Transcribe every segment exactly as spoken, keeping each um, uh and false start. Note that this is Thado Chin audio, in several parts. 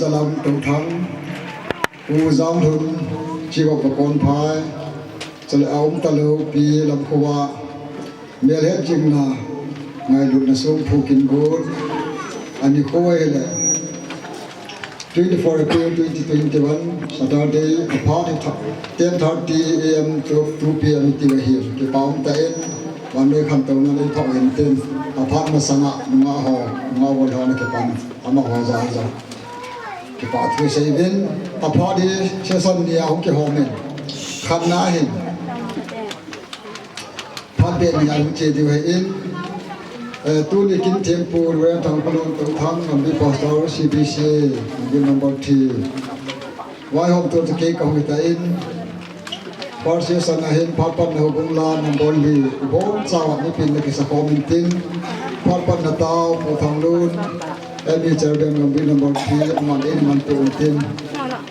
Lam Touthang, Pu Janglhun, Chief of Vakonphai, chule aum talou Pi Lamkhoa, Melhet jingna ngailutna song phukin gon, ani kho hile twenty-four April twenty twenty-one, Saturday, aphat hi ten thirty A M to two P M iti ahi, kipa um tah in, vannoi khantouna nei pha uhen tin, aphat masanga nungah ho, nungah bol ho na kipan, amaho jal jal kipa thu sei uvin, aphat hi session ni a hung kihom in, khatna hin phat beh ni a hung che diu ahin, eh, tuni kin thempu Reverend Thangkhalun Touthang, Gambih Pastor, C B C, Gambih number three. Vaihom tu chu kei kahung hitan, first session a hin phat patna houbung la number li, ibonchauva mipin na kisa khom intin, phat patna tao Pu Thanglun, M E Chairman Gambih number three, aman eina manpeh untin.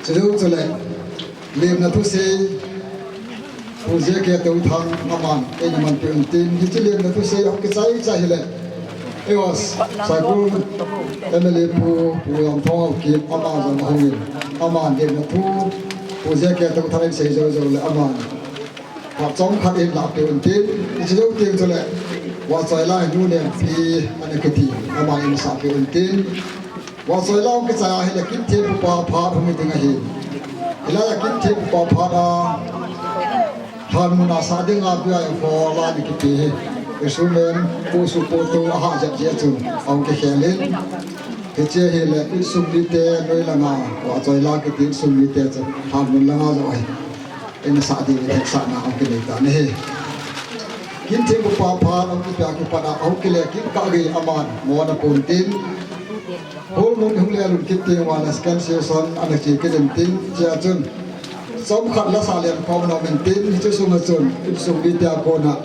Chujou chule, lemna thusei, Pu J K Touthang, aman eina manpeh untin. Hiche lemna thusei hung kichai chai hile, eiho Saikul M L A Pu, Pu Lamthong Haokip, ama jong ahungin, aman lemna thu Pu J K Touthang in sei jou jou le, aman phat chomkhat in lahpeh untin. Hiche jou teng chule, Vahchoila hi Nu Nempi ana kiti, aman eina sahpeh untin. Vahchoila hung kichai a hile kin thempupa phat hung hi ding ahi. Hilai a kin thempupa phat a, lhanmun a sah dinga B Y F ho la ana kipe hi, instrument posu potu ahah jep jeh chun ahung kikhel in. Hiche hile insung mite noi langa, Vahchoila kiti insung mite chu lhanmun langa joh ahi. Eina sah ding in hetsahna ahung kinei tan ahi. Kin thempupa phat ahung kipeh a kipat a, ahung kile kit kah gei aman mo ana pon tin, holmun hung le lhun kit teng uva le second session ana che kit intin, hichea chun chomkhat la sah lem khom na um intin, hiche sunga chun insung mite a kona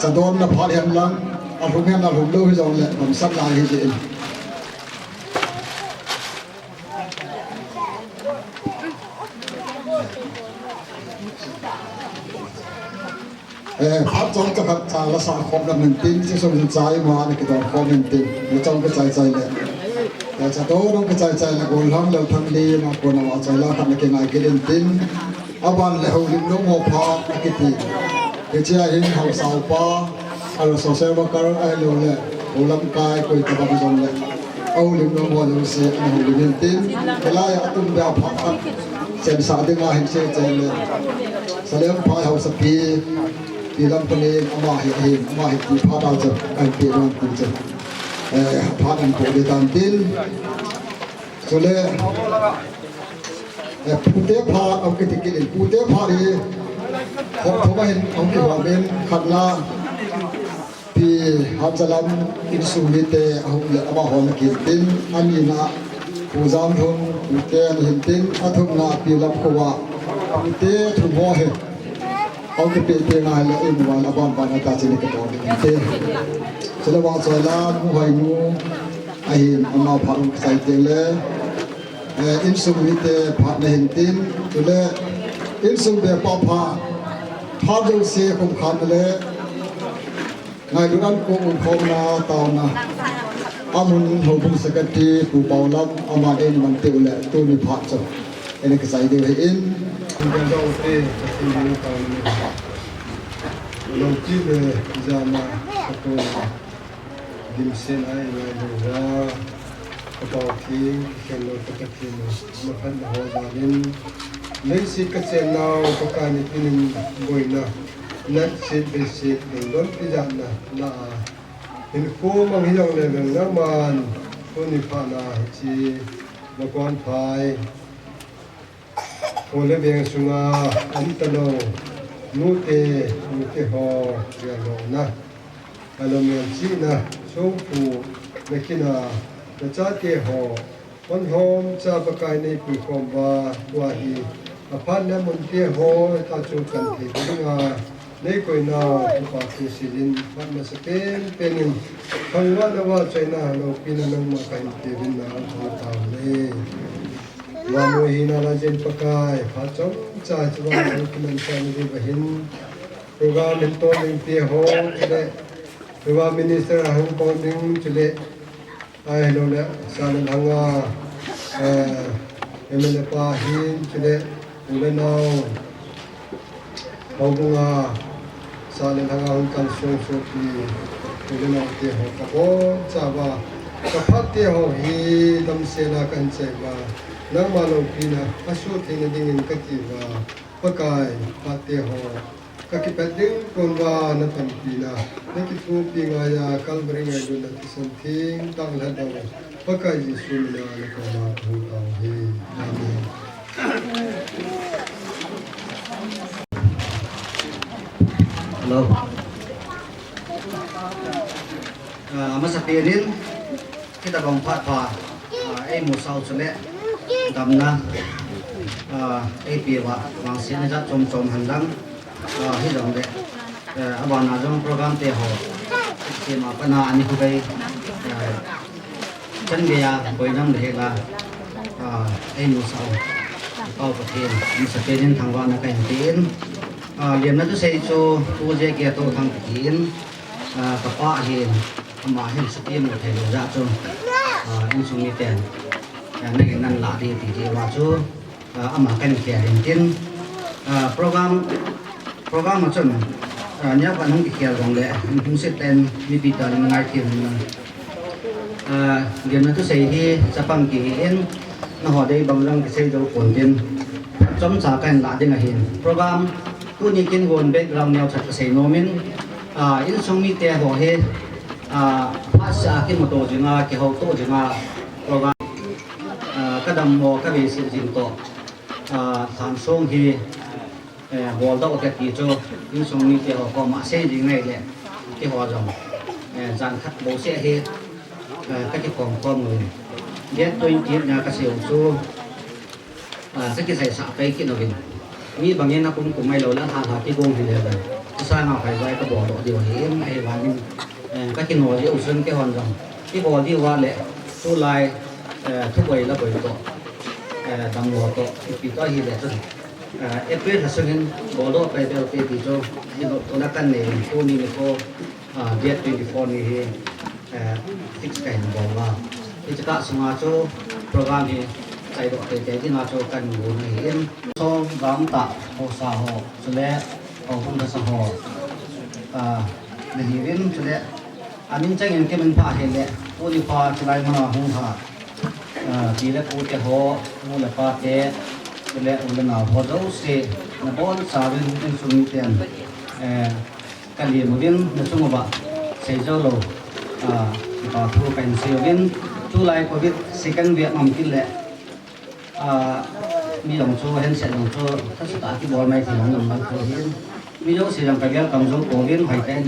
cha donna phat hen lang, alhung hen alhum lou hijongle damsatna ahi jeh in. Eh, phat chomcha khat cha la sah khom na um intin, hiche sung chun cha ima ana kidon khom intin, hiche hung kichai chai le, eh, cha don hung kichai chai le, gollhang Lalthanglian a kona Vahchoila khat ana kingai kit intin, aban le Houlimnom ho phat akiti. Hichea hin haosa upa, ahilou social worker, ahilou le hou lamkai koi tabang jongle, Houlimnom ho jouse ana houlim intin, hilai a atumbeh a phat khat chensah dinga hin sei chai le, Salemphai haosapi, Pi Lamthanin, ama hi ahin, ama hi ti phat a chu kahin peh nom ti chu, eh, phat in po ding tan tin. Chule, eh, pute phat ahung kiti kit in, pute phat hi khop thum a hin ahung kihom in, khatna Pi Hatchalam insung mite ahung le amaho ana kitin, anina Pu Janglhun, pute ana hintin, athumna Pi Lamkhoa, pute thum ho hi ahung kipeh teng ahile, eimu vang aban ban a tachi ni kibol ding inte. Chule Vahchoila Nu Hoinu ahin, ama phat hung kichai teng le, eh, insung mite phat ana hintin, chule insung beh pa phat, phat jouse khum khan le, ngailut ankong umkhomna taona, amun houbung secretary Pu Paolam, aman eina manpeh u le tuni phat chu eina kichai diu ahin. Kum pen dong te, Pathen in taona, lungki le jana, Pathen dimset a eingailu uva, kapao theng, kikhen lou ka Pathen, naphatna ho jal in, leiset kachen nau, Pakai Pathen in boina, natset, beiset, lungdon tijatna, na a, hinkho mang hijongle vang naman, tuni phat na hiche, Vakonphai, Kho le veng sunga um talou, nute, nute ho, geldohna, alou melchihna, songphu, nakina, nachate ho, honhom cha Pakai neipuikhom uva, tua hi, aphatna munte ho, ta chu kan thei dinga, neikoinau, Pakai thu seijin, phat masa penpen in, thangvahna, vahchoina, loupina nangma kahin peuvin na, thangvah tauve. Vannoi hina laiyin Pakai, phat chomcha hiche vannoi kimanchah na diuva hin, program hin ton ding te ho, chule, program minister ahung kon ding, chule, ahilou le, sa le lhanga, Eh, M L A pa hin chule u le nau, houbunga sa le lhanga hung kalsong sopi u le nau te ho kabonchauva, ka phat te ho hi damsel a kahin chai uva, nangma loupina asuh theina dingin kati uva, Pakai, phat te ho kakipet ding kon uva napanpina, nakithopi ngaiya Calvary ngailutna thisan theng tah lhatdoh Pakai Jesu mina nakoma kahung tao uve. Amen. Hello. Ah, amasapen in, hitabang phat pha, ah, eimusah u chule, damna, ah, eipeuva, vangsetna jat chom chom hen lang, ah, hijongle, eh, abana jong program te ho, sema pana ani khu bei, eh, chan geiya, boinam le hela, ah, eimusah u, Pau Pathen, amasapen in thangvahna kahin pe in, ah, lemna thusei chu, tu J K Touthang Pathen, ah, kapa ahin, ama hin sati mu thei lou jeh chun, ah, insung miten, ah, nangin nan lah ding ti diuva chu, ah, ama kahin khel in tin, ah, program, program a chun, ah, neokhat hung kikhel jongle, hung sit ten mipi ten ngaithem in, ah, lemna thusei hi chapang kihi in, nangho dei bang jong kisei jou pon tin, chomcha kahin lah ding ahin. Program tuni kin hon background neocha kasei nom in, ah, insung mite ho hi, ah, phatseh a kimuto jinga, kihouto jinga program, ah, kadammo kaveiset jing toh, ah, lhansong hi, eh, boldoh u kati chu, insung mite ho koma sei jing ngai le, keiho jong, eh, jan khat bouseh hi, eh, kakikhom khom uvin. Date twenty eight nia kasei u chu, ah, kakijaisah pai kit uvin. Mi bangin akum kum mai lou le, lha lha kigong hi le ban. Kisanga phai vai kaboldoh diu ahi in, ahivangin, eh, kakino jeh u chun keihon jong kibol diu va le, tulai, eh, thuboi laboi toh, eh, dammo toh, ipi toh ahile chun, eh, April lha sungin boldoh pai bel te ti chu, hilou tona kanei in, tuni nikho, ah, date twenty four ni hi, eh, fix kahin bol uva. Hiche kah sunga chu program hi chaidoh teitei dinga chu kahin gon ahi in. Song gamtah haosa ho, chule houbung thasa ho, ah, nahiuvin, chule amin chengin kiminphah ahile, tuni pha chulai muna hung lha, ah, pi le pu te ho, nu le pa te, chule u le nao ho jouse, nabonchauvin insung miten, eh, kalem uvin, nachung uva seijou lou, ah, kipa thu kahin sei uvin, tulai Covid second wave um kit le, ah, mi jong chu, handset jong chu, thasatah a kibol mai thei lou nam bang thu ahin. Mi jouse jong ka welcome jou pouvin, hoitah in,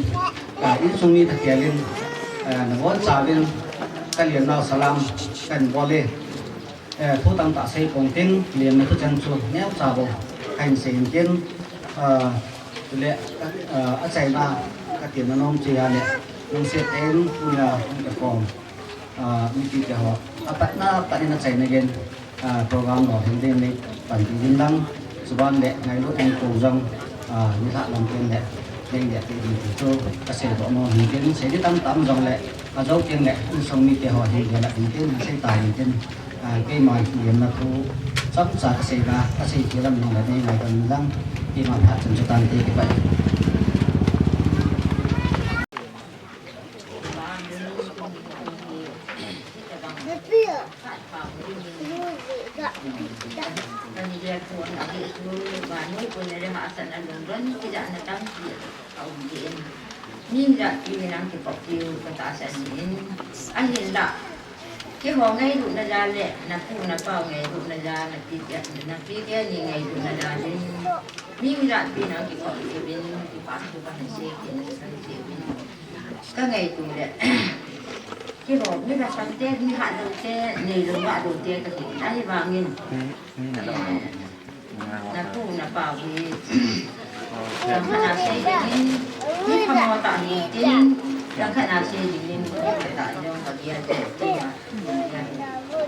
ah, insung mi thakhel in, ah, nabonchauvin, kalemnau salam kahin bol e. Eh, thu tamtah sei pong tin, lemna thucheng chu neocha bou kahin sei in tin, ah, chule, ah, achaina katina nom chu ahile, lungset tah in tunia hung kikhom, ah, mipi te ho, apatna pat in achaina geiyin, ah, program lolhing ding nei panpi uvin lang, chuban le ngailut in kou jong, ah, nilhah lam pen le nei le te ding ti chu kaseidoh nom hin tin, sei ding tamtah um jongle, ajou teng le insung mite ho hin gel a hin tin, sei ta hin tin, ah, keima hi lemna thu chomcha kasei a, kasei khel a um jongle nei ngaidam in lang, keima phat chun chutante kipah e. Kani dia tuan a hi chu, vannoi pun le hahsatna lungdon kijahna tampi a um jin. Mi jat pi hinam kikop diu katahsan in. Ahinla, keiho ngailutna jal le, napu napau ngailutna jal, napi te, napi teni ngailutna jal in. Mi jat pi hinam kikop diuvin, kipa thu kahin sei kit in, kahin sei uvin. Kangaito le, keiho, mi lhasam te, mi hatlou te, neilou vahlou te kahi, ahivangin, eh, napu napau hi, langkhat a sei dingin, mi phamo tah hitin, langkhat a sei dingin, mi phatah jong kagel ding tia.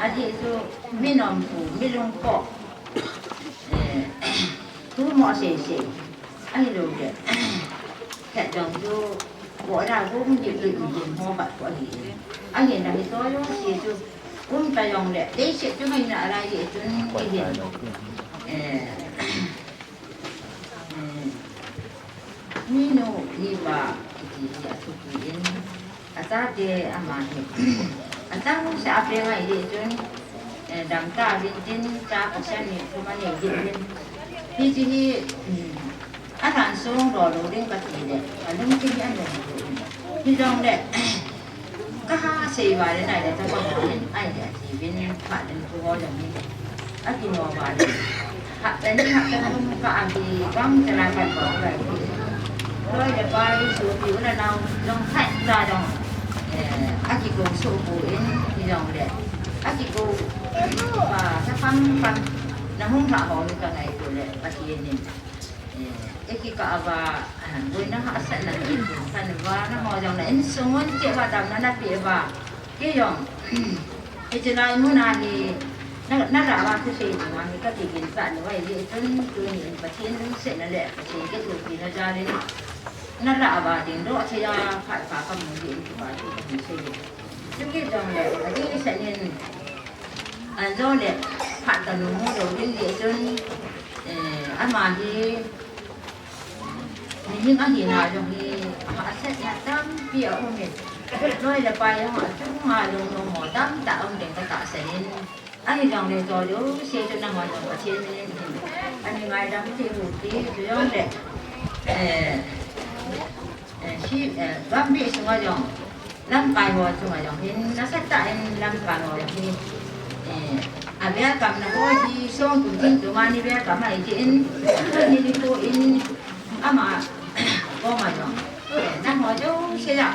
Ajeh chu, mi nompu, mi lungkhoh, eh, thu mo sei sei, ahilou le, khat jong chu, boina gum dip dip, mi gum ho khat khu ahi. Ahinla hicheho jouse chu, Um ta jongle, leiset chu ngaina alai jeh chun kihin. Eh, eh, minu nipa kiti hi athupi in, achate ama hi. Achangseh a pe ngai jeh chun, eh, damta uvin tin, cha pasal ni thum anei jeh uvin. Hiche hi, um, Alhan sung lou lou ding kati le, alungthim hi alung lou. Hijongle, kaha sei uva le nai le tabang ho in, ai le ati uvin, phat ding khu ho jong hi. Akino uva le. Hapta ni hapta thum kah a hi, bang chala kan bol uva hi. Loi le pai, sopi u le nao, jong phat cha jong. Eh, akikou soh poi, hijongle. Akikou, pa, sa pam pam, na hung lha ho ni ka ngaito le, Pathen in. Eh, ikikah uva, ah, boina hahsatna kitu khan uva, nangho jong na insung un cheh uva damna napeh uva. Kei jong, hiche lai mun a hi, na, nalah uva thusei ding uva hi kati ginchat uva, hijeh chun tuni in Pathen lungsetna le Pathen kithopina jal in, nalah uva dingdoh thei a phat pha kamu jeh in kipa thu kahin sei e. Chukit jongle, adingset in, Anjo le, phat kanu mu lou ding jeh chun, eh, ama hi, mihem ahina jong hi, ahahsatna tampi aum in. Loi le pai jong achunga lungnom ho tamtah um ding katahsan in. Ahijongle cho jouse chu nangho jong Pathen min in hin. Ani ngaidam thei u hite, chujongle, eh, Eh, si, eh, gambih sunga jong, lamkai ho chunga jong hin, nasatah in lamkai ho jong hin, eh, a welcome na ho hi, song kum tin tuma ni welcome ahi jeh in, tuni nikho in, ama, koma jong, eh, nangho jouse a,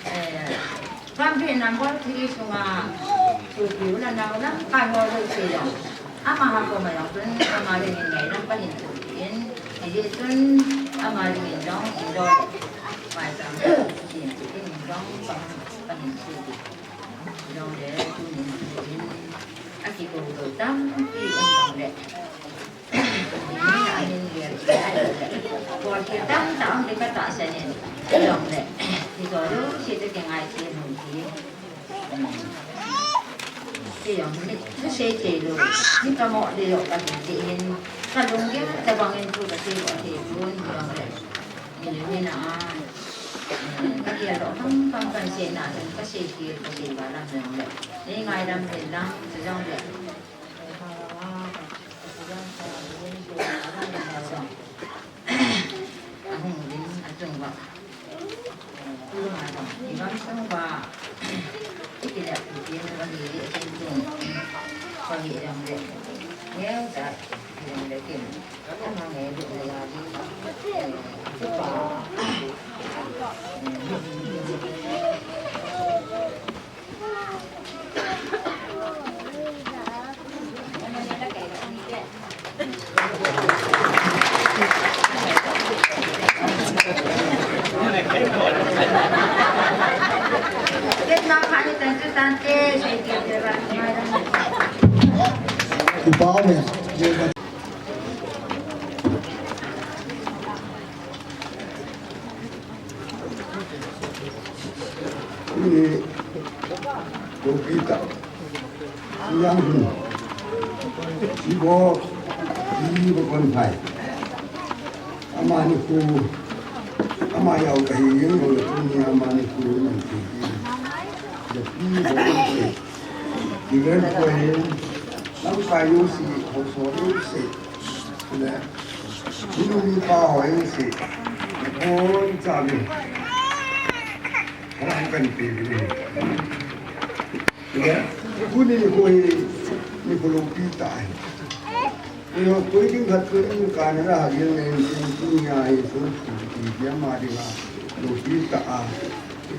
eh, gambih number three sunga, sopi u le nao lamkai ho jouse jong, Amaho koma jong chun, ama dingin ngaidam kahin thum in, hijeh chun, ama dingin jong, in jong, mai chang, in, in jong, kahin thum in. Jong le, tunin, tunin, akikou lou tampi um jong le. Amin, amin, le, le, le. Bol thei tamtah um ding katahsan in, jong le. Hijo jouse chu kingai thei u hite. Kei jong hi, thusei thei lou, mi kamo le jong kati jeh hin, kalunggel tabang in thu kasei lou thei pon jong le. Ni le ni na a, kagel lou kham kham kahin sei na, kasei thei, kasei val lam jong le. Nei ngaidam vel lang, chu jong le. Ahung uvin, achung uva. Ni, loupi tah. Yang hin. Ibo, ibo kon phai. Amani khu, ama jao kahi jeng lou le tuni amani khu nang thi. Ipi bo kon phai. Ilen ko hin, lamkai jouse, haosa jouse. Le, minu mipa ho jouse. Bon cha mi. Halang kahin pe uve. Tuni nikho hi, nikho loupi tah ahi. Nikho koi ding khat koi ding kana la ha jeng le, tunia hi, so, ti, ti, ama dinga, loupi tah a.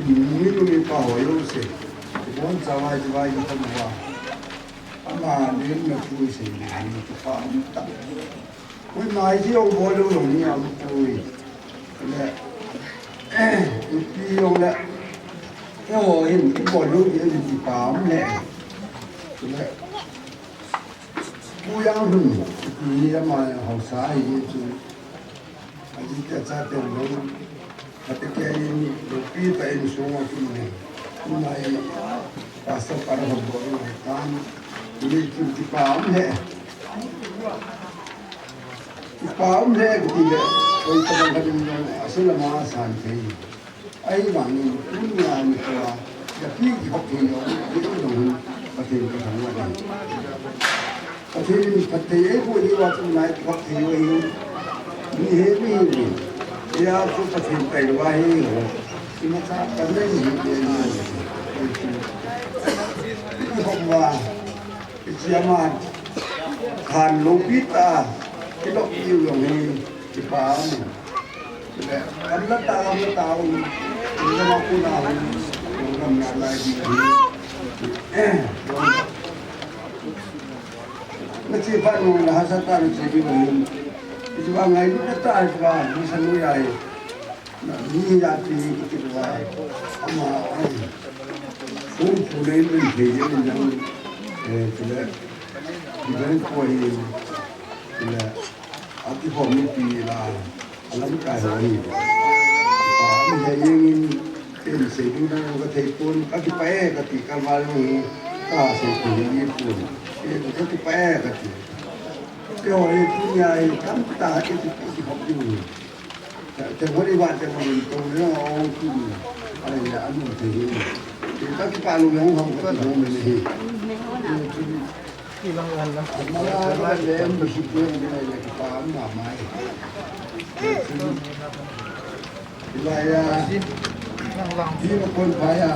Minu mipa ho jouse. Bon cha vai, vai, kipah uva. Ama, len na tu se, ni, kipah tah. Ui, mai ji o bo lo lo ni a pui. Le, ipi jong le. Eiho hin, i bo lo ni a ipi pa um le. Le, pu yang hun, ni ama haosa hi chu. Aji te cha te lo. Kate ke in, loupi tah in sung a kin le. Nai. Pastor para hon bol tan. Ni chu kipa um e. Kipa um e kiti le. Koi tabang khat in jong asuh lama san thei. Ahivangin tunia nikhoa, japi kihop thei jong, kihop jong, Pathen kathangvah e. Pathen in phatthei eiboh diuva chun nai kihop thei u ahi. Mi he mi hi. Hia chu Pathen tailou ahi. Imacha kanei hi. Kihop uva. Hiche ama khan loupi tah a kilop diu jong hi kipa um e. Chule, gamla tah, gamla tah um, gamla kona um, gamla lai ding ahi. Nache phat nung le hahsa tah a nache diu ahi. Hiche vang ngailut tah a hiche vang, mi san lui ahi. Na, mi ya pi kiti uva, ama, ai. Pu, pu nei min thei jeng in jong, eh, chule, Reverend pu hi, chule, akihom mipi la, alamkai ho hi. Pa, mi he jeng in, ken sei ding dan kathei pon, kakipah e kati, kalval jong hi, kasei pon hi pon. Eh, kakipah e kati. Keiho hi tunia hi, tamtah, kiti, kiti hop ding. Te hori ba te mo to le o ku. Ai ya anu te hi. Te ta ki pa lu yang hong ko mo me hi. Ilang ilang. Ma la ba le mo shi ko ni le ki pa ma mai. Ila ya. Ilang ilang. Di mo kon pa ya.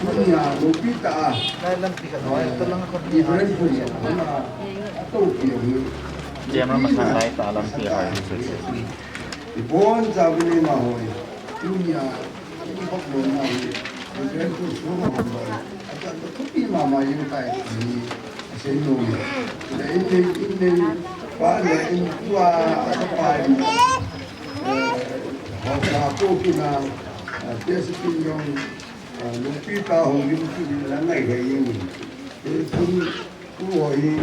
Tunia loupi tah a. Lai lampi khat noi, to lang khat ni. Different pu ya. Ana to ki ni. Jam ma san lai ta lampi a. Ibonchauvin eima hoi, tunia, ibonchauvin eima hoi, Reverend pu sung a hung hoi, acha thupi mama jeng tai ti asei nom e. Le in nei, in nei, pa le in tua, ata pa in, eh, hausa ko kina, eh, tia si kin jong, eh, loupi tah hung lim kin la ngai he jeng e. Eh, tun Tuho hi,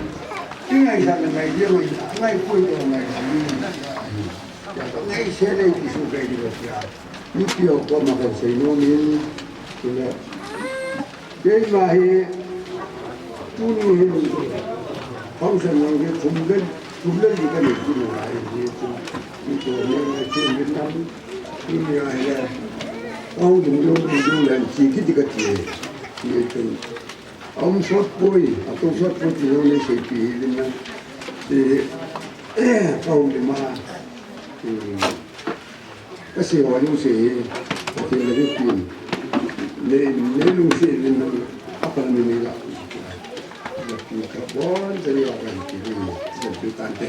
i ngaisah le ngai diu ahi, angaipoi toh ngai diu ahi. Tua toh ngaisah le kisu kai diu ahi. Mipi ho koma kasei nom in, chule, keima hi, tuni hin, function lang hi, thum le, thum le li kanei diu ahi, hi, chu, mi toh, mi ngai, chu, mi nam, tuni ahi le, kahung ding, ding, ding, ding, le, chi kiti kati, hi, chu, Aum sot poi, atou sot poi ti jong nei seipi hih uvin lang. Ti, ka um di ma. Ti, ka sei ho jong sei hi, ka ti la di pin. Nei, nei lungset uvin lang, a pal mi nei la. Ka ti ka bon, ka ti la ka ti di, ka ti tante.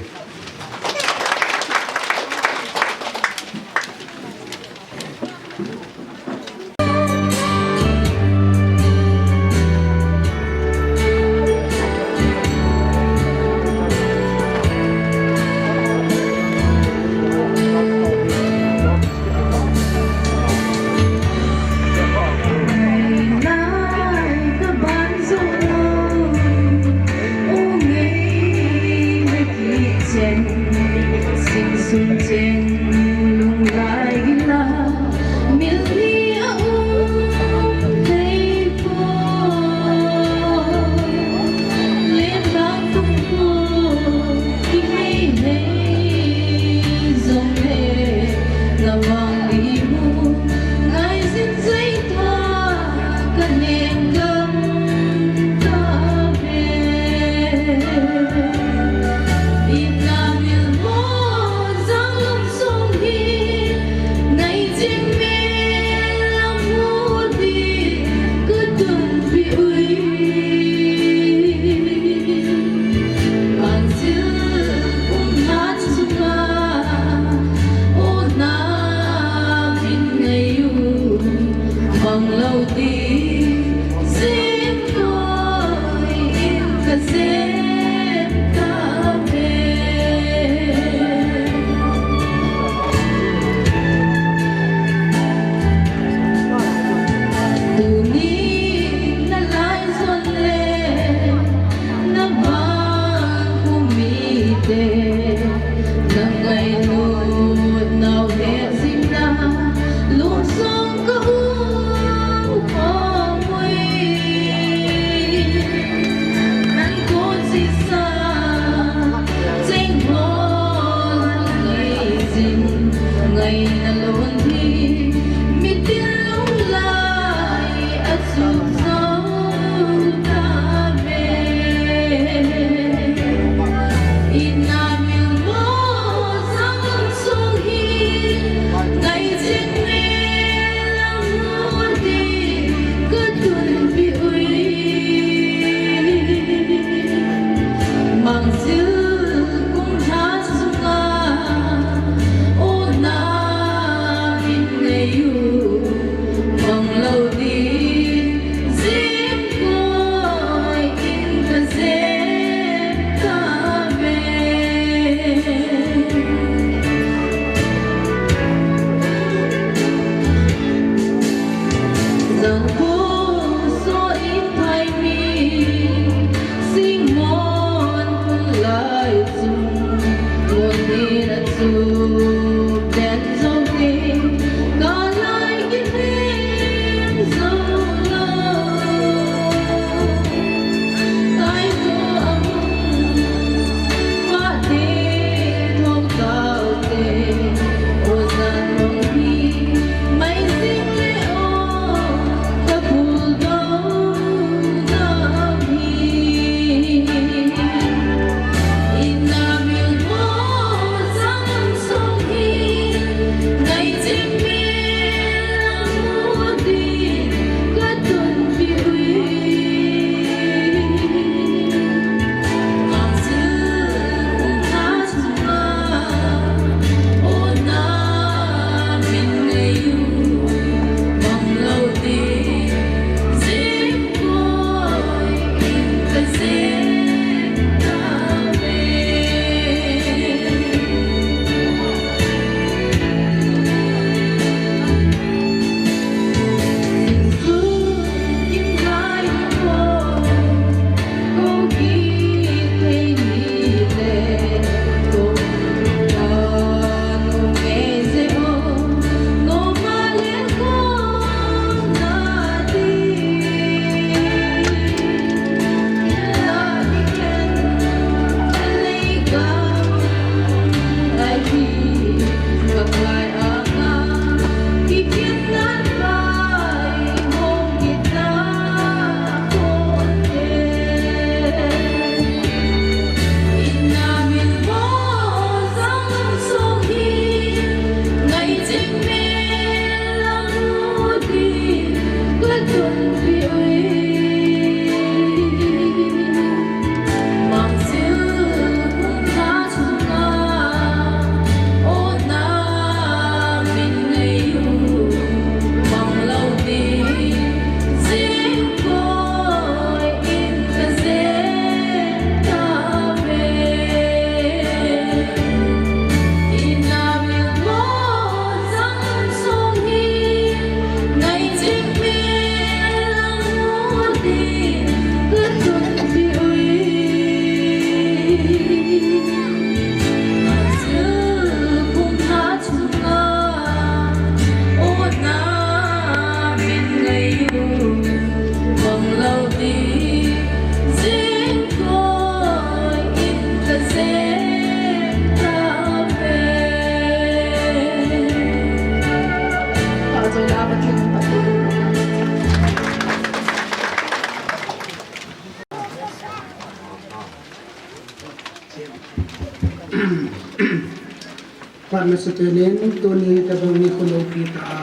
Nasutenin tuni tabang ni khulou pi ta a.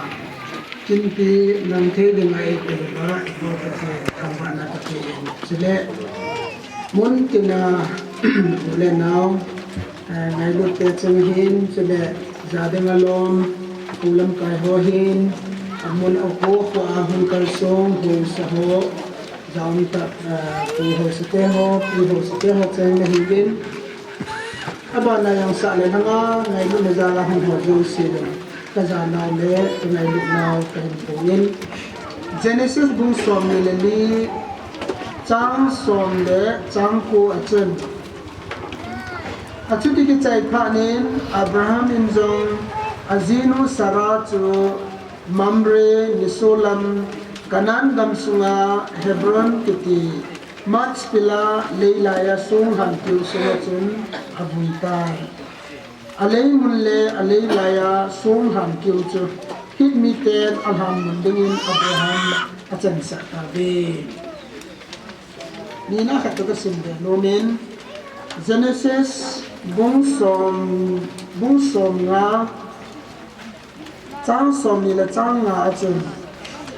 Kinpi nang thei ding a eipeuva, ipo ta se thangvahna tapeh in. Chule, mun tina u le nau, eh, ngailut te chung hin, chule, ja ding alom, pu lamkai ho hin, amun a kho kho a hung kalsong, hung sa ho, ja um ta, eh, pu ho sa te ho, pu ho sa te ho chung na hin. Abana jong sah le lhanga ngailutna jal a hung ho jouse le, ka janau le ka ngailutnau kahin phongin. Genesis bung som ni le li, chang som le chang ko a chun. Achuti kichai phat in Abraham in jong ajinu Sarah chu Mamre nisolam lam Canaan gam sunga Hebron kiti Machpelah leilai a songhan kiu sunga chun avui tai. Alei mun le alei lai a songhan kiu chu Hit miten alhan mun dingin Abraham achansah tauve. Nina khat toh kasim be nomin, Genesis bung som, bung som nga, chang som ni le chang nga a chun.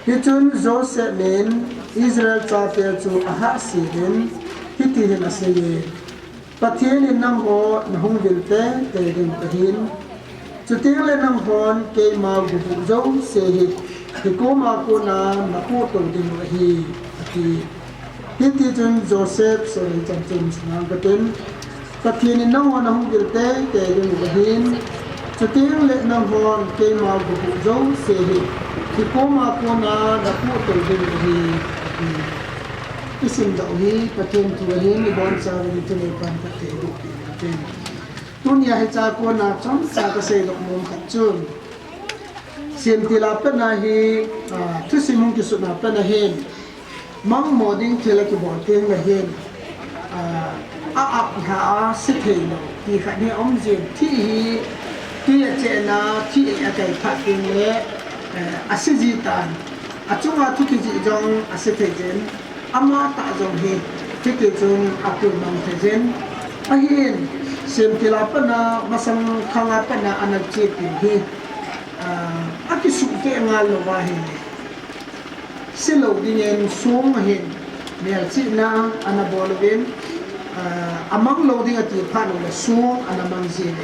Hichun Joseph in Israel chate chu ahahsel in, hiti hin aseiye, Pathen in nangho nahung vil teitei ding ahin. Chuteng le nanghon keima guhbuh jouse hi, hikoma kona napoh tou ding ahi, ati. Hiti chun Joseph, sorry, chanchin sinang katin. Pathen in nangho nahung vil teitei ding ahin. Chuteng le nanghon keima guhbuh jouse hi, hikoma kona napoh tou ding ahi, ati. Isim dau hi Pathen thu ahin, ibon chauvin thunei pan Pathen thu ahin. Tunia hiche a kona chomcha kasei doh nom khat chu, semtil a pat na hi, ah, thusim hung kisutna pat na hin, mangmo ding thil akibol teng le hin, ah, a-ap lha a se thei lou ti khat hi aum jin, thi hi, tui a chena, thi a kai phat teng le, eh, ase ji tan, achunga thu kijih jong ase thei jin, Ama tah jong hi, hiti chun akilmang thei jin. Ahin, semtil a pat na, masang khang a pat na ana chepi hi, ah, akisuhkeh ngal lou va ahile, se lou dingin song ahin, melchihna ana bol uvin, ah, amang lou ding ati phat ule song ana mang jin.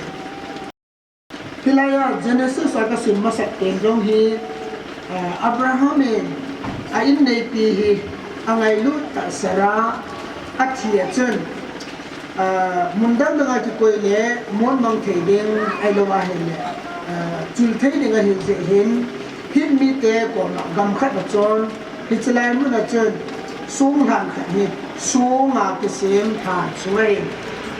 Hilai a Genesis a kasim masat pen jong hi, ah, Abraham in a inneipi hi angailut tah Sarah athi a chun, ah, mun dang dang a kikoi le mon mang thei ding ahilou ahile, ah, chul thei ding ahi jeh hin, Hit mite koma gam khat a chon, Hiche lai mun a chun, song lhan khat hi, song a kisem lhan sunga hin,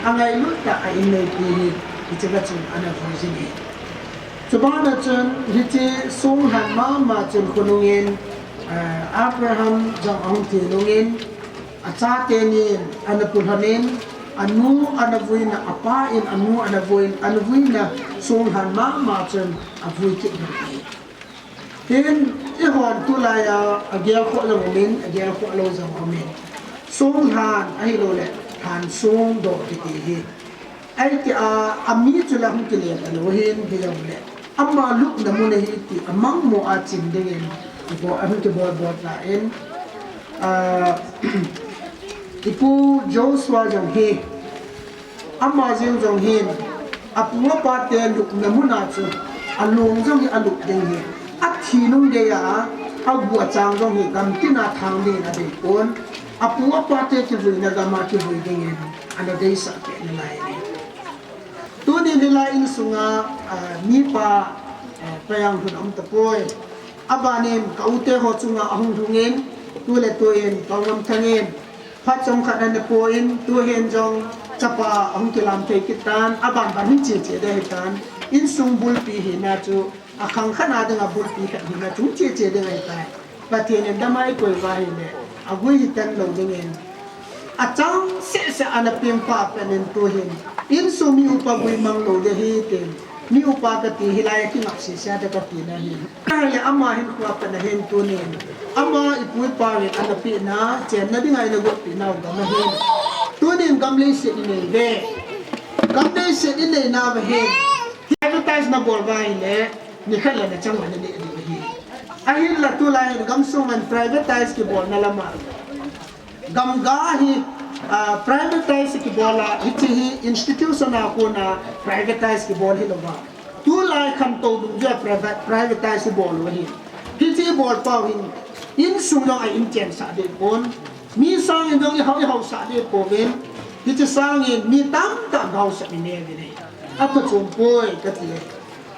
angailut tah a inneipi hi, hiche a chun ana vui jin ahi. Chuban a chun, hiche song lhan mama chun khonung in, eh, Abraham jong ahung thi nung in, achate ni in, ana pulhon in, anu ana vuina, apa in anu ana vuin, ana vuina song lhan mama chun avui kit in ahi. Hin, eihon tulai a, agel khoh jong umin, agel khoh lou jong umin. Song lhan, ahilou le, lhan song doh kiti hi. Ahi tia, ami chu la hung kile talou hin, hijong le. Ama lupna mun ahi ti, amang mo a chin dingin, ibo, ahung kibol bol tan. Ah, Ipu Joshua jong hi, Ama jeng jong hin, apu apa te lupna mun a chu, along jong hi alup ding ahi. Athi nung geiya, agu achang jong hi, gam tina thang dingin adei pon. Apu apa te kivuina gam a kivui dingin, ana deisah keh nalai ahi. Tuni nilai insunga, ah, mipa, ah, payang hun aum tapoi. Abanin, ka u te ho chunga ahung lhungin, tu le tu in, ka u Ngamthang in, Phat chomkhat ana pon, tuhin jong chapa ahung kilam thei kit tan, aban ban hin che che ding ahi tan. Insung bulpi hina chu, akhang khat a dinga bulpi khat hina chu che che ding ahi tan. Pathen in damai koi uva ahile, agui hitan lou dingin. Achang seh seh ana peng pa pen in tuhin. Insung mi upa gui mang lou ding ahi tin. Mi upa kati hilai a kingap sese a kati na hi. Ahile ama hin kho a pat na hin tunin. Ama ipu ipa in ana pehna, chenna dinga ana gotpeh nau gam ahin. Tunin gam leiset inei uve. Gam leiset inei nauva hin. Privatise nabol uva ahile, nikhat le nachang uva naneh ding ahi. Ahinla tulai hin gamsung uva privatize kibolna lama, gamga hi, ah, privatize kibol a, hiche hi institution a kona privatize kibol hilouva, tulai khantou dungjuia priva-, privatize ibol u ahi. Hiche ibol pau hin, insung jong a inchensah deh pon, mi sangin jong ihao, ihaosah deh pouvin, hiche sangin mi tamtah gaosap inei uvin ahi. Aphachom poi kati e.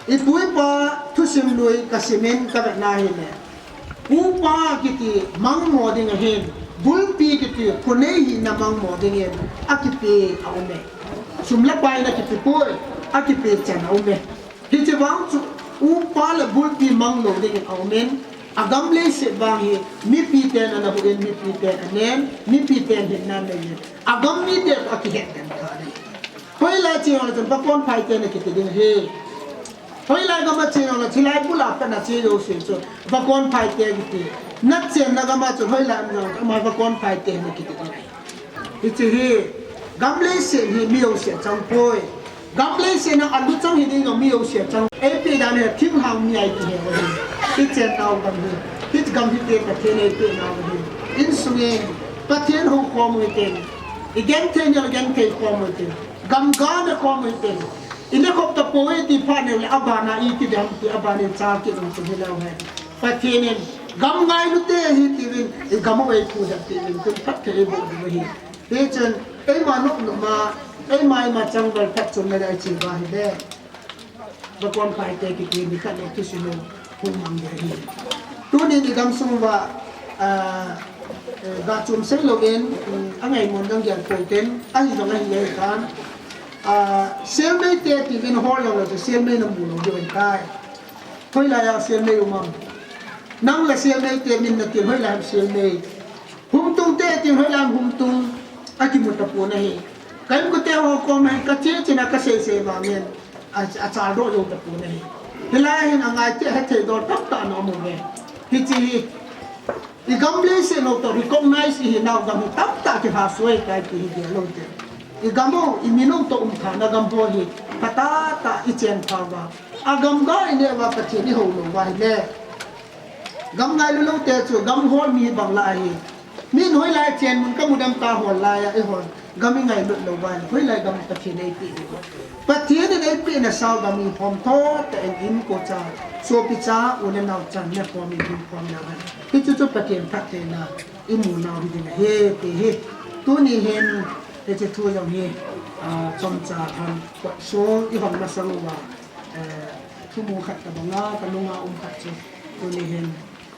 Ipu ipa thusim lui kasimin kavetna ahile, upa kiti mangmo ding ahin, bulpi kiti khonei hina mangmo dingin akipe aume. Sum le pai in akipe poi, akipe chan aume. Hiche vang chu upa le bulpi manglou dingin aumin, agam leiset vang hi mipiten anaboh in, mipiten anen, mipiten hinna aneiyin, agam mite toh akihetden tha ahi. Hoilai cheng jongle chun vakonphai te nakiti ding ahi. Hoilai gama cheng jongle, chulai bula pat nache jouse chu vakonphai te kiti. Nachenna gama chun hoilai um jongle ama vakonphai te nakiti ding ahi. Hiche hi, gam leiset hi mi jouse achang poi. Gam leiset a aluchang hiding jong mi jouse achang. Eipeh dan hi thinglhang mi a ikihe u ahi. Ichennau gam hi, hiche gam hite Pathen in eipehnau ahi. Insungin Pathen houkhom u hitin, igenthei nau genthei khom u hitin, gamga nekhom u hitin. Inekhop tapouve ti phat uleh abana iti dem ti, abana ichal kit u chu hilou hen. Pathen in gam ngailute ahi tiuvin, igam u eiphudet tiuvin, tun phatthei eiboh diu ahi. Hichun eima nopnop a, eima eima changval phatchomna le iche uva ahile, vakonphai te kiti nikhat le thusim u hung mang ding ahi. Tunin igamsung uva, ah, eh, gachom seilouvin, um, angaimon dang gel pou tin, ahi jong ahi ahitan. Ah, Selmei te tiuvin hol jongle chu Selmei namu lou diu ahitai. Hoilai a Selmei um am? Nang le Selmei te min natil, hoilai ham Selmei? Humtung te tin, hoilai ham Humtung? Akimu tapon ahi. Ka inkote ho koma hin kache chena kaseisei vangin, a, achaldoh jou tapon ahi. Hilai hin angai te hethei dol tamtah ana um uve. Hiche hi, igam leiset nou toh recognize ihinau gam hi tamtah kilhasuh ahitai ti hi gel lou te. Igam u, imin u toh umthana gam ho hi phatah tah ichen thauva, agamga ineh uva Pathen ihou louva ahile, gam ngailu loute chu gam hol mi bang lah ahi. Min hoilai chen mun kamu dem ta hol laiya eihon gam ingailut louva ahile, hoilai gam Pathen in eipeh diu? Pathen in eipehna sao gam hi homtho tah in inkocha, sopicha, u le nao chan nekhom in hinkhom nau hen. Hichu chu Pathen phattheina imu nau hiding ahi ti hi. Tuni hin hiche thu jong hi, ah, chomcha ham kot sung ihon masang uva, eh, thumu khat tobanga kalunga um khat chu tuni hin,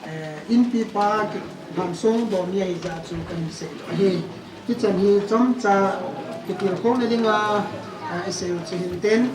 eh, inpipa ki, gamsung domi ahijeh chu kahin seidoh ahi. Hichan hi chomcha kitilkhouna dinga, eh, isei u chu hintin.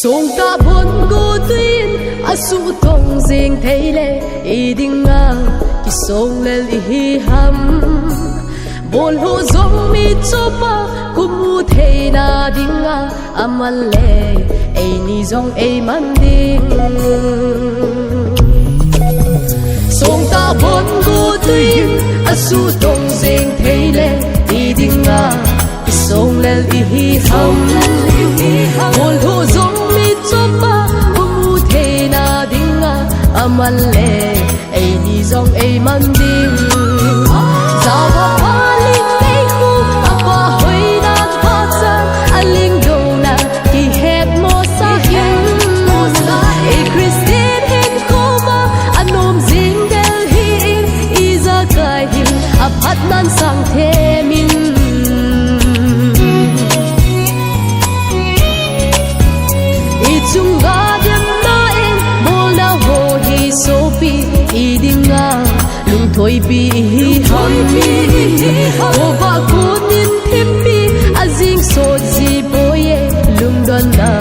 Songtah bon go tuin asuhtong jeng theile, idinga kisonglel ihi ham? Bolhu jong mitchopa kumu theina dinga aman le, eini jong eiman ding. Songtah bon go tuin asuhtong jeng theile, idinga kisonglel ihi ham? Bolhu jong mitchopa kumu theina dinga aman le, eini jong eiman ding. Java pa ling nei khu, apa hoina phatchan, aling douna kihetmosah in, ei Christian hinkho ma anom jing del hih in, ijakai hin aphatnan sang them in. Ichunga demna in bolna ho hi sopi, idinga lungthoipi ihi ham? Khovah konin thimpi ajing sot ji poi e, lungdonna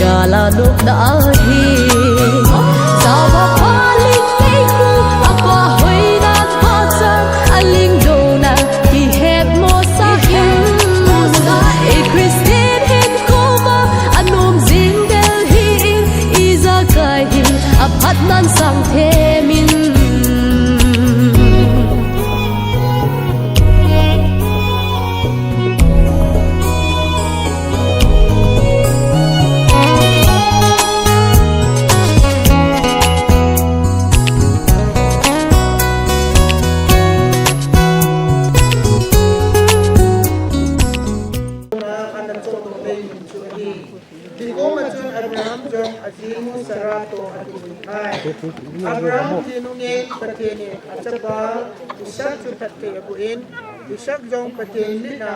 gala nopna ahi. Java pa Sarah toh akivui tai. Abraham thi nungin Pathen in achapa Isaac chu phatthei aboh in, Isaac jong Pathen mit'a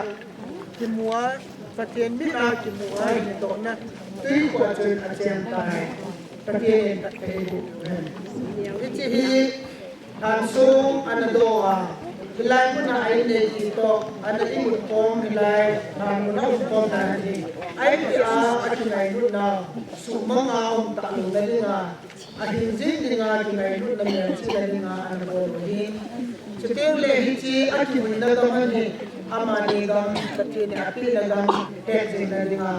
kimu a, Pathen mit'a kimu a hintohna tuikhua chun acheng tai. Pathen in phatthei boh hen. Hiche hi Lhansong ana doh a, hilai muna a innei kiti toh, ana imut khom hilai, lhan muna umkhom dan ahi. Ahi tia akingailutna, suhmanga umtah louna dinga, ahin jing dinga kingailutna melchihna dinga ana bol u ahi. Chuteng le hiche akivuina gam ahi, amani gam, Pathen in apehna gam, hetjingna dinga,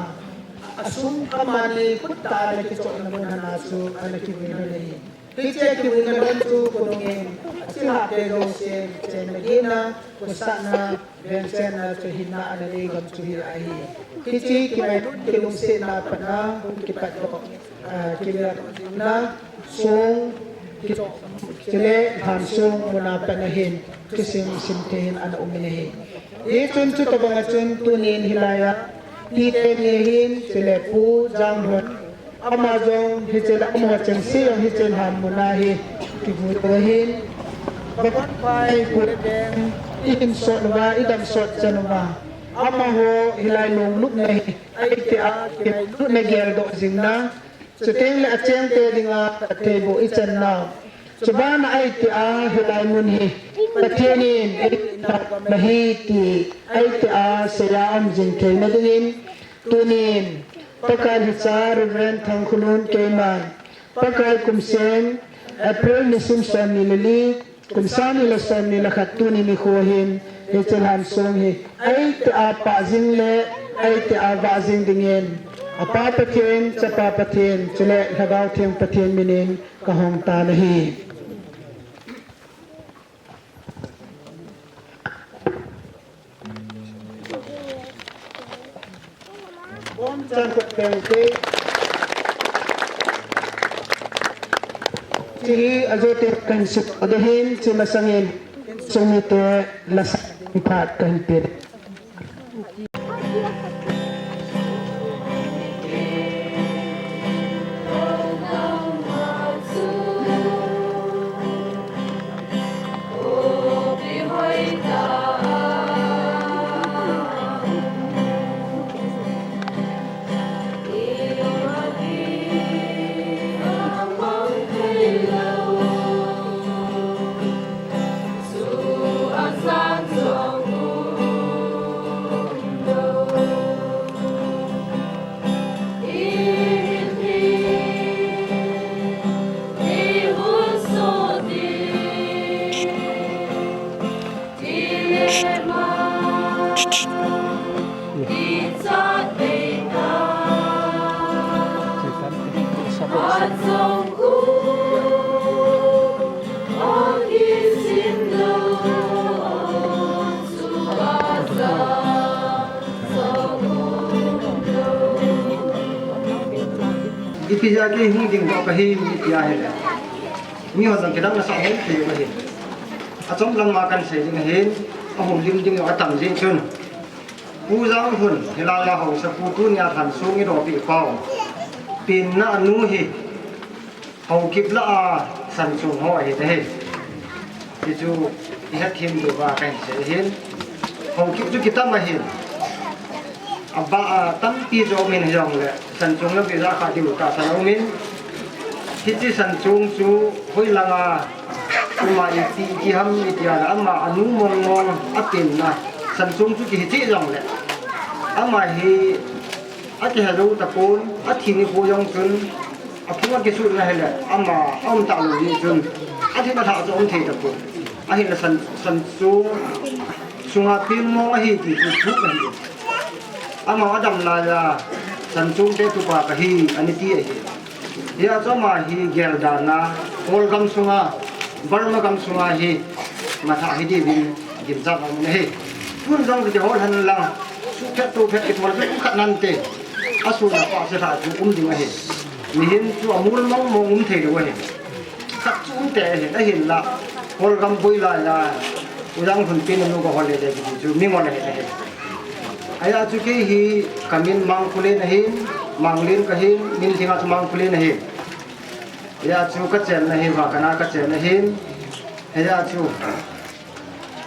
asum amani khut tah a ana kichohna mun hana chu ana kivuina ahi. Hiche kivuina lhon chu khonungin, achilhahte jouse, chenna gihna, khosahna, venchenna, chuhinna ana nei gam chu hi ahi. Hiche kingailut kilungsetna a pat a, hung kipat doh, ah, kivel doh jingna, song, kichoh, chule lhansong muna pat a hin, thusim simthei hin ana um in ahi. Hichun chutobang a chun tunin hilai a, Pi teni ahin, chule Pu Janglhun, ama jong hiche le amaho chengse jong hiche lhan muna hi kivui u ahin. Vakanphai, Pu le Veng, ihin sot uva, idam sot chan uva, amaho hilai longlupna hi, ahi tia, kingailutna geldoh jingna, chuteng le achengte dinga phatthei boh ichan nau. Chubana ahi tia hilai mun hi Pathen in eipeh na hi ti ahi tia seiya um jing theina dingin tunin Pakai lhacha Reverend Thangkhulun keiman Pakai kum seng April nisim som ni le li, kum sang ni le som ni le khat tuni nikho hin, hiche lhansong hi, ahi tia pah jing le, ahi tia vah jing dingin, Apa Pathen, Chapa Pathen, chule Lhagao Theng Pathen minin kahong tan ahi. Bomchan kot peng te. Hiche hi ajote kahin seidoh ding ahin, hiche masangin insung mite la sah ding phat kahin pe. Ipi jeh a kei hung ding doh kahi, ipi ahile, mihon jong kidang nasah hoi thei u ahi. Achom lang ma kahin sei ding ahin, ahung lim ding jong atam jeh chun. Pu Janglhun, hilai a haosapu tunia lhansong idoh peh pau. Penna anu hi, Haokip lah a Sanchong ho ahi nahi. Hichu ihet them diuva kahin sei ahin. Haokip chu kitam ahin. Abah a tampi jong um in hijongle, Sanchong lampi jahkha diu tahsan a um in. Hiche Sanchong chu hoilang a um a iti, iti ham iti a le ama anu mong mong a penna Sanchong chu kihi cheh jongle, ama hi akihe jou tapon, athi nikho jong chun, aphung akisutna hile, ama aum talou jeh chun, athi alhah chu um thei tapon. Ahinla San, Sanchong sunga pen mong ahi ti chu thup ahi. Ama adam laiya, Sanchong te tupa kahi, ani ti ahi. Hia chu ama hi gel dan a, Kawl gam sunga, Burma gam sunga hi, matha hi diuvin, ginchat a um ahi. Tun jong kihol hen lang, sukhet tuphet kithol chu khat nante, asun a pah se lha chu um ding ahi. Mihem chu amul mong mong um thei lou ahi. Khat chu um tei ahi, ahinla, Kawl gam boi laiya, U Janglhun pen anu kahol le le kiti chu mingol ahi, ahi. Ahia chu kei hi kamin Mangkhulen ahin, Manglen kahin, min lhinga chu Mangkhulen ahin. Hia chu kachenna hi, Vakana kachenna hin. Hia chu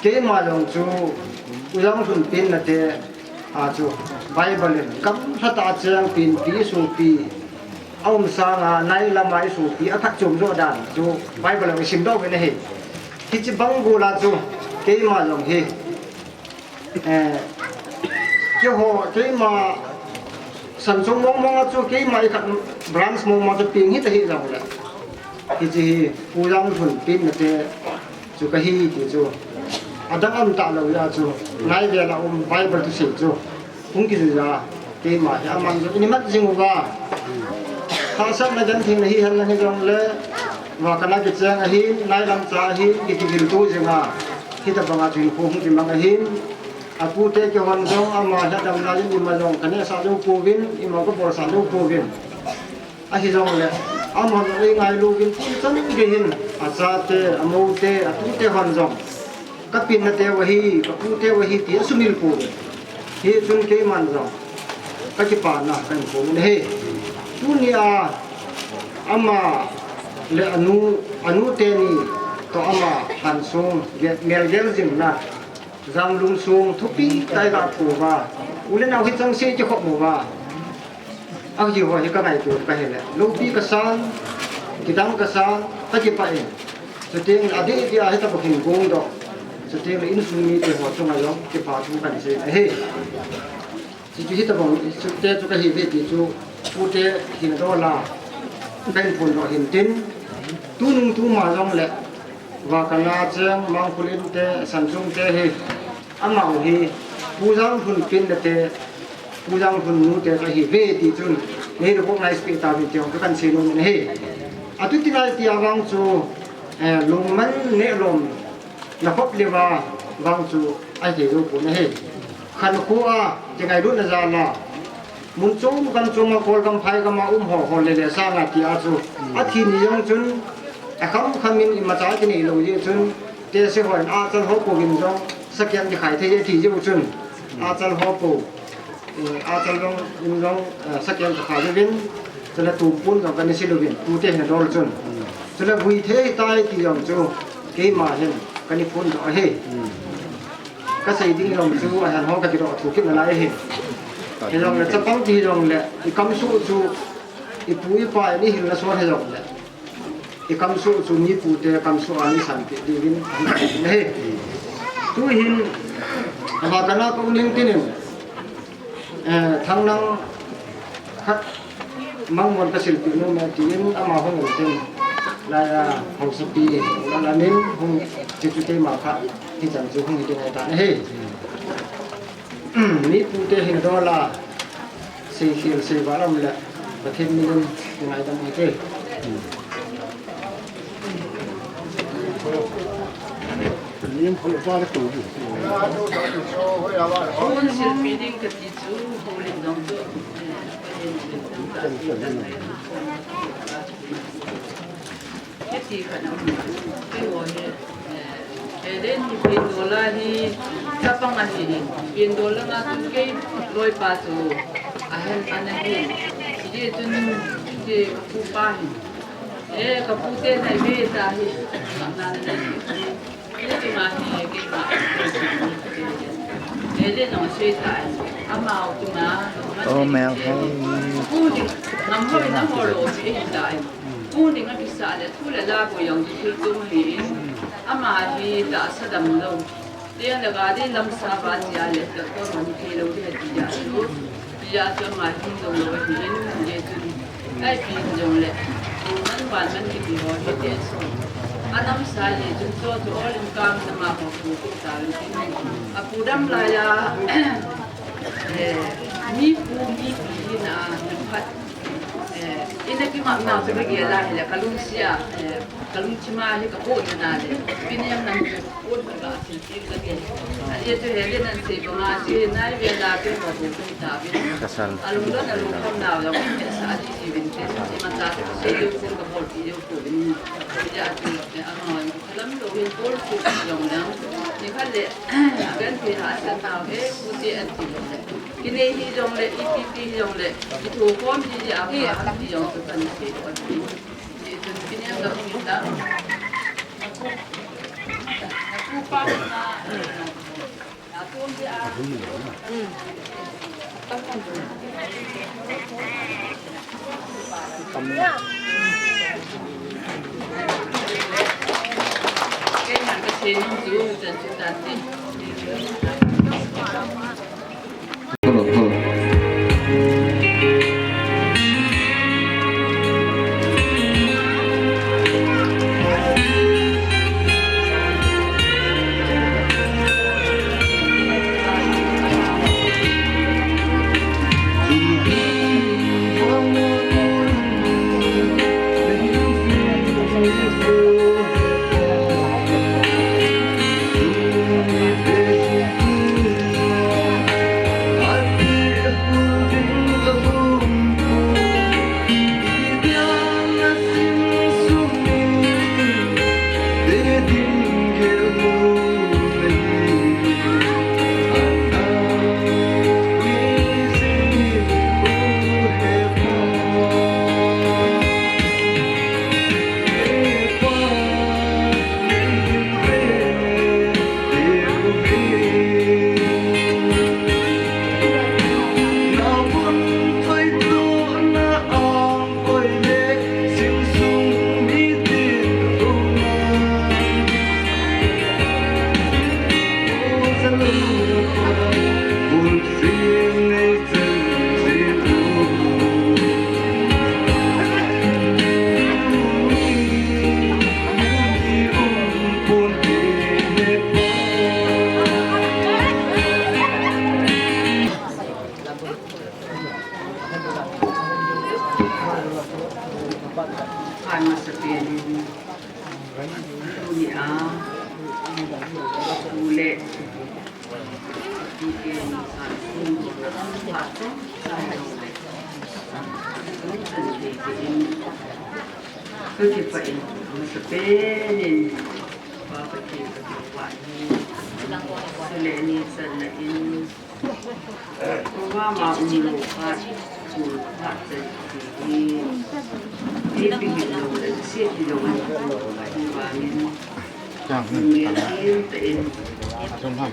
keima jong chu U Janglhun penna te a chu Bible in gamlha tah a cheng penpi, sopi a um sanga nai lama i sopi a phatchom jo dan chu Bible in i simdoh uvin ahi. Hiche bang gol a chu keima jong hi, eh, keiho, keima sanchung mong mong a chu keima i khat branch mong mong chu peng hita hi jongle, hiche hi U Janglhun penna te chu kahi ti chu adang um talou a chu nai vel a um Bible thusei chu hung kijui a, keima hi aman jong i imat jing uva, hahsatna genthei na hihen lang hijongle, Vakana kicheng ahin, nai lam cha ahin, kikivil tu jing a, hitabang a chu hinkho hung kimang ahin. Apute kihon jong ama hi adam lai in ima jong kanehsah jou pouvin, ima kabolsah jou pouvin. Ahijongle, amahon eingailu uvin, tuchan gei hin achate, amoute, atute hon jong kapenna teu ahi, kapute u ahi ti asumil pouvin. Hichun keiman jong kakipana kahin phong in ahi. Tunia ama le anu, anu teni toh ama hansung, melgel jingna, Janglum sung thupi tah a iga kou uva, u le nao hicheng se kikhop uva, ahiho hi kangaito kahile, loupi kasan, kidang kasan, kakipah in. Chuteng adeh deh a hitabang hin gongdoh, chuteng le insung mite ho chunga jong kipa thu kahin sei ahi. Chuchu hitabang, chute chu kahiuve ti chu pute hin dol a kahin phondoh hin tin, tunung tuma jongle Vakana cheng Mangkholin te, Sanchung te hi, amaho hi Pu Janglhun penna te, Pu Janglhun nu te chu ahiuve ti chun nei recognize peh tauvin ti jong kahin seinom in ahi. Atuti lai tia vang chu, eh, lungman nehlom na khop leuva vang chu ahithei jou pon ahi. Khankho a kingailutna jal a, mun chom gam chom a, Kolgam Phaigam a um ho, ho le le sanga tia chu, athi ni jong chun akham kham in imacha kinei lou jeh chun, tehse hon achal ho pouvin jong sakian kikhai thei e ti jeh u chun, achal ho pou, eh, achal jong in jong, eh, sakian kakhai uvin, chule tumpun jong kana sil uvin, tute hin adol chun. Chule vui thei tai ti jong chu keima hin kana phondoh ahi. Kasei ding jong chu ahin ho kakidoh thu kit nalai ahi. Hijongle chapang ti hijongle, i kamsoh chu ipu ipa in eihilna son hijongle, i kamsoh chu mi pute kamsoh a nei sanpeh diuvin ahi. Tuhin Vakana ka u Nengtin in, eh, Thangnang khat Mangmon kasilpeh nom e tin ama hung in tin, laiya hausapi Lalamin hung, chuchu keima khat hichan chu hung hi ding ahitan ahi. Mi pute hin dol a, seikhel seival um le, Pathen min in kingaidam uhite. Houin silpeh ding kati chu, houlim dong chu, eh, Pathen thilpeh ding kati chu. Hiti khat aum, keiho hi, eh, Eden hi Pendol a hi chapang ahi, Pendol langa chun kei loipa chu ahen ana hi, hijeh chun, hijeh kapupa hi, eh, kapute nai ve ta hi, nan nai hi. Hiti ma hi, keima, Eden jong sei ta hi, amau chunga, Oh, Mel, hey. Pu ding, nam ho, nam ho lo, sei ta hi. Pu ding akisah le, thu le la bou jong chu thil tum ahin, ama hi tahsa damlou. Teng le gari lam sa va tia le, platform a ni thei lou ding ahi tia chu. Tia chu ama hung dong lou ahin, hijeh chun. Ipi jongle, pu man van man kiti ho hite chu. Anam sa le chun chu chu all in kam nama ho pu pu ta le. Apu dam laiya, eh, mi pu mi pi hina, mi phat. Eh, ina kingapnau chu kagel a hile, kalungset a, eh, kalungthim a hi kapoh nana le, Pi Neng nang chu pon kha kasil pi kagel. Ajeh chu hile nan sei banga chu nai vel a chu kabol kahi tauvin. Alungdon alungkham nau jong hetsah ji ji uvin te, imacha chu sei diu chun kabolpi diu pouvin. Ajeh chu, eh, amaho in kalam lou hin bol chu jong leng, nikhat le, agenthei hahsatnau, eh, pute anti lou le. Kinei hijongle, ipi ti hijongle, kithokhom ji ji a, ipi jong chu kan sei doh ahi. Hijeh chun Khan masa pen in, tuni a, ule, ule, Ka kipah in, masa pen in, Pa Pathen ka thangvah in, chule ni channa in, Koma ma um lou khat, chul khat chan ti hi, ipi hilou le, se hilou le, ahi vangin, Chang, hmm, nge chang. Tin te in. Atum ham.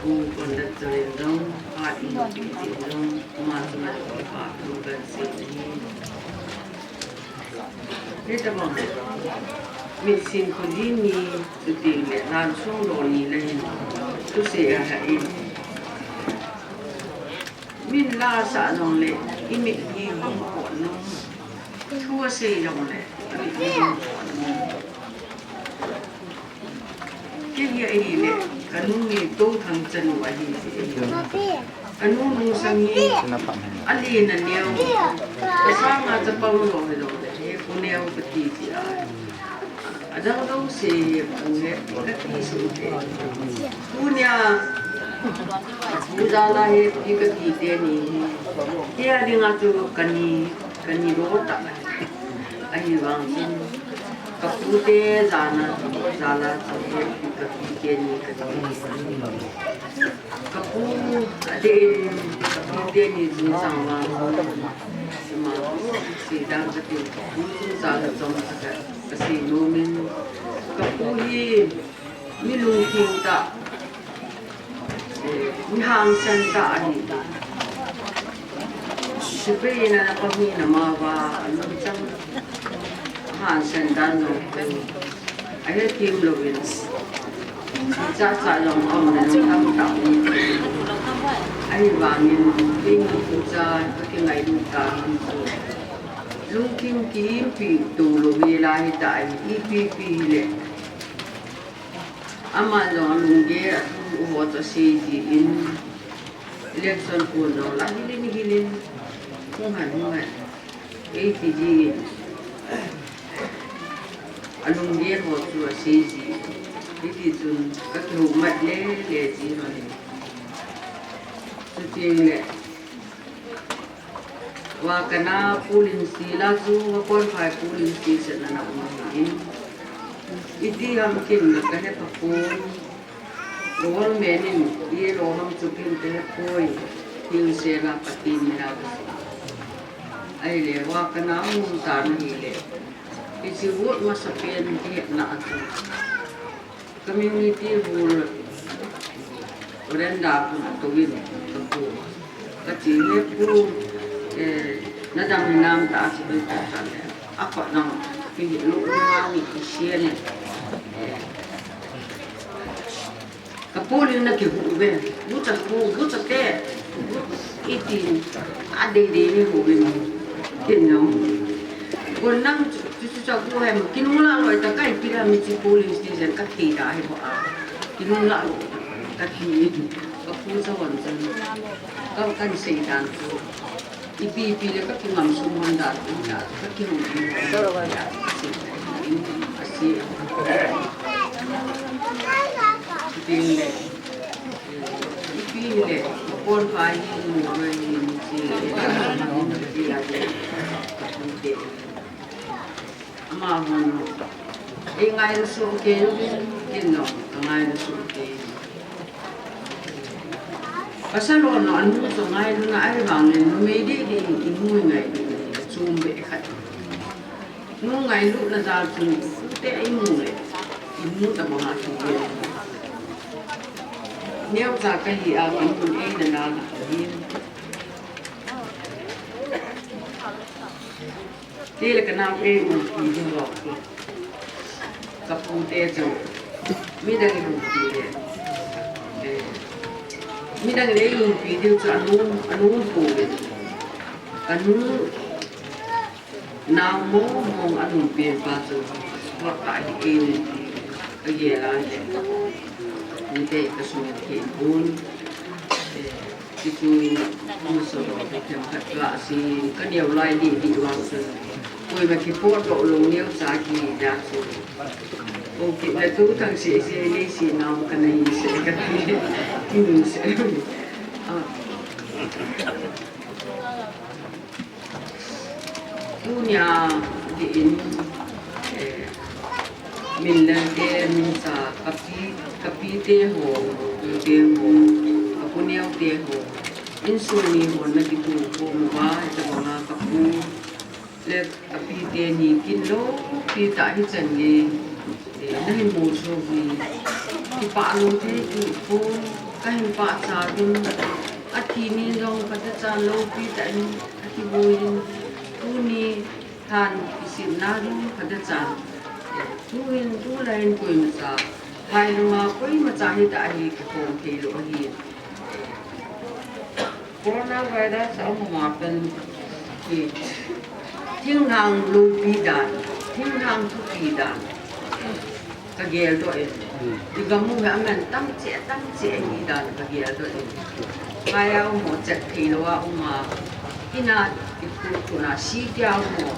Pu conductor in jong, ha in pi ti jong, ma chu ma pa tu kan se ni. Hitabang. Mitsin khu ji ni, chuteng le, nan sung do ni le hin. Tu se a ha in. Min la sa jong le, i mit hi hong ko no. Thu a sei jong le, i mit hi hong ko no. Kei hi ahile, ka nu hi Touthang chanu ahi, ahi. Ka nu Nungsang hi, alen aneo. Ka sanga chapang lou hi jong le, he Pu Neo kati ji a. Adang dong se he pu he, kati su te. Tunia, pu jala he, kati teni he. He adinga chu kani, kani lo ta. Ahi vang chun, ka pu te jana, jala chu he, kati teni, kati. Ka pu, adin, ka pu teni chu chang vang chun. Sima, si dang kati, ka pu chu jala chom sa ka. Ka sei nomin, ka pu hi mi lungthim tah, eh, mi hangsan tah ahi. Sepai in ana pang hi na ma va, alungchang hangsan dan jong ahe thim louvin. Cha cha jong aum na jong tam tah. Ahi vangin, keini tucha ka kingailut tah hi chu. Lungthim ki impi tou lou ve la hita, ipi pi le. Ama jong alunggel a thu ho chu asei ji in, election kon jong la hilin hilin, hung han hung han. Eiti ji in, alunggel ho chu asei ji in. Hiti chun ka kihoumat le le ji lou in. Chuteng le. Wa kana polling station la chu, wa kon phai polling station na na um in. Iti ham kin na ka he pa pon. Government in ye lo ham chu kin te he poi. Kin se la Pathen mina ka se. Ahile, va kana mun ta na hile. Hiche vote masapen kihetna a chu community hall veranda a kon atouvin kapu. Kati le pu, eh, nadam hinam tia chu dei ta le. Akot nang kihi lou nunga ni kisian e. Eh. Kapu lin na kihu ve. Gucha pu, gucha te. Iti. Adei dei ni hu ve. Kin no. Kon nang chu chu chu pu hem. Kinung la loi ta kai pi la mi chi polling station kathei da hi bo a. Kinung la loi ta kathei. Kapu sa wan chan. Ka kan sei dan chu. Ipi ipi le kakingam sum hon dan, dan, kakihou hon dan. Asi. Ipi le. Ipi le. Kon pai ni mo ni si. Ama hon. Ei ngailu soh kei, kin no, ka ngailu soh kei. Pasal ho no, anu chu ngailuna ahivang le, numei ding ding, imu ngailu, chom be khat. Nu ngailuna jal chun, tute imu le, imu tabang a chu be. Neocha kahi a, imu eina na na hi. Tile ka nao e umpi ding lou. Ka pu te chu. Midang in umpi le. Eh, midang in umpi ding chu anu, anu pu le. Ka nu nao mong mong anu pen pa chu. Wa ka hi e umpi. Ka ye la le. Ka pu te ka sung ke un. Eh, Kichu, muso lo, ka themkhat la si, ka neo lai di di vang chu. Koima kipot lo lo neo sa ki ja chu. O ki le tu thang si si ni si nao ka nei si ka ti. Ki ni si. Ah. Tunia, diin, eh, min lante, min sa, ka pi, ka pi te ho, ka pi te ho, ka pu neo te ho, insung mi ho na kitu khom uva, hitabanga ka pu, le ka pi teni kin loupi tah hichan gei, eh, na hin mu so hi, kipah lou thei kipon, ka hin pachat un, athi ni jong ka tachan loupi tah in, Akivui in, tuni lhan kisimna jong ka tachan. Tuhin, tulai in koima cha, hai lunga koima cha hita hi kikhom thei lou ahi. Coronavirus a um ma pen hi thinglhang loupi dan, thinglhang thupi dan. Ka geldoh in. Hmm. I gam u hi aman tamche, tamche ahi dan ka geldoh in. Kaya u mo chet thei lou a um a. Ina i pu pu na si tia u mo.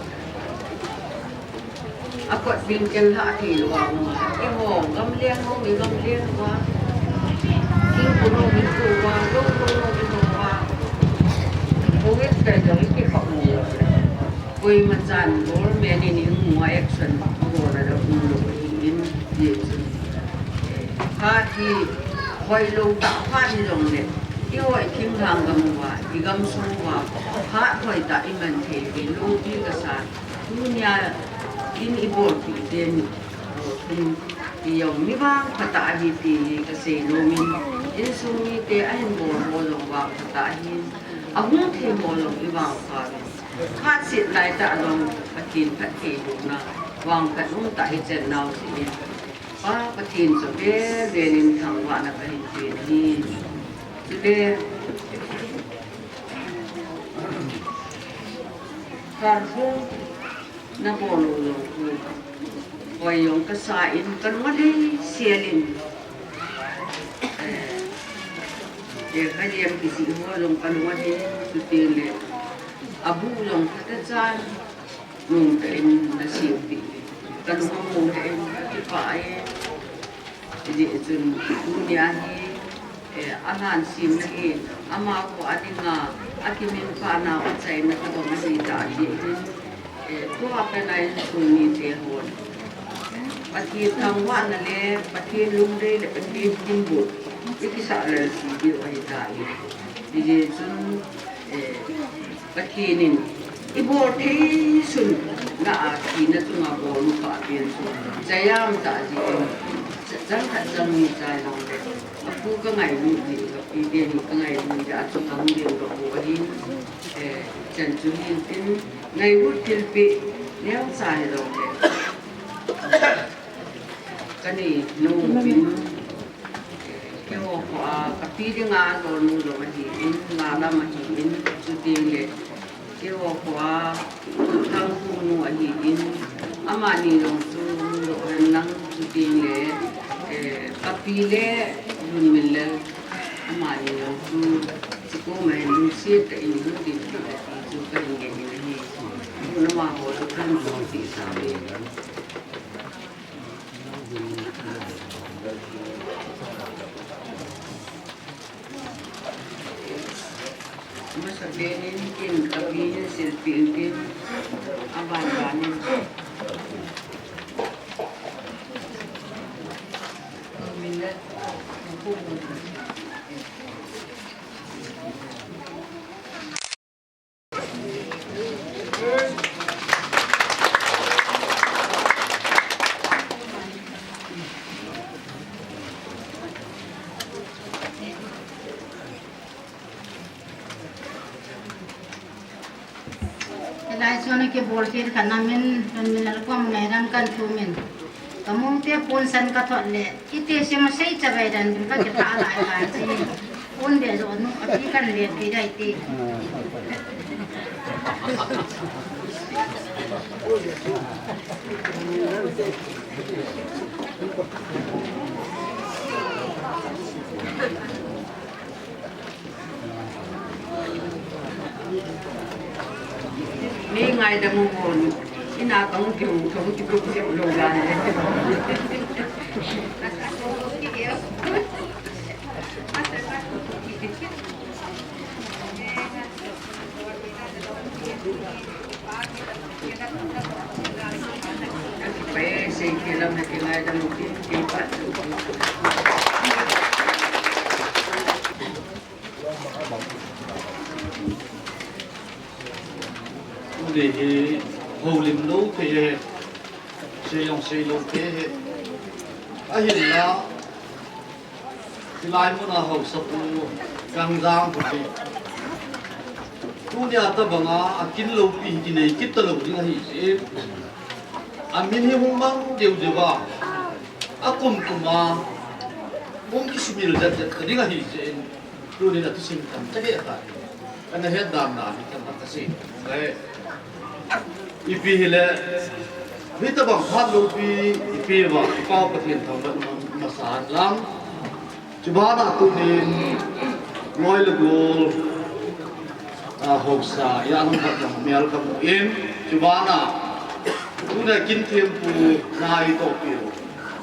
A kot bin kel ha thei lou a um a. I ho gam leng ho, i gam leng ho. King pu no, king pu wa, lo, lo, lo, king pu wa. Covid ka jong i ki kha u yo. Koima chan government in hung mo action abol a la um lou ahin, hijeh chun, eh, phat hi hoilou tah phat hijongle, i hoi thinglhang gam uva, i gamsung uva, phat hoitah i man thei uve, loupi kasa, tunia in i bolpi ten, eh, thum ti jong mi vangphatah ahi ti hi kasei nom in, insung mite ahin bol ho jong vangphatah ahin, ahung thei ho jong i vangpha uvin. Khatset laitah jong Pathen phattheibohna, vangphat umtah ichan nau jeh in. Pa Pathen chu vel vel in thangvahna kahin pe ahi. Chule, kharhung nabol u jong khu, hoi jong kasa in, kalung alhai sel in. Eh, eh, kalem kijih ho jong kalung alhai, chuteng le, abu jong phatechan, nungtah in nasem peh. Kalung amu lheh in, kakipah e. Hijeh chun, tunia hi, eh, alhan semna hi, amaho adinga, akiminpha nau achaina tabang ahi tah jeh hin, eh, tua pena insung mite hon. Pathen thangvahna le, Pathen lungdei le, Pathen thilbol, ikisah lel ji diu ahi tai. Hijeh chun, eh, Pathen in, Ibol thei sun na a thina chunga bol nu pa pen chu. Chayam ta ji in. Chang khat chang ni chai long le. Apu ka ngailut ni, ka pi te ni ka ngailut ni, a chu ka hung ding ka pu ahi. Eh, chan chu hin tin, ngailut thilpeh, neo sa hi long le. Ka nei nom uvin, keiho kho a, ka pi dinga lolnu jong ahin, la lam ahin, chuteng le, keiho kho a, Thangkhunu ahin, amani jong chu, lo hen lang, chuteng le, eh, ka pi le, Lunminlal, amani jong chu, chukoma hin lungset tah in, hung ding tah in, ti chu ka hin ngen in ahi. Amaho chu ka hin lungset tah in. Masa pen in kin ka pi in silpi in kin aban ban in. Minute. Hilai chun kibol thil khat na min, min min alkom ngaidan kan thu min. Ka mong te pon san ka thot le, ite sim sei cha bai dan bin ka kitha lai ka chi. Pon be jo nu, a ti kan le pi dai ti. Mi ngaidam u hon, ina tong kiu, tong kiu, kiu lo ga ne. Tuni hi houlim lou thei ahi, sei jong sei lou thei ahi. Ahinla, hilai muna haosapu Gangjang pu hi, tunia tabanga akin loupi hi kinei kit talou ding ahi jeh in, amin hi hung mang deu deu a, akum kum a hung kisumil jet jet ta ding ahi jeh in, tunin athusim tamtah he ta. Kana het dan na hi tamtah kasei. Ipi hile, hitabang phat loupi ipi uva, i Pau Pathen thangvah masa hen lang. Chubana tunin, loi le gol, a, haosa, i a nung khat jong mel kamu in, chubana, tuna kin thempu na i tohpiu,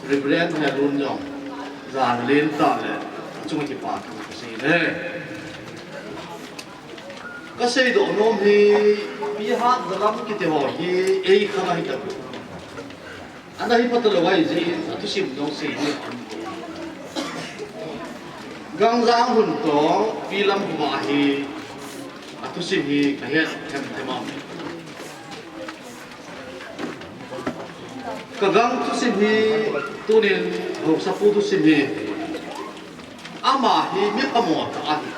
Reverend Helun jong, jan len tah le, achunga kipa thu kasei e. Kasei doh nom hi, Pi Hatzalam kiti ho hi, ei khang ahi tapoi. Ana hi phat talou ahi jeh in, athusim jong sei ding. Gangjang hun toh, Pi Lamkhoma hi, athusim hi kahet them them a. Ka Gang thusim hi, tunin haosapu thusim hi, ama hi mi phamo tah ahi.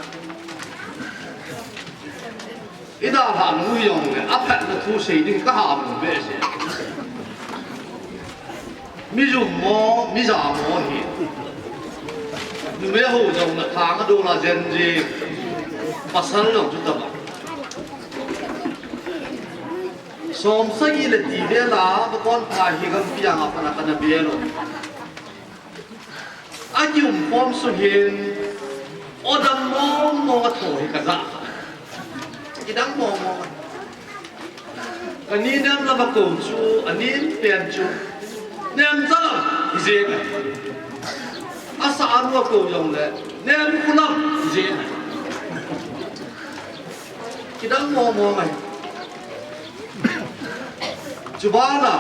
I dalhah nung u jongle, aphatna thu sei ding kaha mu behseh. Mi jum mo, mi ja mo ahi. Numei hou jong le thanga dol a jen jing, pasal jong chu tabang. Som sagi le ti vel a, vakonphai hi gampi a nga pat a kana bel u. Akium khom sung hin, o dam mong mong a tho hi kaja. Kidang mong mong. Kani nem lam a kou chu, anin pen chu, nem ja lam hi jeng e. Asa anu a kou jongle, nem khu lam hi jeng e. Kidang mong mong ahi. Chubana,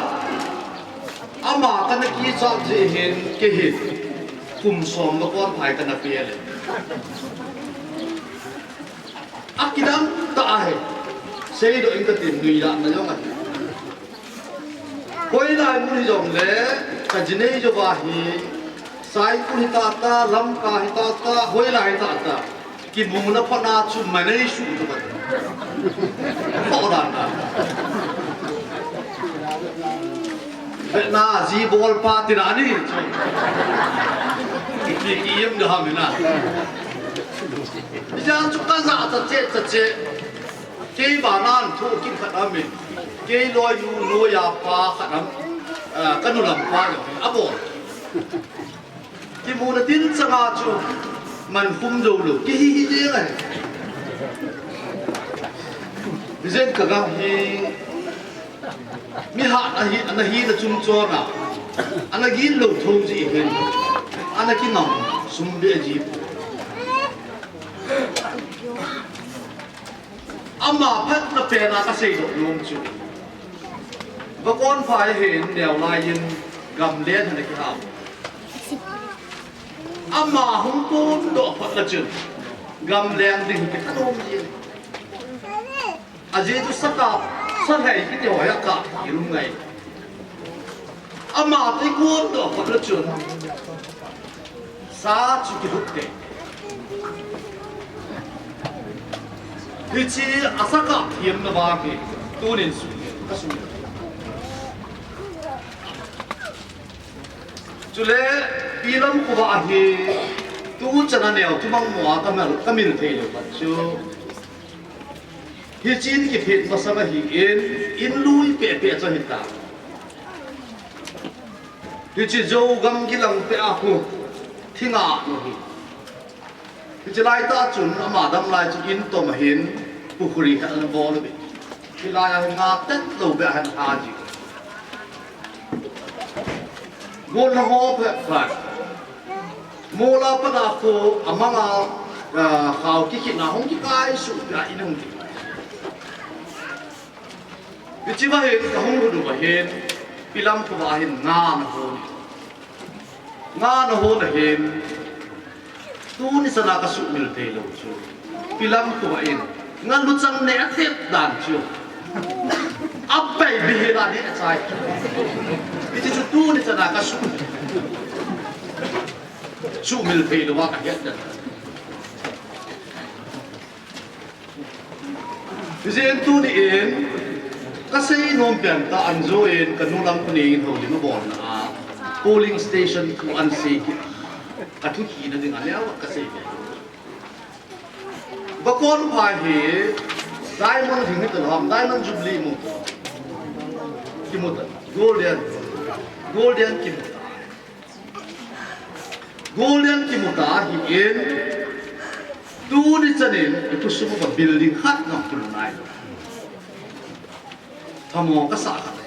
ama kana kichat jeh hin, kei hin, kum som vakonphai kana pel e. Akidang tah ahi. Seidoh in kati, nuijatna jong ahi. Hoilai mun hijongle, kajinei jouva hi, Saikul hitata, Lamka hitata, hoilai hitata, kimuna phatna chu manei suh chu kati. Phatna. Betna ji bolpa tina ni chu. Ki, ki, ki im da ham na. Ijat chu kajah cha che, cha che. Kei bana thu kit khat aum e. Kei loinu, noiya pa khat aum. Ah, kanu lampa jong abol. Kimuna tin changa chu man khum jou lou. Kihi hi jeng ahi. Jen kagam hi. Mi hat ahi, ana hina chungchon a, ana gin lou thou ji hin, ana kinam sum be ji. Ama phatna pena kasei doh nom chu, Vakonphai hin neo lai in gamlen hin akihau. Ama hung pun doh phat na chun, gamlen ding hi kitha nom ji. Ajeh chu sakap, salhei kiti ho hi akap thei lou ngai. Ama tei kon doh phat na chun, sa chu kilut te. Hiche asakap thiamna vang hi, tunin sumil, kasumil. Chule, Pilamkhuva hi, tuchan a neo thumang mo a kamil, kamil thei lou phat chu. Hiche in kiphet masang ahin, in lui pehpeh chu ahitai. Hiche Zogam kilang peh a khu, thinga nu hi. Hiche laitah chun ama dam lai chu in tom ahin, pukhuri khat ana bol uve. Hilai a nga tet lou beh ahin ha ji. Golhang ho phat phat. Mol a pat a khu amang a, ah, khao kikhitna hung kikai suh peh a in hung kikai. Hiche va hin kahung lut uva hin, Pilamkhuva hin nga ana hon. Nga ana hon ahin, tuni chan a kasumil thei lou chu, Pilamkhuva in nga luchang neh a tep dan chu, apai bihel a neh achai chu. Hiche chu tuni chan a kasu, sumil thei lou a kahet dan. Hijeh in tuni in, kasei nom pen tah, anjo in kanu Lamkhuneng in houlim abolna a, polling station thu ahin sei kit. Athu hina ding a neo kasei ve. Vakonphai hi diamond hing hita lou ham, diamond jubilee mu ta. Kimu ta. Golden. Golden kimu ta. Golden kimu ta ahin, tuni chan in ikhosung uva building khat jong kilhung nailou. Thamo kasa khat.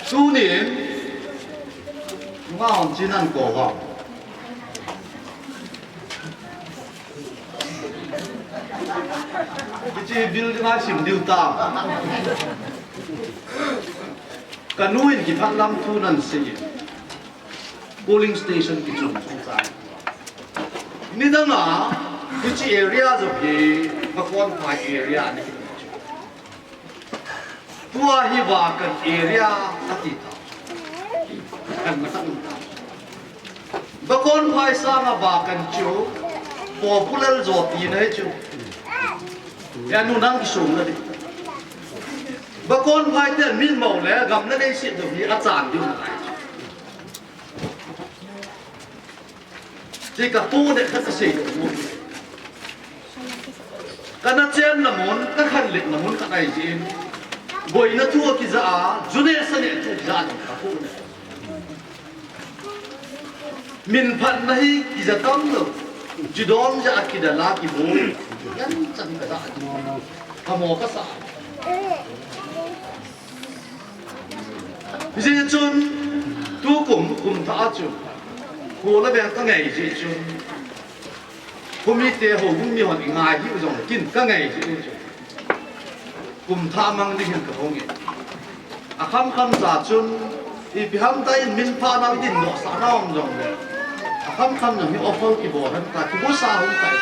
Tunin, nunga hon chin ahin kou uva. Hiche building a sim diu ta. Kanu in kiphat lam thu ahin sei in, polling station kichun chun chai. Nidang a, hiche area jong hi Vakonphai area ahi. Tua hi Vakan area ati ta. Kan masa ta. Vakonphai sanga Vakan chu popular jo tina ahi chu. Hia nu nang kisung na di. Vakonphai te min mo le gam na nei sit do hi achan diu na ahi chu. Ti kapu ne khat kasei mo. Kana chenna mun, kakhanletna mun khat ahi jin. Boina thu akija a, ju neh sa neh thu akija a, kapu ne. Min phatna hi kija tam lou. Ju don ja a kidal a kiboi. Yan chan kaja. Kamo kasa. Hijeh chun, tukum, kum thah a chun, kho le veng kangai jeh chun, khomite houbung mihon ingai hih u jongle kin kangai jeh u chun, kum thah mang ding hin kahung e. Akhamkham cha chun, ipi ham tah in min phatna idin dohsahna um jongle, akhamkham jong hi offer kibol hen ta, kibusa hung tai.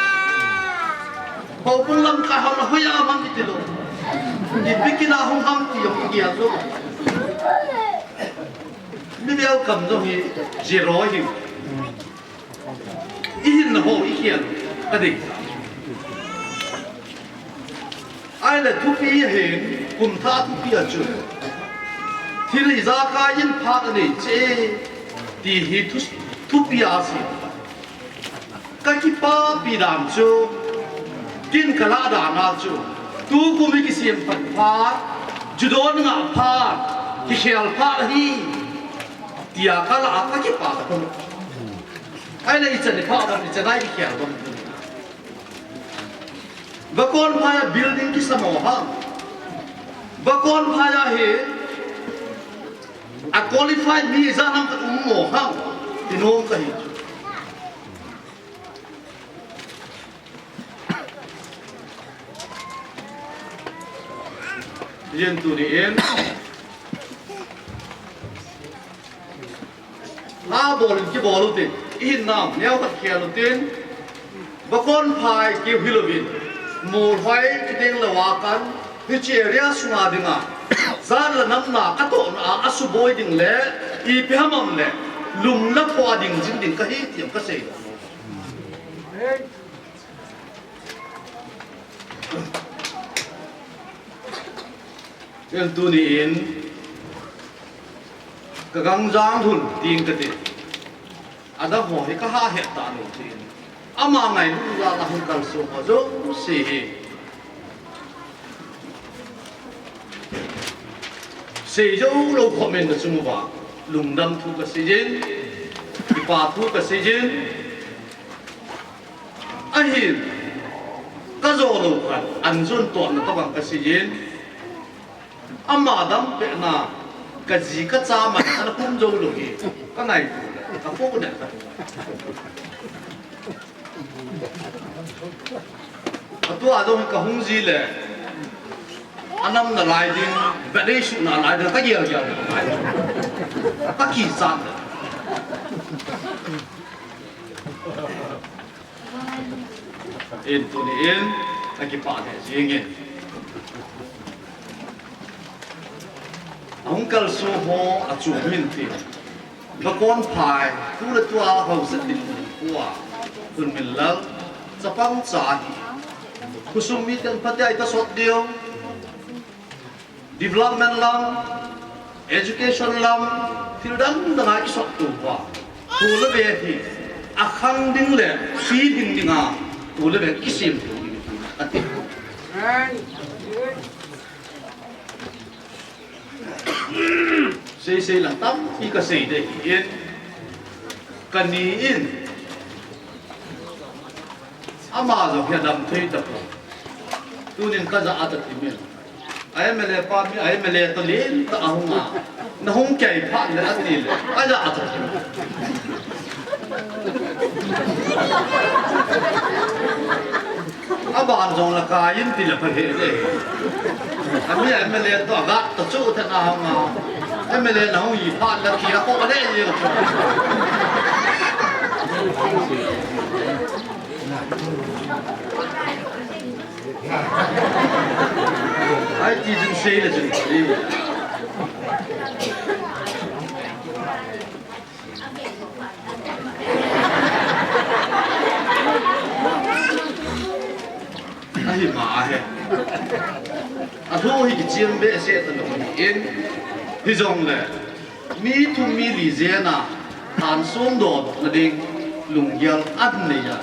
Houbung lamkai ho la hoiya mang iti lou. Ipi kina hung ham ti jong igel lou. Mi welcome jong hi zero hi. Ihinna ho ikhel ka dei. Ahile thupi ahin, kum thah thupi a chu, thil ijakai in phat anei cheh ti hi thu, thupi a asei. Ka kipapi dan chu, kin ka lah dan a chu, tukum hi kisem phat phat, ju don ngah phat, kikhel phat ahi, tia ka lah a ka kipa. Ahile ichan iphat bang, ichan a ikhel bang. Vakonphai a building kisam u ham? Vakonphai a hi a qualified mi ijat ham khat um u ham? Ti nom kahi. Yen tuni in. Abol in kibol utin, ihinna neo khat khel utin, Vakonphai keu hilouvin, Molhoi kiding lou a kan, hiche area sunga dinga, jat le namna katohna a asuboi ding le, ipi ham le, lum le pho a ding jing ding kahi ti jong kasei. Ken tuni in ka gangjang hun ding kati. Adang ho hi ka ha het talou tin. Ama ngailu jal a hung kalsong ho jouse hi. Sei jou lou khomin na chung uva. Lungdam thu kasei jin. Kipa thu kasei jin. Ahin, ka jo lou khat, an jun tona tobang kasei jin. Ama dam pehna, ka ji ka cha man, ana kum jou lou hi, ka ngaito, ka pu ne. Atua jong ka hung ji le, anam nalai ding, bad ei su nalai ding, ka gel gel, ka kichat le. In tuni in, akipah lheh jingin. Ahung kalsong ho achung min tin. Vakonphai, tu le tua hausat ding pu a. Tun min lal, chapang cha hi. Khosung miten phatea ita sot diu. Development lam, education lam, thil dang dang a kisot tou uva. Tu le ve hi, akhang ding le, si ding ding a, tu le ve kisem tou ding ati. Sei sei lang tampi kasei ding ahi in, kani in, ama jong hi adam thei tapoi. Tunin kaja a ta ti min. A MLA pa mi, a MLA toh lentah a hung a. Na hung kei phat le ati le. Aja a toh. Aban jong la kai in ti le pha he le. Ami a MLA toh agat toh chu te na hung a. MLA na hung hi phat le ti la ko le ye. Ai ti jin sei le jin. Ahi ma ahi. Athu hi kichiam behseh talou ahi in. Hijongle. Mi thum mi li jena, thansong dodoh na ding, lunggel anei a.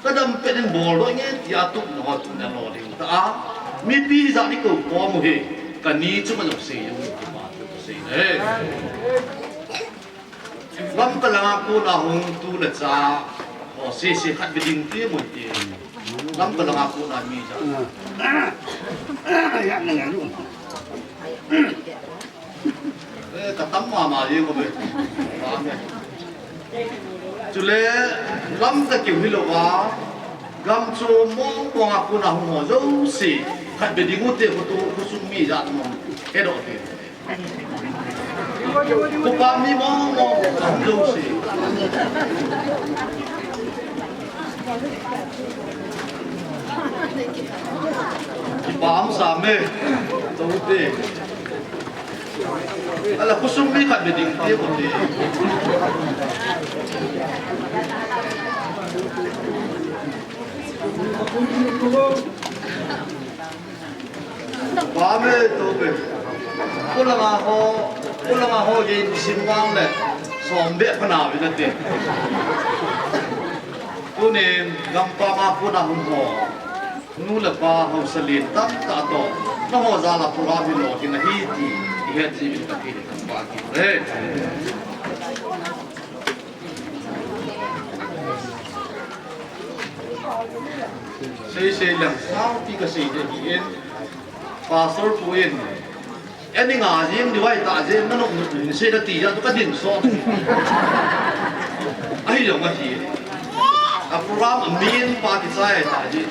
Ka dam pet in bol doh nge tia tup na ho tup na lo ding ta a. Mipi hijat ni ko kom u hi, kani chu ma jong sei jong ki ma tu sei le. Lamka langa kona hung tu le cha, ho sei sei khat be ding ti mo ti. Lamka langa kona mi ja. Ya na lu. Eh, ka tam mama jeng ko be. Chule, Lamka keu hilou a, gam chu mong mong a kona hung ho jouse, khat be ding u te ko tu, khosung mi jat mong, he doh te. Ko pa mi mong mong, hung jouse. Kipah sa me. Tote. Ala khosung mi khat be ding te ko te. Ba me to be. Kulanga ho, kulanga ho ge ni sim wang le. Som be phana bi na te. Tunin gampam a kona hung ho. Nu le pa haosa lien tamtah toh, nangho jal a program hi lolhing ahi ti, i het jeh in Pathen in thangvah in umhen. Sei sei leng, saupi kasei ding ahin, Pastor pu in, Ani nga jing, ni vai ta jing, na nok ni se na ti ja tu ka din so. Ahi jong ahi. A program a min pa kichai ta ji.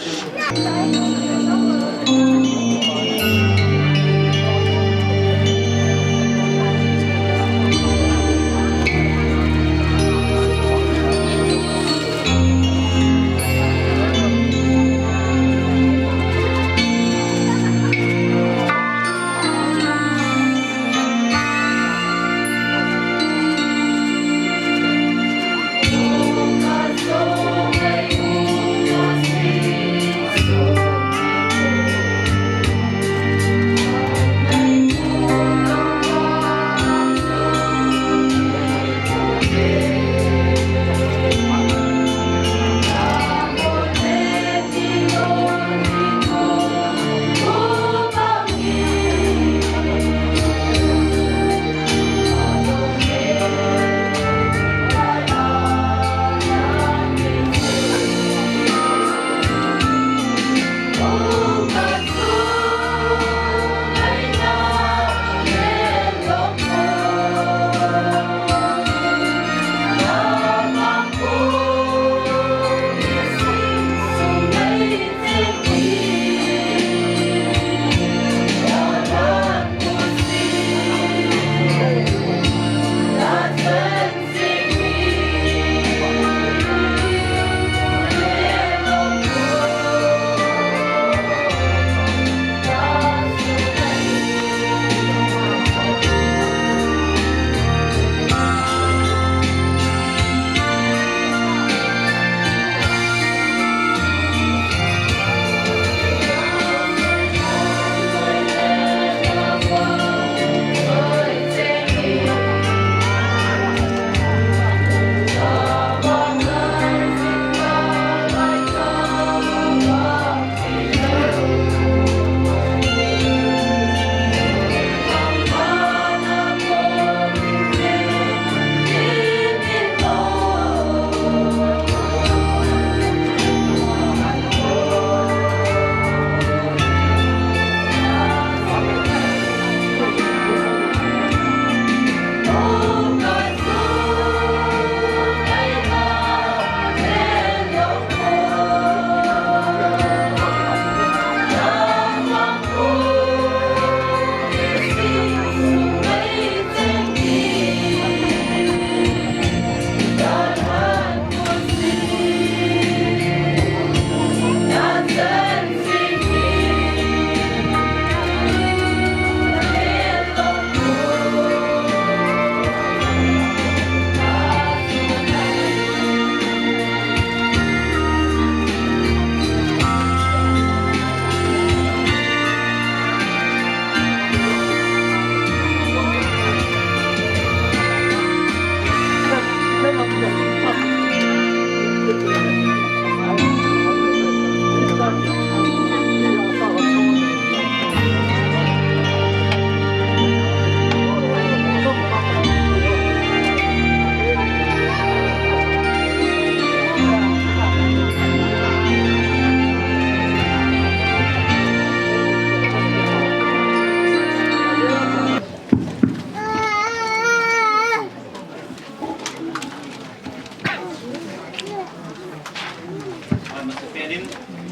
Amasapen in,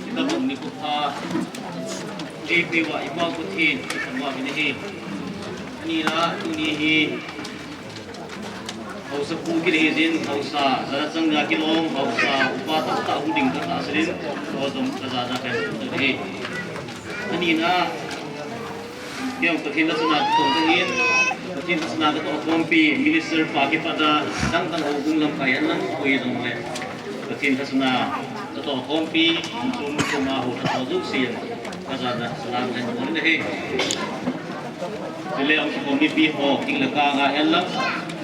itabang nikho pha, eipeuva i Pau Pathen, i thangvah uvin ahi. Ani la, tuni hi, Haosapu kiti hi jin, haosa, jana chang a kilom, haosa, upa tamtah hung ding tamtah asein, ho jong kajana kahin phongdoh ahi. Anina, kei jong Pathen tahsan a katoh kahin, Pathen tahsan a katoh khompi, minister pa kipat a, dangdang houbung lamkai a nang koi jongle, Pathen tahsan a katoh khompi, chom chom a ho katoh jouse, kajana salam kahin bol ahi. Chule hung kikhom mipi ho, king le kang a hen lang,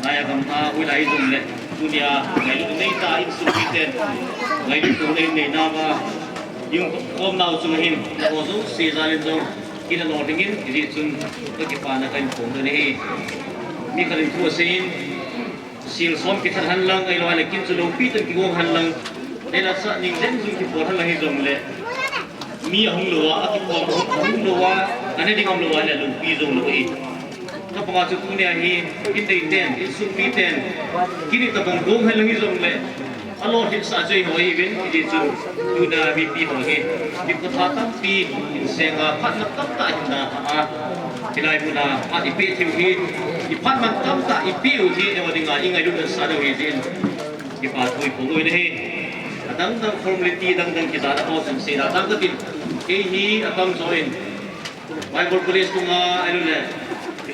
nai a gam a, hoilai jongle, tunia, ngailut nei ta insung miten, ngailut nei nei nauva, hung khom nau chunga hin, ho jouse jal in jong, kin a lolhing in, hijeh chun, kakipana kahin phongdoh ahi. Mi khat in thu asei in, Sel som kithat hen lang, ahilou le kin chu loupi tah in kigong hen lang. Nilhah sa ning jeng jong kibol hen lang hijongle. Mi ahung lou a, akikhom ahung lou a, ana ding aum lou a le loupi jong lou ahi. Chapang a chu tunia hi, kin dei ten, insung mi ten, kin itobang gong hen lang hijongle. Alolhing sa chu eiho ahiuvin, hijeh chun, tuna mipi ho hi, mi kotha tampi, insung a, phatna tamtah hin da a, hilai muna, phat ipeh theiu hi, iphat man tamtah ipeh u hi, eiho dinga, ingailutna sa diu ahi jeh in, kipa thu iphong uvin ahi. Adang dang formality, dang dang kijana ho chun seina tang katin, kei hi atam joh in, Bible College sunga, ahilou le,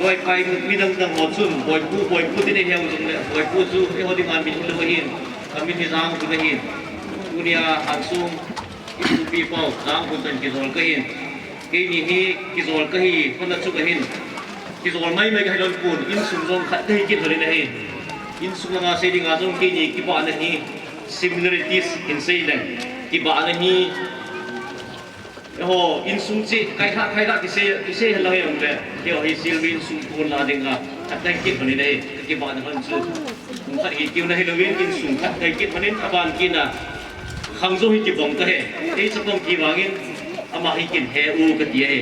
loipai midang dang ho chun, boipu, boipu tin eihe u jongle, boipu chu, eiho dinga min hilou ahin, kamin hi Jangkhun ahin. Tunia, Hansung, insung mipau, Jangkhun toh kijol kahin. Keini hi, kijol kahi, kona chu kahin. Kijol maimai kahi lou pon, insung jong khat kahi kit lhon in ahi. Insung langa sei dinga jong keini kibahna hi, similarities in sei leng. Kibahna hi, Eiho, insung chu, kailhah, kailhah, kisei, kisei hen lang hijongle. Eiho, hi Silmi insung kon la dinga, khat kahi kit lhon in ahi, kibahna lhon chu. Khat hi kiuna hilouvin, insung khat kahi kit lhon in, aban kit na. Khang jong hi kibang kahi, ei chapang kivangin, ama hi kin he u kati ahi.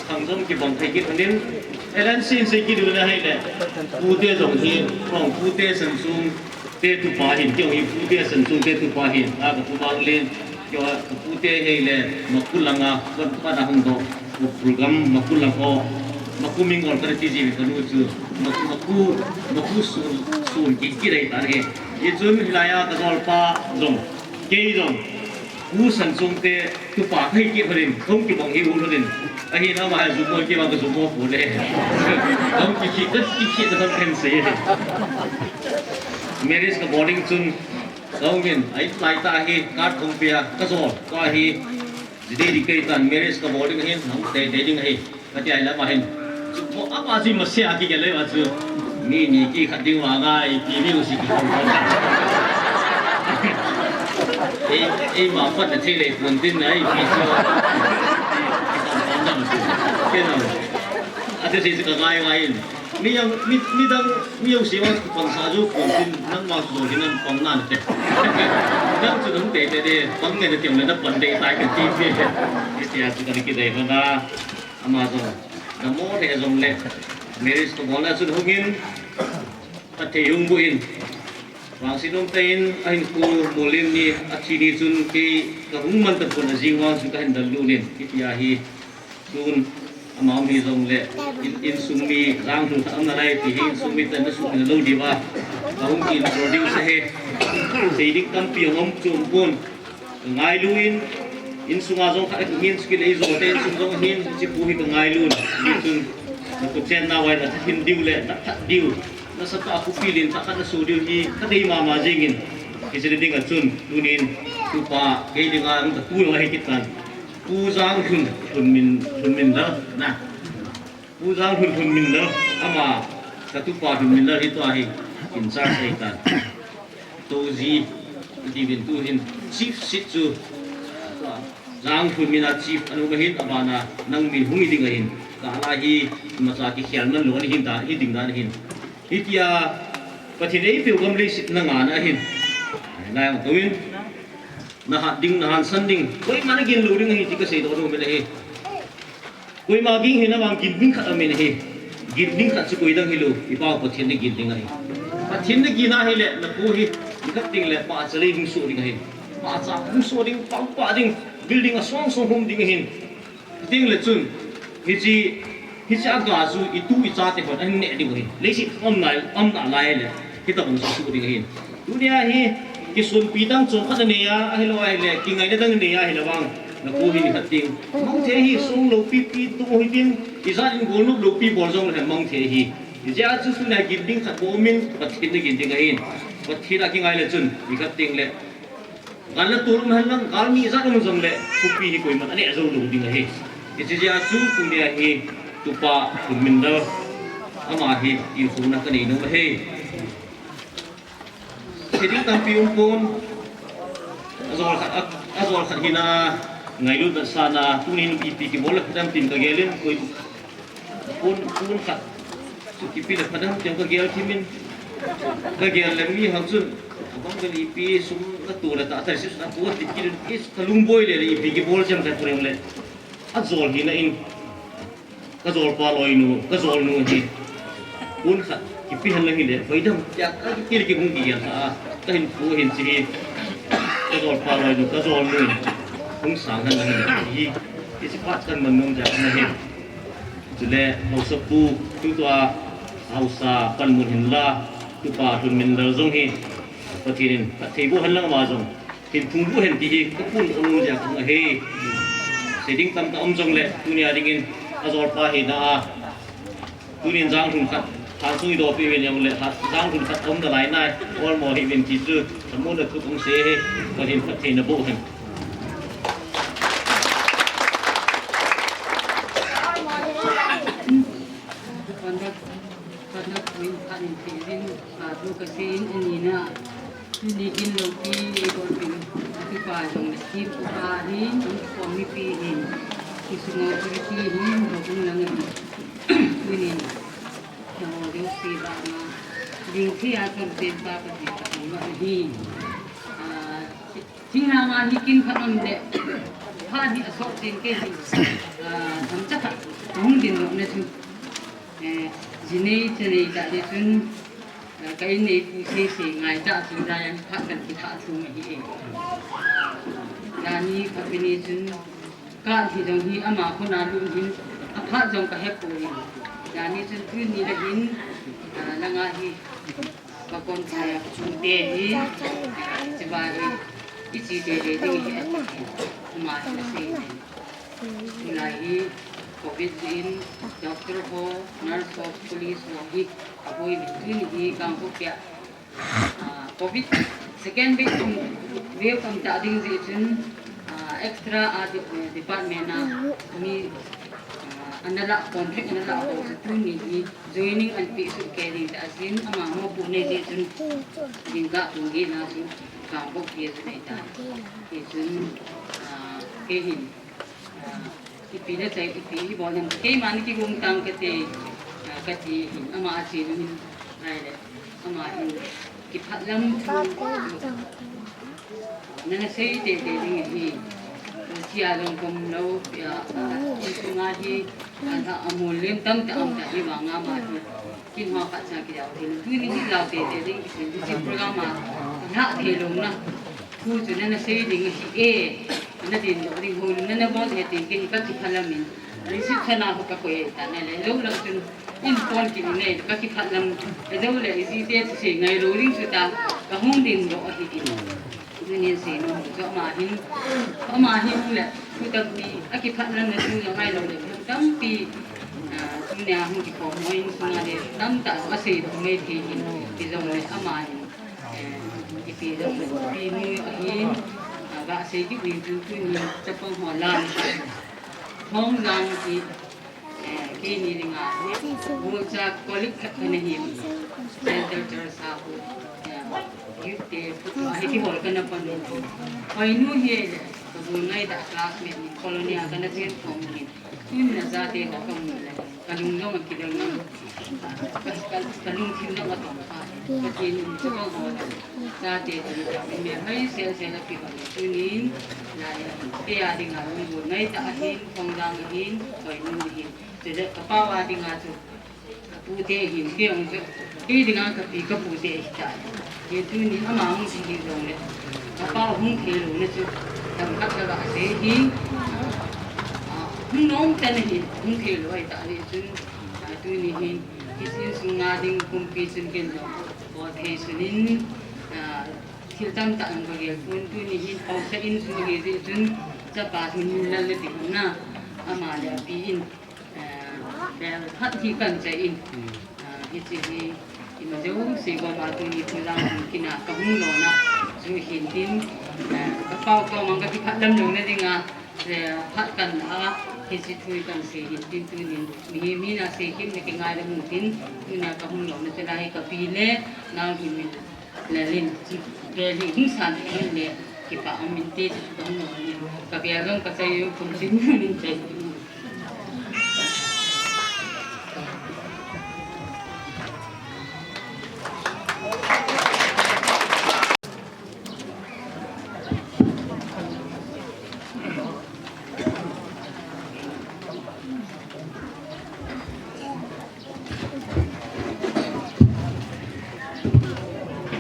Khang jong kibang kahi kit lhon in, elan sin sei kit u na hile. Pute jong hi, pute Sansung, te tupa hin, keiho hi pute Sansung te tupa hin, a ka pu Manglen, keiho ka pute hile, Maku langa, kon pa da hung doh, program Maku lang ho, Maku Mingol ka ti ji kanu chu, Maku, Maku, Maku sun, sun ki, ki dei ta hi. Hichun hilai a ka jolpa jong, kei jong, Pu Sansung te tupa kahi kit lhon in, kahung kibang hi u lhon in. Ahin ama hi jummo kivang ka jummo pole. Kahung kikhih, kakikhih na kahin sei. Marriage kabol ding chun, kahung in, ahin lai ta hi, card kahung pea, kajol, tua hi, ji dei ding kahi tan, marriage kabol ding ahin, hung tei tei ding ahi. Kati ahile ama hin. Chu ko ama ji masea kigel le ma chu. Mi ni kikhat ding vang a ipi mi u si ki. Ei, ei ma pat na thei le pon tin na ipi chu. Kei na. Ate si ka ngai ngai in. Mi yang, mi, mi dang, mi yang si wa pon sa ju pon tin nang ma chu hin nang pon na te. Nang chu nang te te de, pon nge te tiang le na pon de tai ka ti ti. Iti a chu ka ni ki dei na. Ama jong, dammo lheh jongle, marriage kabolna chun hungin, phatthei hung boh in, vangset umtah in, ahinkho molin ni, athi ni chun kei kahung man tapon ajing vang chun kahin dal lut in, hitia hi, tun, ama um hijongle, in, insung mi, Jangkhun khat um nalai, ti hi insung miten nasuhmil lou diuva, kahung introduce ahi, sei ding tampi um chom pon, Kangailu in, insunga jong khat ahin, chukit le ijo te insung jong ahin, hiche pu hi kangailu in, hichun, na kuchen na vai na hin diu le, na that diu, nasatah a khopi lentah khat naso diu hi, kadei mama jeng in, hiche dinga chun, tunin, tupa, kei dinga, katu jong ahi kit tan. Pu Jangkhun, Lhunmin, Lhunminlal, na. Pu Jangkhun, Lhunminlal, ama, katupa Lhunminlal hi tua hi, in charge ahi tan. Toji, iti vin tu hin, chief seat chu, Jangkhun min a chief anu ka hin, abana, nang min hung hi ding ahin, kala hi, imacha kikhel man lou ahin dan, hi ding dan ahin. Hitia, Pathen eipeu gam leiset na ngahna ahin. Nang tawin, na hat ding, na hansan ding, koima na gin lou ding ahi, ti ka seidoh nom in ahi. Koima ging hi na vang gin ding khat aum in ahi. Gin ding khat chu koi dang hilou, i Pa Pathen na gin ding ahi. Pathen na gin ahile, na pu hi, ni khat ding le, pahcha lei hung soh ding ahi. Pahcha hung soh ding, pang pah ding, building asong song hung ding ahi. Ding le chun, hiche, hiche a ga chu, i tu i chate hon, ahin neh ding ahi. Leiset um nai, um nalai le. Hitabang sa su ding ahin. Tunia hi, kisunpi dang chom khat anei a, ahilou ahile, kingaina dang anei a, ahilou vang. Napu hin khat ding. Mang thei hi, sung lou pipi, tung hi ding, ijat in golnop lou pi bol jong le mang thei hi. Hijeh a chu tunia gin ding khat bou min, Pathen na gin ding ahin. Pathen a kingai le chun, mi khat ding le. Gal na tulum hen lang, gal mi ijat um jong le, khopi hi koiman aneh jou lou ding ahi. Hiche jeh a chu, tunia hi, tupa, Thunminlal, ama hi, tilkhouna kanei nom ahi. Thil ding tampi um pon, ajol khat, a, ajol khat hina, ngailutna sana, tunin ipi kibol le phatam tin kagel in, koi pon, pon khat. Chu kipi le phatam tin kagel thimin, kagel le mi ham chun, abang bel ipi sum katu le ta, ta si na pu ti kit in, is kalung boi le, le ipi kibol jam ka thurem le. Ajol hina in. Kajolpa loinu, kajolnu hi. Pon khat, kipi hen lang hile, hoidam, tia, ka kikil kihung kigel tha a, kahin pu hin chi hi. Kajolpa loinu, kajolnu hi. Hung sang hen lang hile, hi. Hiche pat kan man nom jeh a hi. Chule, haosapu, tutua, haosa, panmun hin la, tupa, Thunminlal jong hi. Pathen in, phatthei boh hen lang ama jong. Hin thum bu hen ti hi, ka pun ong jia kong ahi. Sei ding tamtah um jong le, tunia dingin, ajolpa hina a. Tunin jang lhun khat, thansung i dopi uvin jong le, tha-, jang lhun khat um nalai nai, olmo hih uvin ti chu, thamuonna thu kong sei hi, Pathen phattheina boh hen. Conduct, conduct point khat in ti uvin, a, thu kasei in, anina. Tuni kin loupi eibolpeh u, atupa jong le, atupa hi, atupa mipi hin, kisunga authority hin, hung lang ahi. Tunin, nangho jouse banga, ding thei a chonse pa Pathen ka hung ahi. Ah, thinglhang a hi kin khat um le, phat hi asot jeng kei hin, ah, themcha khat, hung ding lou na chu. Eh, ji nei, cha nei tah le chun, Ka in neipu sese ngai tah chu, jaiya phat kan kitha thum ahi e. Jani khat veni chun, ka thi jong hi ama khut a lut hin, aphat jong ka hepoi. Jani chun tuni le hin, ah, langa hi, ka kon chai a ka chungte hi, chibai hi, i chi tete ding hi, ama hi asei. Tulai hi covid in doctor ho, nurse ho, police ho hi aboi le, tuni hi Kangpokpi a, ah, covid second wave um, wave um ta ding jeh chun, ah, extra a de-, eh, department a mi, ah, ana la, contract ana la ho chu tuni hi joining an pe soh kei ding ta ahin, ama mopoh nei jeh chun jingkah pung get na chu Kangpokpi a chu nei tai. Hichun, ah, kei hin Ah, ipi nachai, ipi ibol ham. Keima nakigong tang kate, ah, kati hin, ama ache nu hin, ahile, ama hin, kiphat lam thu, nana sei tete ding ahi. Chia jong kom lou, ah, ah, isunga hi, ah, ah, amol lem tamtah um ta hi vanga ama hi. Kin ho khat cha kidau thei lou. Tuni hi lau tete ding kisin, hiche program a, lha thei lou na. Thu chu nana sei ding ahi e. Nadin doh ding ho, nana bol e tin, kei hi ka kiphalam in. Reception a ho ka koi e ta na le. Lou lou chun in pon kit in e, ka kiphalam. Lou le, iji te chu sei ngai lou ding chu ta. Ka hung ding doh ahi in. Tunin seinom chu ama hin, ama hin le, thu tampi, akiphatna na thu jong ailou le, thu tampi, ah, tunia hung kikhom ho in sunga le, tamtah jong asei doh mai thei in, hijongle ama hin, eh, ipi jong le, ipi nu ahin, ah, gasei kit uvin chun tunin chapang ho lam, Thongjang hi, Eh, keini dinga, Golcha College khat kana hi, Central Church a khu, eh, youth te, photo a hi kihol kana pan u. Hoinu hi le, ka bu ngai da classmate ni, Colony a kana chen khom ni. Tun na jate ho kamu le, kalung jong akidang ni. Ka, ka, kalungthim jong atong kha. Pathen in chapang ho le, jate tuni ta, mi me hai sel sel a kihol le. Tunin, lai, kei a dinga lunggel ngai ta ahin, Thongjang ahin, Hoinu ahin. Chule ka pau a dinga chu, ka pute ahin, kei jong chu, kei dinga ka pi ka pute ahi tai. Kei tunin ama hung thi hi jongle, ka pau hung thei louna chu, themkhat ka gasei hi, ah, hung nom tan ahi, hung thei lou ahi ta le chun, ah, tuni hin, hiche insunga ding kumpi chun ken jong, Thei sunin, ah, thil tamtah in ka gel pon, tuni hin haosa in sung hi jeh chun chapa hin min lal le ti hon na, ama le api in, ah, bel phat hi kan chai in, ah, hiche hi ima jouse koma tuni thulang hung kina ka hung lona chu hin tin, ah, ka pau koma ka kiphat lam lona dinga, Eh, phat kan la a, hiche thu hi kan sei hin tin tunin, mihem hina sei kit na kingai le mun tin, tuna ka hung lona chu lai hi ka pi le nao hi min lalin, bel hi hung san hin le, kipah a min te chu ka hung lona, ka bel jong ka chai u kum chin min chai.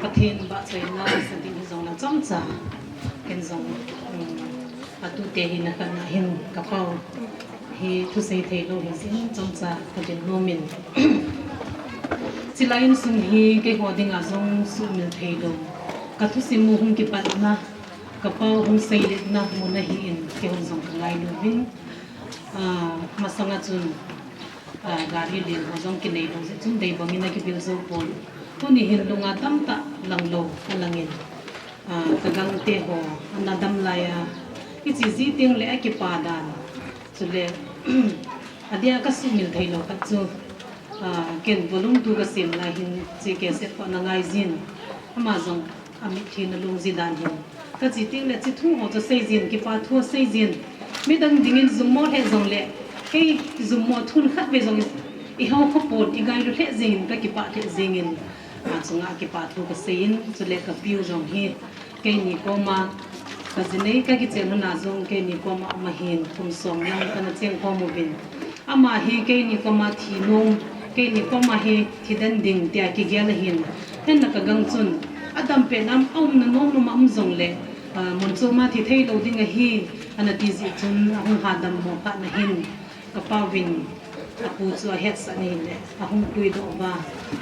Pathen vahchoina sa ding hi jong la chomcha, ken jong, um, atute hi na khat na hin ka pau hi thusei thei lou hi jin chomcha ka din nom in. Chilai insung hi keiho dinga jong sumil thei lou. Ka thusim u hung kipatna, ka pau hung seiletna mun ahi in, keihon jong ka ngailu vin. Ah, masanga chun, ah, gari len ho jong kinei lou jeh chun dei bangin a kibil jou pon. Tuni hin lunga tamtah lang lou, a langin. Ah, ka gangte ho, ana dam lai a. Hiche ji teng le a kipa dan. Chule, adia ka sumil thei lou khat chu, ah, ken volume two ka sem lai hin, hiche cassette ho ana ngai jin. Ama jong, a mitlhi na lungji dan hin. Ka ji teng le hiche thu ho chu sei jin, kipa thu sei jin. Midang dingin jummo lheh jong le, kei jummo thun khat vei jong i hao kha pon, i ngailu lheh jingin, ka kipah lheh jingin. A chunga kipa thu ka sei in, chule ka piu jong hi, keini koma, ka jinei ka kichen hon a jong, keini koma ama hin, kum som lang kana cheng khom uvin. Ama hi keini koma thi nom, keini koma hi thi den ding tia kigel ahin. Hinla ka gang chun, adam pen a um, a umna nom nom a um jong le, ah, mun chom a thi thei lou ding ahi, ana ti jeh chun, ahung hadam mo phat na hin. Ka pau vin, apu chu ahetsah in ahile, ahung puidoh uva,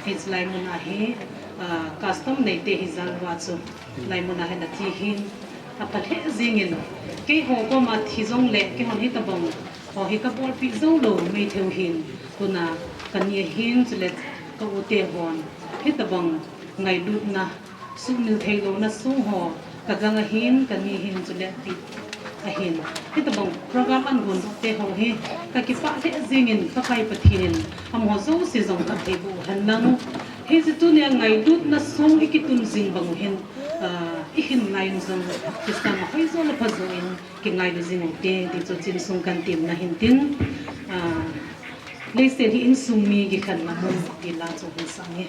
hiche lai mun a hi, ah, custom neite hi jal uva chu, lai mun a hin athi hin, apha lheh jingin, keiho koma thi jong le, keihon hitabang, ho hi ka bolpi jou lou, mei theu hin, tuna, ka ni ahin, chule, ka u te hon, hitabang, ngailutna, sumil thei louna sung ho, ka gang ahin, ka ni hin chule ti ahin. Hitabang program an gon te ho hi, ka kipah lheh jingin, Pakai Pathen in, amaho jouse jong ka thei bu hen lang. Hiche tunia ngailutna sung i kitun jing bang u hin, ah, i hin lai in jong, kisang a hoi jo le pha jo in, kingailu jing u te, ti chu chin sung kan temna hin tin, ah, leiset hi insung mi kikhenna mun ti la chu hin sang e.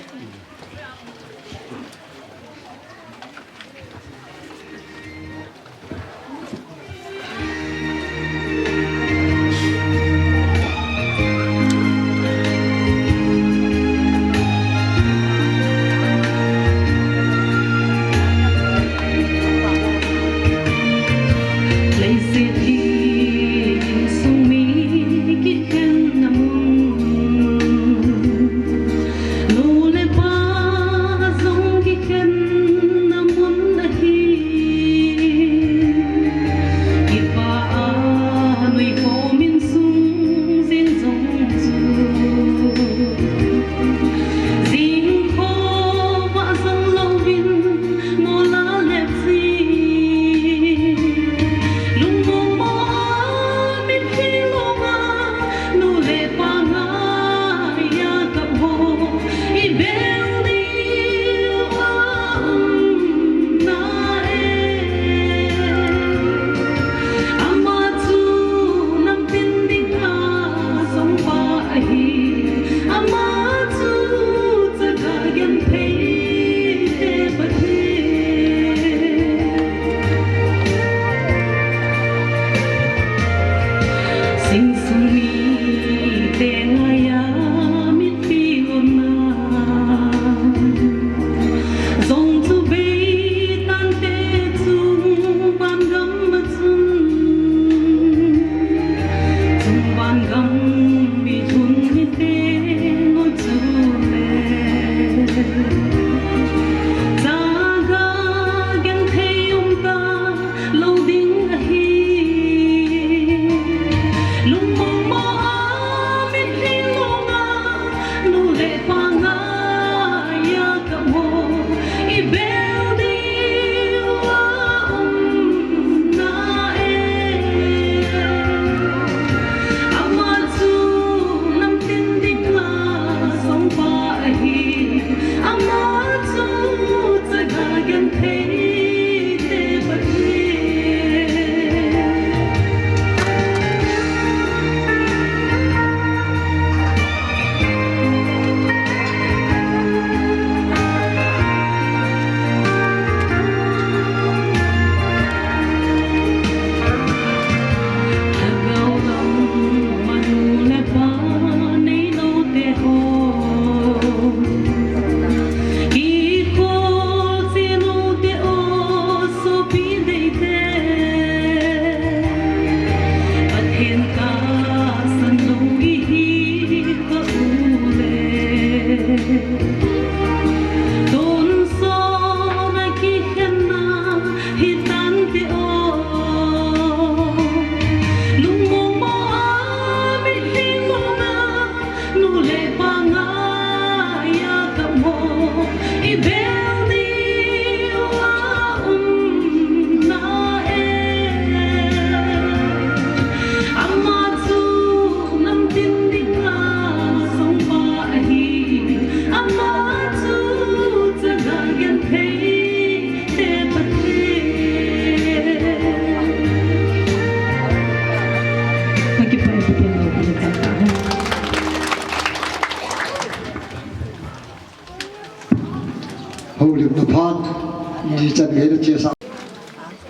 Chan gei na che sa.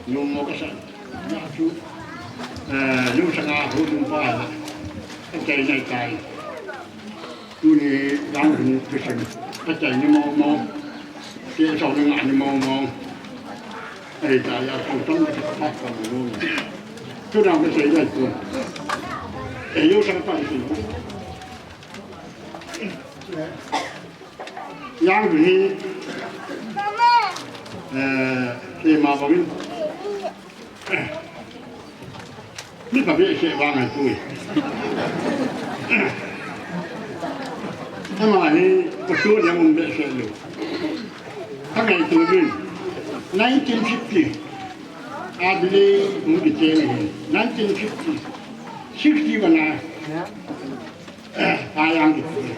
Numo ka sa. Ya chu. Eh, lu sa nga hu nu pa la. Ka chai nai tai. Tuni dang ni tu sen. Ka chai ni mo mo. Ke so ni nga ni mo mo. Ai ta ya chu tong ka pa ka mo. Tu dang ka sai ya chu. Eh, lu sa pa ni. Yang hi, eh, keima bangin. Mi pha behseh vang ahi poi. Ama hi, pasal yang um behseh lou. Ka ngaito uvin. Nineteen fifty. A Bilei hung kicheng hi. Nineteen fifty. Sixty bana. Pha yang kiti.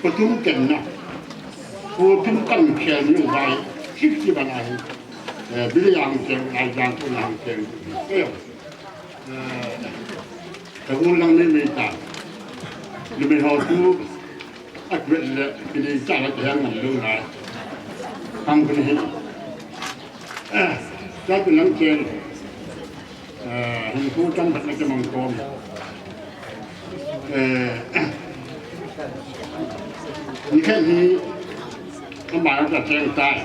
Pathum ken na. Pathum kan khel ni vai. Sixty bana hi. Eh, Bilei yang keng, lai yang tu yang keng. Eh, eh, ta hu lang ni mi ta. Ni mi ho tu. A kwet le, kini cha la ta yang ngam lu lai. Hang kuni hi. Eh, cha tu lang keng. Eh, hin khu tam phat na ke mang kom. Eh, ni khen hi, ka ma ka cheng tai.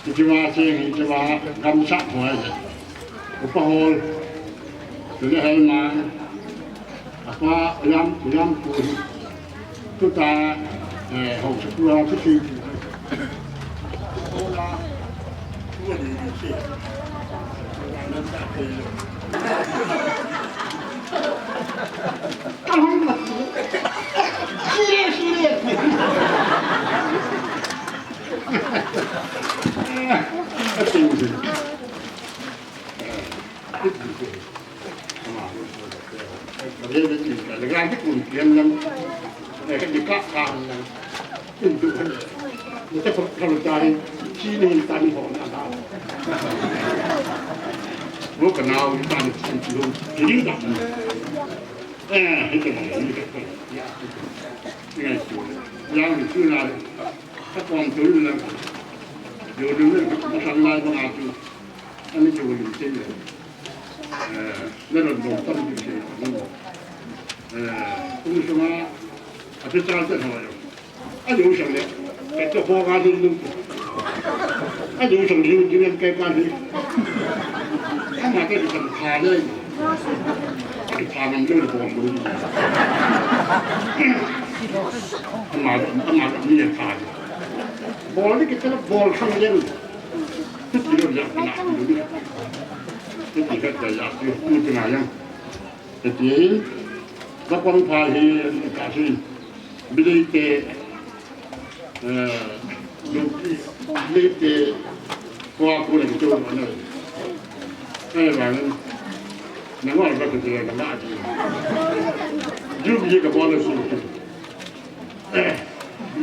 Ni chi ma cheng hi, chi ma gam sa hoi le. Upa hol. Tu le hel ma. Apa, yam, yam tu hi. Tu ta, eh, hong sa tu ha, tu si. Hola. Tu ha di di si. Alhamdulillah. Serious, serious. Ating si. Ani chu lim tin le. Eh, na ron bol tam tin le. Eh, kum sunga, a pe cha te ho yo. A yo sang le. Pe to ho ga ni lu. A yo sang ni lu ni ke ka ni. A ma te kan kha le. A kha ngam le bol lu. A ma, a ma ni kha. Bol ni ke bol sang le. Hiti lo ya na, hiti lo ya. Hiti ka ya, hiti na yang. Hiti in, ka pang pha hi, ka hi. Bilei te, eh, Bilei te, ko a ko le to na. Ai ba ni. Na ngol ba ko te na ma ji. Ju bi ka bo le su.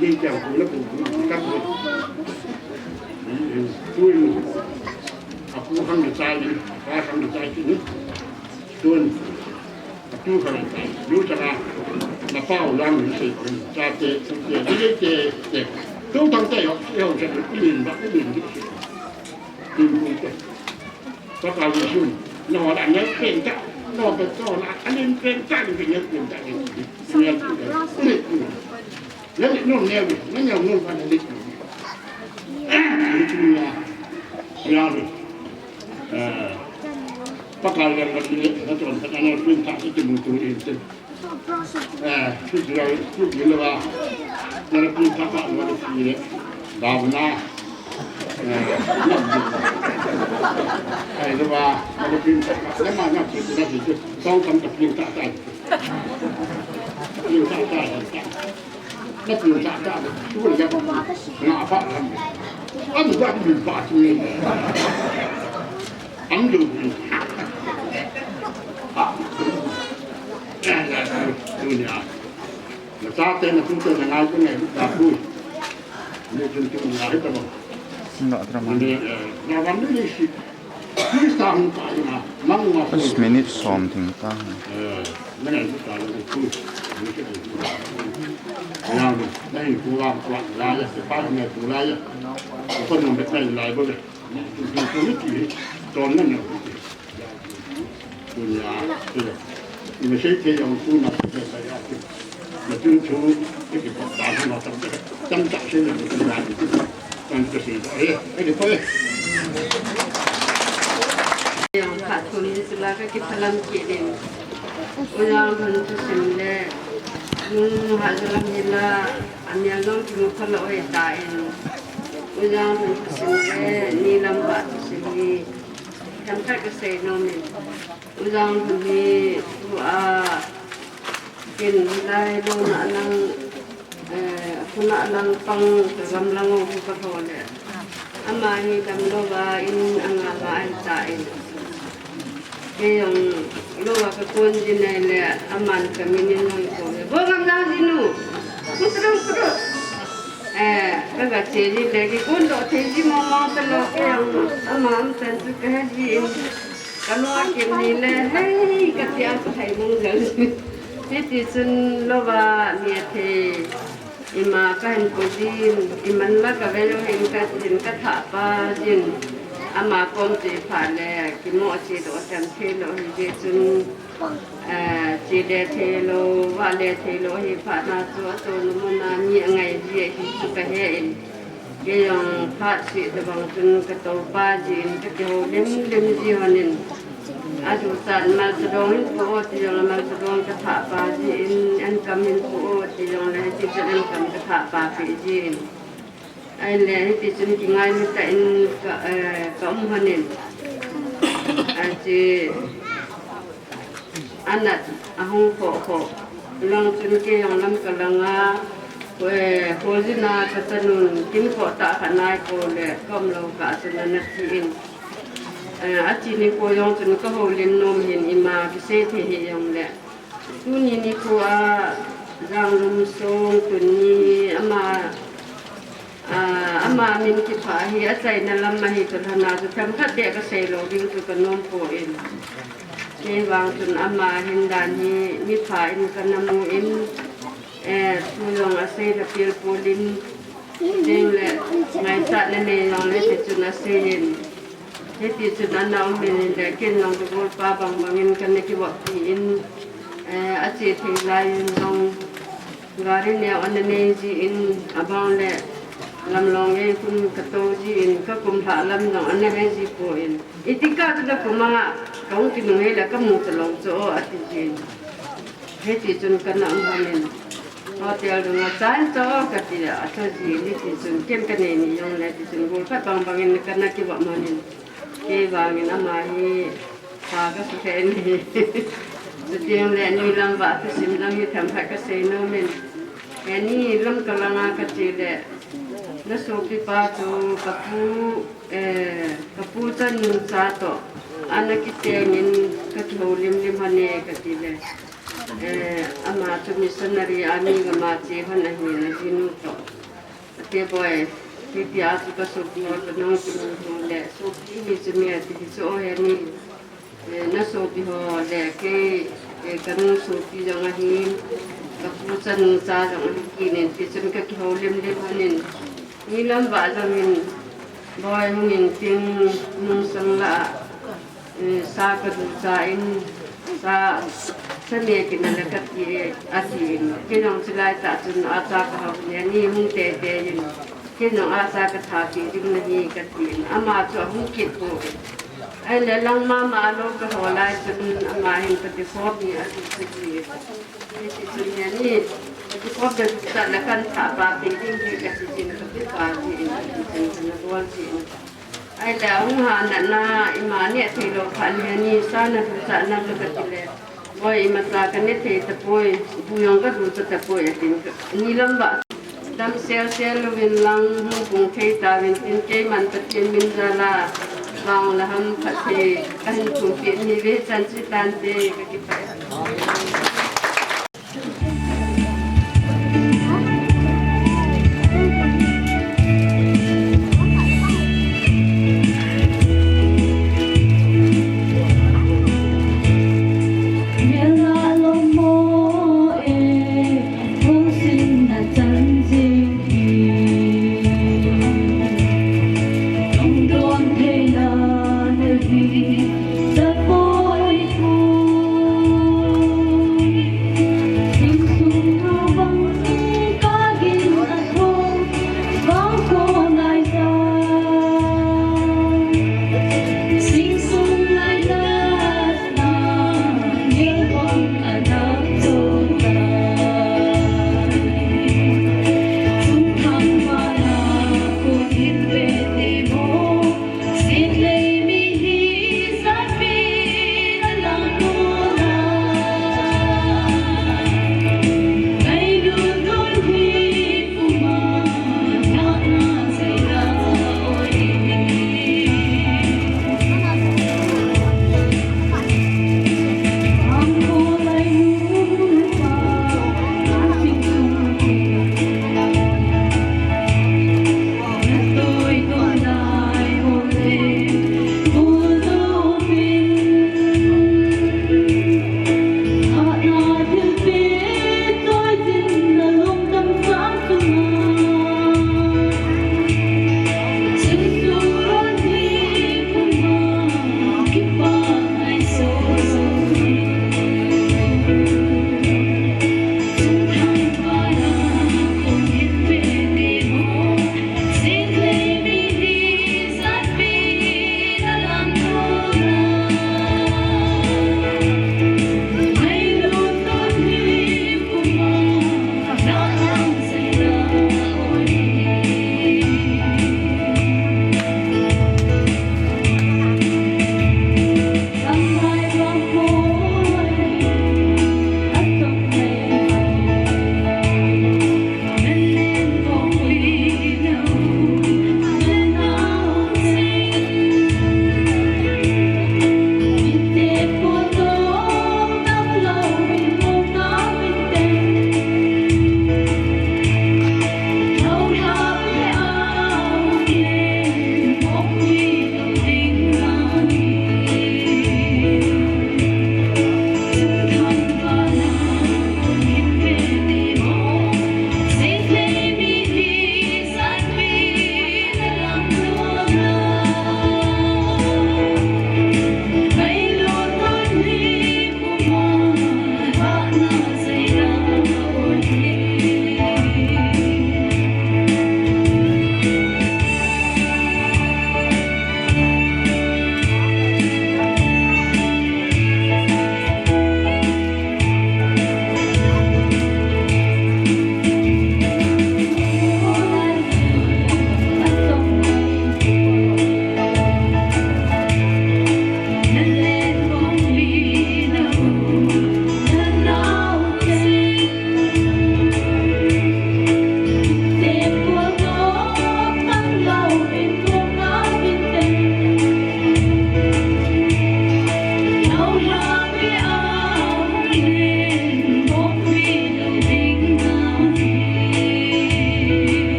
Ni kya ko le ko ka ko. Tun. A ku hang ni chai ni, a pa hang ni chai ni. Tun. A tu hang ni chai. Yu cha na. Na pa u lang ni sei ko ni. Cha te, tu te, ni te, te. Tu tang te yo, yo cha ni ba, ni ni. Tun tun te. Pakaisun, no la ne penta, no penta, no la ne penta, ne penta, ne penta, ne penta. Ne no ne ne ne no pa ne. Ne ya. Ya. Eh. Pakaisun ne ne penta, ne penta. Eh, tu dia, tu dia lah. Mana pun tak tak mana tu dia. Dah benar. Eh, nak dia. Eh, tu bah, mana pun tak tak. Nama nak tu dah tu. Tong tam tak pun tak tak. Pun tak tak. Nak pun tak tak. Tu dia. Ngapa kan? Anu dah pun tak ni. An lu. Ha. Dunia. Na sa te na tu te na ngai ko ne da ku. Ni tun tu na he ta ba. Nga tra ma. Ni, eh, na wan ni si. First minute som ding ta. Yang khat thum ni sila ka kiphalam kit in. Ujang thum thusim le, nung ha jalam hila, amial nong kimu phala oi ta in. Ujang thum thusim le, ni lam ba thusim ni. Themkhat ka sei nom in. Ujang thum ni, tua, kin lai lo na nang, Eh, kuna lang pang, ka gamlang u ka ho le. Ama hi damlou va in anga va ahi ta in. Kei jong lou va ka kon jin ahi le, aman ka min in hung ko le. Bo gamlang jinu. Kutru, kutru. Eh, ka ga che jin le, kei kon doh thei ji mong mong ta lou kei jong. Ama um tan chu ka he ji in. Ka lou a kim ni le, hei, ka tia ka hai mong jal. Hiti chun lou va mi a thei. Ima ka hin pu jin, iman la ka ve lou hin ka jin ka tha pa jin. Ama kom che pha le, kimo che doh cham thei lou hi je chun, eh, che le thei lou, va le thei lou hi pha na chu a to nu mo na mi a ngai ji hi chu ka he in. Kei jong phat seh tabang chun ka to pa jin ka kihou lim lim ji hon in. A duchat malcha dong hin pu o ti jong a malcha dong ka thah pa ji in, an kam hin pu o ti jong le hiti chun an kam ka thah pa pi ji in. Ai le hiti chun kingai mi ta in ka, eh, ka um hon in. Ai chi Anat ahung khoh khoh. Lang chun kei jong lam ka lang a, eh, khojin a ka tanun, kin khoh ta kha nai ko le, kom lo ka chun ana thi in. Eh, a chi ni ko jong chun ka houlim nom hin ima kisei thei hi jong le. Tuni ni ko a, Janglum Song tuni ama Ah, ama min kipha hi, achaina lam ahi, chulhana chu themkhat beh ka sei lou ding chu ka nom poi. Kei vang chun ama hin dan hi, mi pha in ka na mu in, eh, thu jong asei da pil pul in, ding le, ngaichatna nei jong le, ti chun asei in. Hiti chun ana um in le, ken jong ka golpa bang bang in ka na kivop pi in, eh, ache thei lai in jong, gari neo ana nei ji in, abang le, lam long ei kun ka to ji in, ka kum lha lam jong ana he ji poi. Iti ka chu ka kum a, ka hung kinung hei le, ka mu ta long chu o, ati ji in. Hiti chun ka na um hon in. Hotel dung a chan chu o, ka ti le, a tho ji in, hiti chun ken ka nei ni jong le, ti chun golpa bang bang in ka na kivop hon in. Kei vangin ama hi pha ka sukhen hi. Chuteng le ni lam va thusim lang hi themkhat ka sei nom in. He ni lam ka lang a ka che le. Na sopi pa chu ka pu, eh, ka pu chanu cha toh. Ana kiteng in ka kihoulim lim hon e ka ti le. Eh, ama chu missionary a mi gam a che hon ahi na jinu toh. Ate boi, hiti a chu ka sopi ho toh nang chu nang ho le, sopi mi chu mi ati hi chu o he ni, eh, na sopi ho le, kei, eh, ka nu sopi jong ahin, ka pu chanu cha jong ahi kit in, ti chun ka kihoulim lim hon in, ni lam va jong in, boi hung in ting nung sang la a, Eh, sa ka ducha in, sa, sa me kina le ka ti e, ati in. Kei jong chulai tah chun acha ka hou in, ni hung tete in. Kei jong acha ka tha pi ding nahi ka ti in. Ama chu ahung kit poi. Ahile lang mama lou ka ho lai chun ama hin ka ti khop ni ati chu ti. Hiti chun ni, ka ti khop le ducha le kan tha pa pi ding hi ka ti in ka ti pa ti in, ka ti in ka na bol ti in. Ahile, hung ha natna, ima neh thei lou phat in, ni sa na ducha nam ka ti le. Boi, imacha ka neh thei tapoi, bu jong ka ducha tapoi, atin ka, ni lam va. Dam sel sel louvin lang, hung pung thei tauvin tin, keiman Pathen min jal a, vang le ham phatthei, ka hin thum peh in ve chan chu tante, ka kipah e.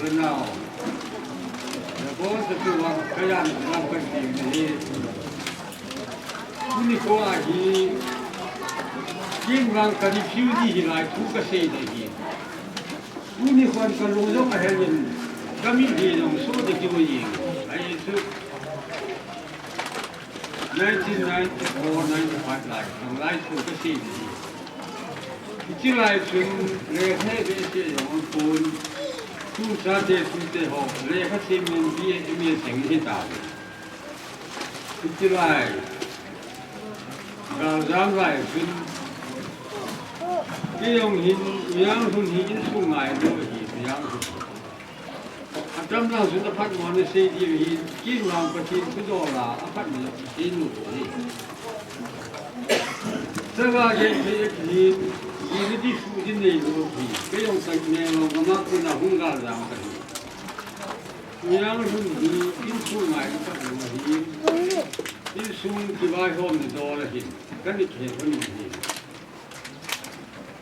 Now, the boss of the one, kaya ni lang kan ti ni. Tuni kho ahi, kin lang ka refugee hi lai thu kasei ding ahi. Tuni kho ka lo jong ahelin, kami hi jong so de ki wo ying. Ahi chu. Nineteen ninety-four ninety-five lai, ang lai chu kasei ding ahi. Hiche lai chun lekha beh se jong aum pon, tu chate tute ho lekha sim in B A M A seng hi tauve. Hiche lai, galjam lai chun, kei jong hin, Uyanglhun hi insung ngailu ahi, Uyanglhun. Atam lang chun aphatmo nasei diu ahi, kin lang Pathen thu dola, aphatmo nasei nu ahi. Chaga genthei ahi, unity suh ding neilou ahi. Kei jong Tamenglong gam a kona hung galjam kahi. Uyanglhun hi insung ngai aphatmo ahi. Insung kivaihomna dol ahin, kana kihe hon ahi.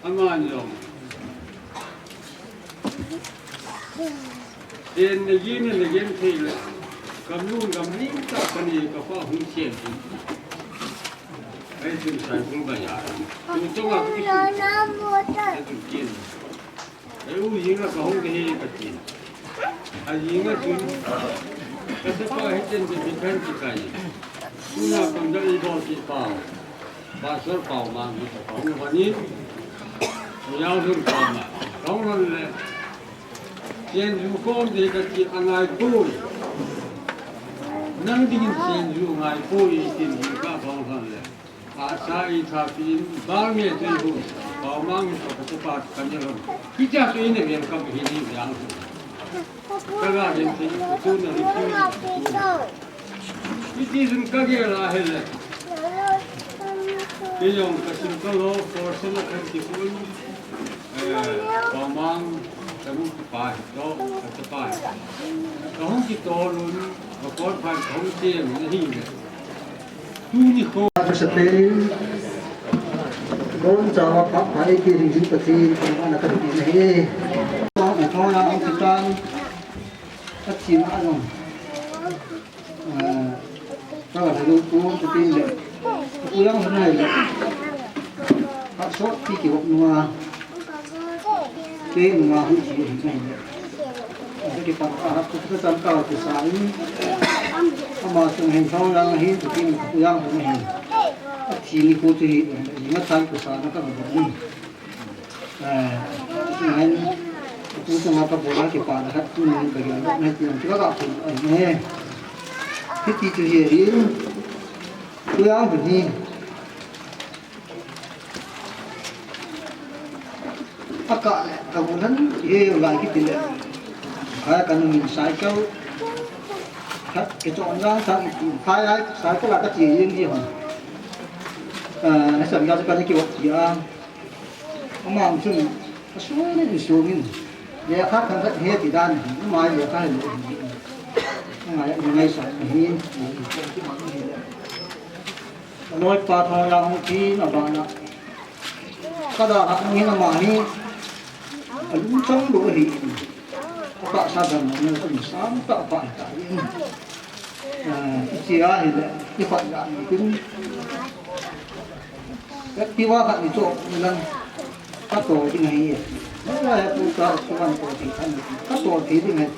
Aman jong, ken na gin na gen thei le, kam lung kam ling tah kanei, kapa hung chen. Ai chun sai kul ba ya. Tu chunga tu kisu. Ai tu kin. Ei u jing a kahung kahi kati. Ajing a chun, kachapa hi chen chen hi kan ti kai. Tuna kon da i bol ti pau. Pastor Paomang hi kahung vanin. Uyanglhun Paomang. Kahung lhon le. Chenju kom de kati angai poi. Nang dingin chenju ngai poi tin hi kahung lhon le. Asa i thapi in, bang nge tui hu, Paomang in toh kachapa kanei lhon. Hitia chu in a welcome hi ni yang hu. Kaga hin thei, tu na hi tu. Hiti chun kagel a ahile. Kei jong kasim kalou, force na kan ti pon. Eh, Paomang, kahung kipa hi toh, kachapa hi. Kahung kitol un, kakol phat kahung chem na hile. Tuni kho. Kasa pen, boncha'a pha pha eiti ding jing Pathen, Paomang na kati na hi. Paomang na thona ang kitang, kachim a jong. Ah, ka va lhai lou pon, chuti le. Ka pu jong lhai le. Ka sot pi kivop nunga. Te nunga hu chi hi mai le. Ka kipat a hat ka chan ka kisa in. Ama chung hin thong jang hin, chuti le ka pu jong lhai hin. Athi ni ko chu hi, ni ma chan kisa na ka va ni. Eh, ngai, tu tu ma pa bola kipa na khat tu ni ka gel na ti ang ka ga pu ai ne. Hiti chu hi hi. Tu yang bu ni. Aka le, ka bu nan ye lai kiti le. Ka ka nu min sai kau. Khat ke chon lang sang ti. Phai ai sai ka la ka ti yeng ji hon. Eh, na sam ya ka ni ki wa ti a. Ama chun, asung in, sung in. Lekha thangkhat he ti dan hi, ama lekha hi. Ama ya ngai sa hi, hi, hi, hi, hi. Aloi pa tho la hung ti na ba na. Ka da ha ni ama hi. Alung chang lo hi. Apa sa dan na kum sam ta pa ta. Ah, i chia hi le, i khat la ni kin. Ka ti wa khat ni cho ni lang. Ka to ding ahi. Ni la ya tu ka tu wan to ti kan. Ka to ti ding ahi.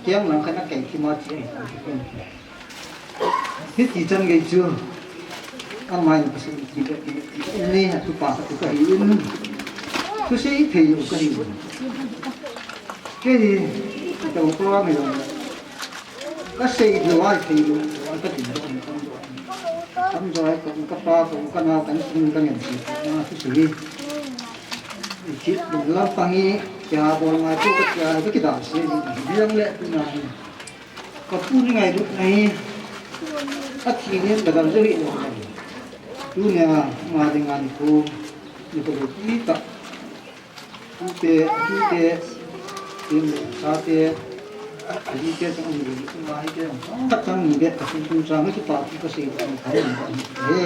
Kiang lang ka na kai ki ma ti ahi. Hiti chan gei chu. Amai ni kisu ti ka ti. Ni ha tu pa ka tu ka hi in. Tu si thei u ka hi. Kei hi, ka program hi jong le. Ka sei lou a thei lou, ka ti lou, ka ti lou. Ka pa, ka nao, ka kum, ka ngen ti. Na, tu si hi. Ki, lam pang hi, kei ha bol ngai tu, ka, ka kidal se. Hi jong le, tu na hi. Ka pu ni ngailut na hi. Athi ni, ka dal jo hi lou. Tu nia, ma ding an ku, ni ko ti ta. Tute, tute, tin le, chate, adite chang ni le, tu ma hi te, khat chang ni le, ka tu tu chang, kipa tu ka sei, ka sei, he.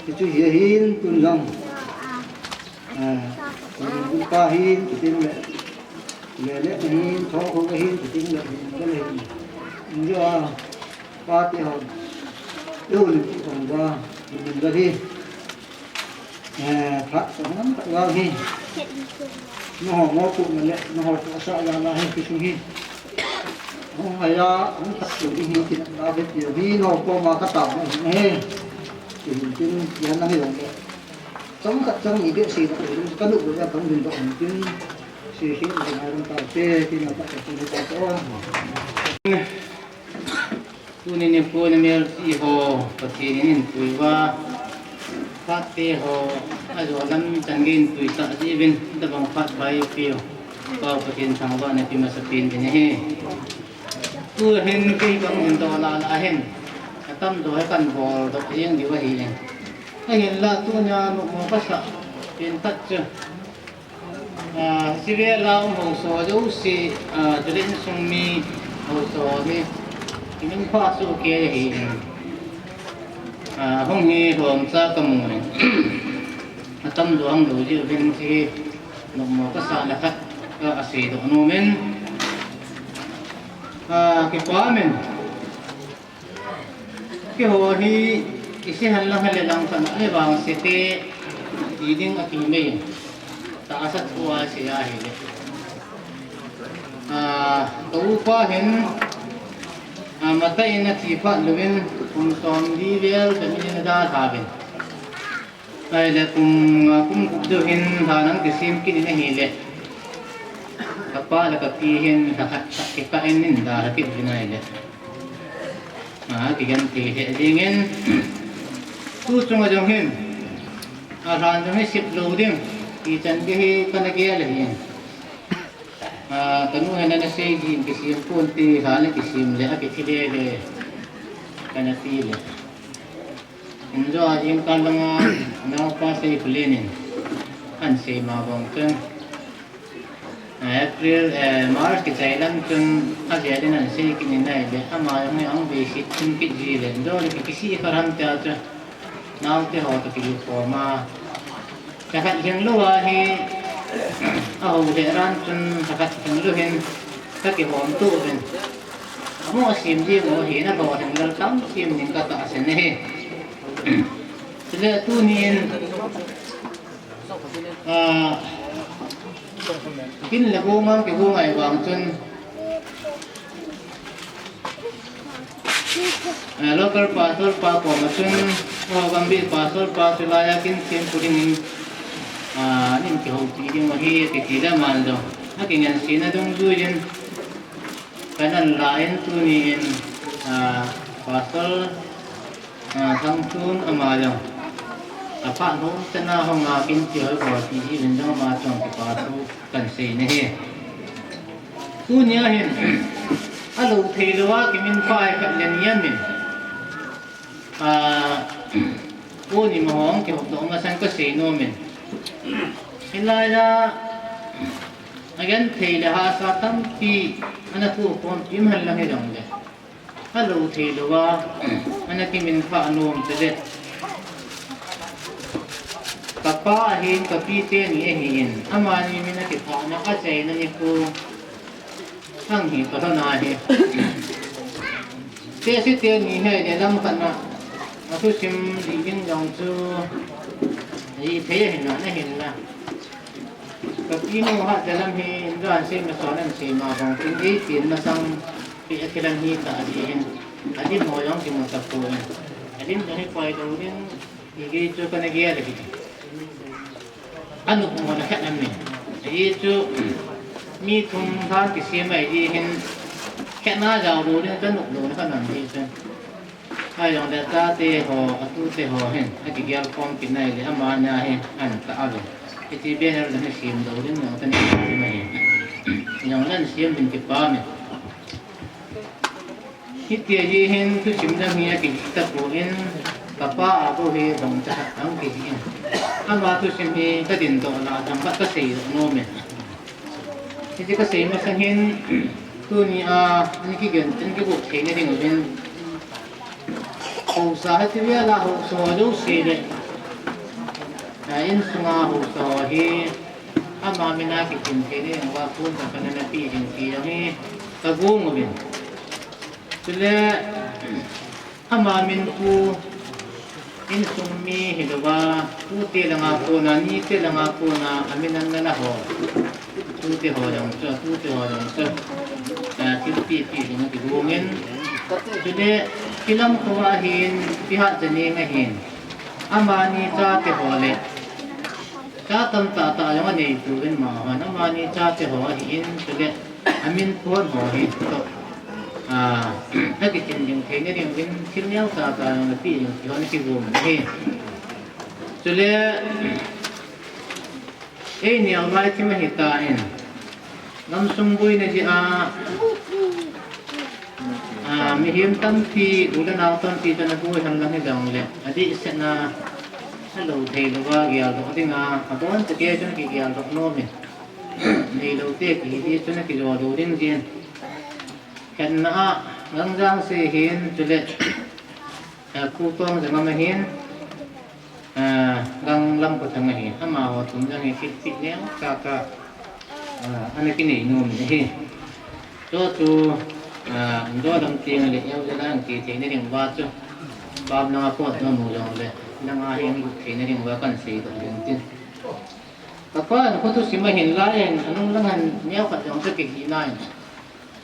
Kichu hi hin, tun jong. Eh, tun pa hin, tin le. Lele nahin, tho ho nahin, kiting le hin, le hin. Injo a, pa te ho. Eu ni ti kong ba, ni ba hi. Eh, phat sa nam ta wa hi. No ho mo pu na le, no ho pu sa la la hi ki su hi. Hung haya, hung tak tu ding hi, kin la ve ti hi, no ko ma ka ta ma hi. Kin kin, ya na hi long le. Chang khat chang ni behseh ta, ka nu ko ya tong din ta ong tin, si hi ni ngai ram ta te, ti na ta ka tu ni ta to. Tuni nikho ni mel ti ho, Pathen in eipui uva, phat te ho, ajo lam chan gei eipui sah jeh uvin, tabang phat pai piu, Pa Pathen thangvahna pe masapen ding ahi. Tu hin kei kahung hin doh lah lah hin, atam doh hi kahin bol doh jeng diu ahi in. Ahinlah tunia nopmo kasah pen tah chu, ah, hiche vel a um haosa jouse, ah, chule insung mi haosa hi, kiminphah soh kei ahi in. Ah, hung hi lhomcha kamu in. Atam doh hung lou jeh uvin hiche hi nopmo kasah le khat ka, asei doh nom in. Ah, kipah in. Keiho hi, ise hen lang hile lang khat na le vangse te, ti ding a kimei. Tahsa thu a sei ahile. Ah, ka upa hin, ah, matah in athi phat louvin, kum somli vel, ka min in adalha uvin. Ahile kum, ah, kum gup deu hin lhan ana kisem kit in ahile. Kapa le kapi hin lha khat khat kikah in eidalha kit uvin ahile. Ah, kigenthei lheh jeng in. Tu chunga jong hin. Alhan jong hi sep lou ding. Ichan gei hi kana gel ahi. Ah, kanu hin ana sei jin kisem ponte, lhan kisem le akithi lele. Kana ti le. Injo a jingkah langa, naopa Seikholen in, ahin sei ma bang chun, April, eh, March kichai lang chun, avel in ahin sei kit in ahile, ama jong hi ahung veiset chun kit ji le, injo le ki, kisih kha ham tia chu, naote ho toh kikhom a. Lha khat lhinglou a hi, ahou lheh ran chun, lha khat lhinglou hin, ka kihom to uvin. Amo asem jing u ahi, nalho lhing lal tam sem ding katahsan ahi. Chule tunin, ah, kin le gong a kigong ahi vang chun, ah, local pastor pa koma chun, o, Gambih pastor pa chu laiya kin thempu dingin, ah, nin kihoupi ding u ahi, kiti le aman jong akingansena dungjuiyin, kana la in tunin, ah, pastor, ah, Thangchun ama jong aphat hung chana hung a kin ti hoi bol ti ji uvin jong ama chunga kipa thu kahin sei nahi. Tunia hin, alou thei louva kiminphah a khat le ni amin. Ah, Pu Nimahong kihoudoh masang kasei nom in. Hilaiya, agenthei le hahsa tampi, ana thohkhompi um hen lang hijongle. Alou thei louva, ana kiminphah nom tile. Kapa ahin, kapi teni ahin, amani min akithana, achaina nikho. Ang hi, kalhona hi. Tehse teni hi, le lam khat na. Athusim ding ding jong chu. Ithei ahin na, nahin na. Kapi nu hatah lam hi, injo a sei masang, asei ma bang tin, eitin masang, pi akilam hi ta ahi hin. Adim ho jong kimu tapon. Adim jong hi koi lou ding. Igei chu kana gel ahi. Anop mona khat amin. Ahi chu mi thum lhan kisem ahi hin khat na jao lou ding chu anop louna khat amin ahi chu. Ahijongle chate ho, atute ho hin, akigel khom kit nai le amani hin, ahin ta ave. Hiti banner le hi sem lou ding jong chu ahin sem ahi. Jong le ahin sem ding kipa amin. Hiti ahi hin thusim dang hi akijih tapon, kapa a bou hi dong cha khat ahung kijih in. Ama thusim hi kadin doh lah a themkhat kasei doh nom in. Hiche kasei masang hin, tunia, ana kigen, ana kibol theina ding uvin. Haosa hiche vel a haosa ho jouse le. A, insunga haosa ho hi, Ama mina kichim thei ding uva phone tah khat ana pe ding ti jong hi kagong uvin. Chule ama min pu insung mi hilouva, tute langa kona, nite langa kona, amin ana la ho. Tute ho jong chu, tute ho jong chu. A, thil pipi ding kigong in. Chule, kilam kho ahin, pihat jani ahin. Amani chate ho le. Cha tamtah tah jong anei tuvin ama hon, amani chate ho ahin, chule amin phone ho hi toh, a, akichim ding theina ding uvin thil neocha cha jong ape ding ti ho ana kigong ahi. Chule, ei neo lai thim ahitan, gamsung boina jeh a, a, mihem tampi, u le nao tampi chun aboi henlang hijongle, adehset a, alou thei louva geldoh dinga, abon tah kei chun kigeldoh nom in. Neilou te kiti chun akijo lou ding jin. Khenna a, Gangjang se hin, chule, a, Khotong jangam ahin, a, Ganglam Khothang ahin, amaho thum jong hi kit kit neo, kaka, a, ana kinei nom in ahi. Chu chu, a, indoh lam teng le, eu jala ang ti theina ding uva chu, pam langa pot na mu jongle, langa hin lut theina ding uva kan seidoh ding tin. Kapa in kho thusim ahin lai in, anung lang han neo khat jong chu kihina in.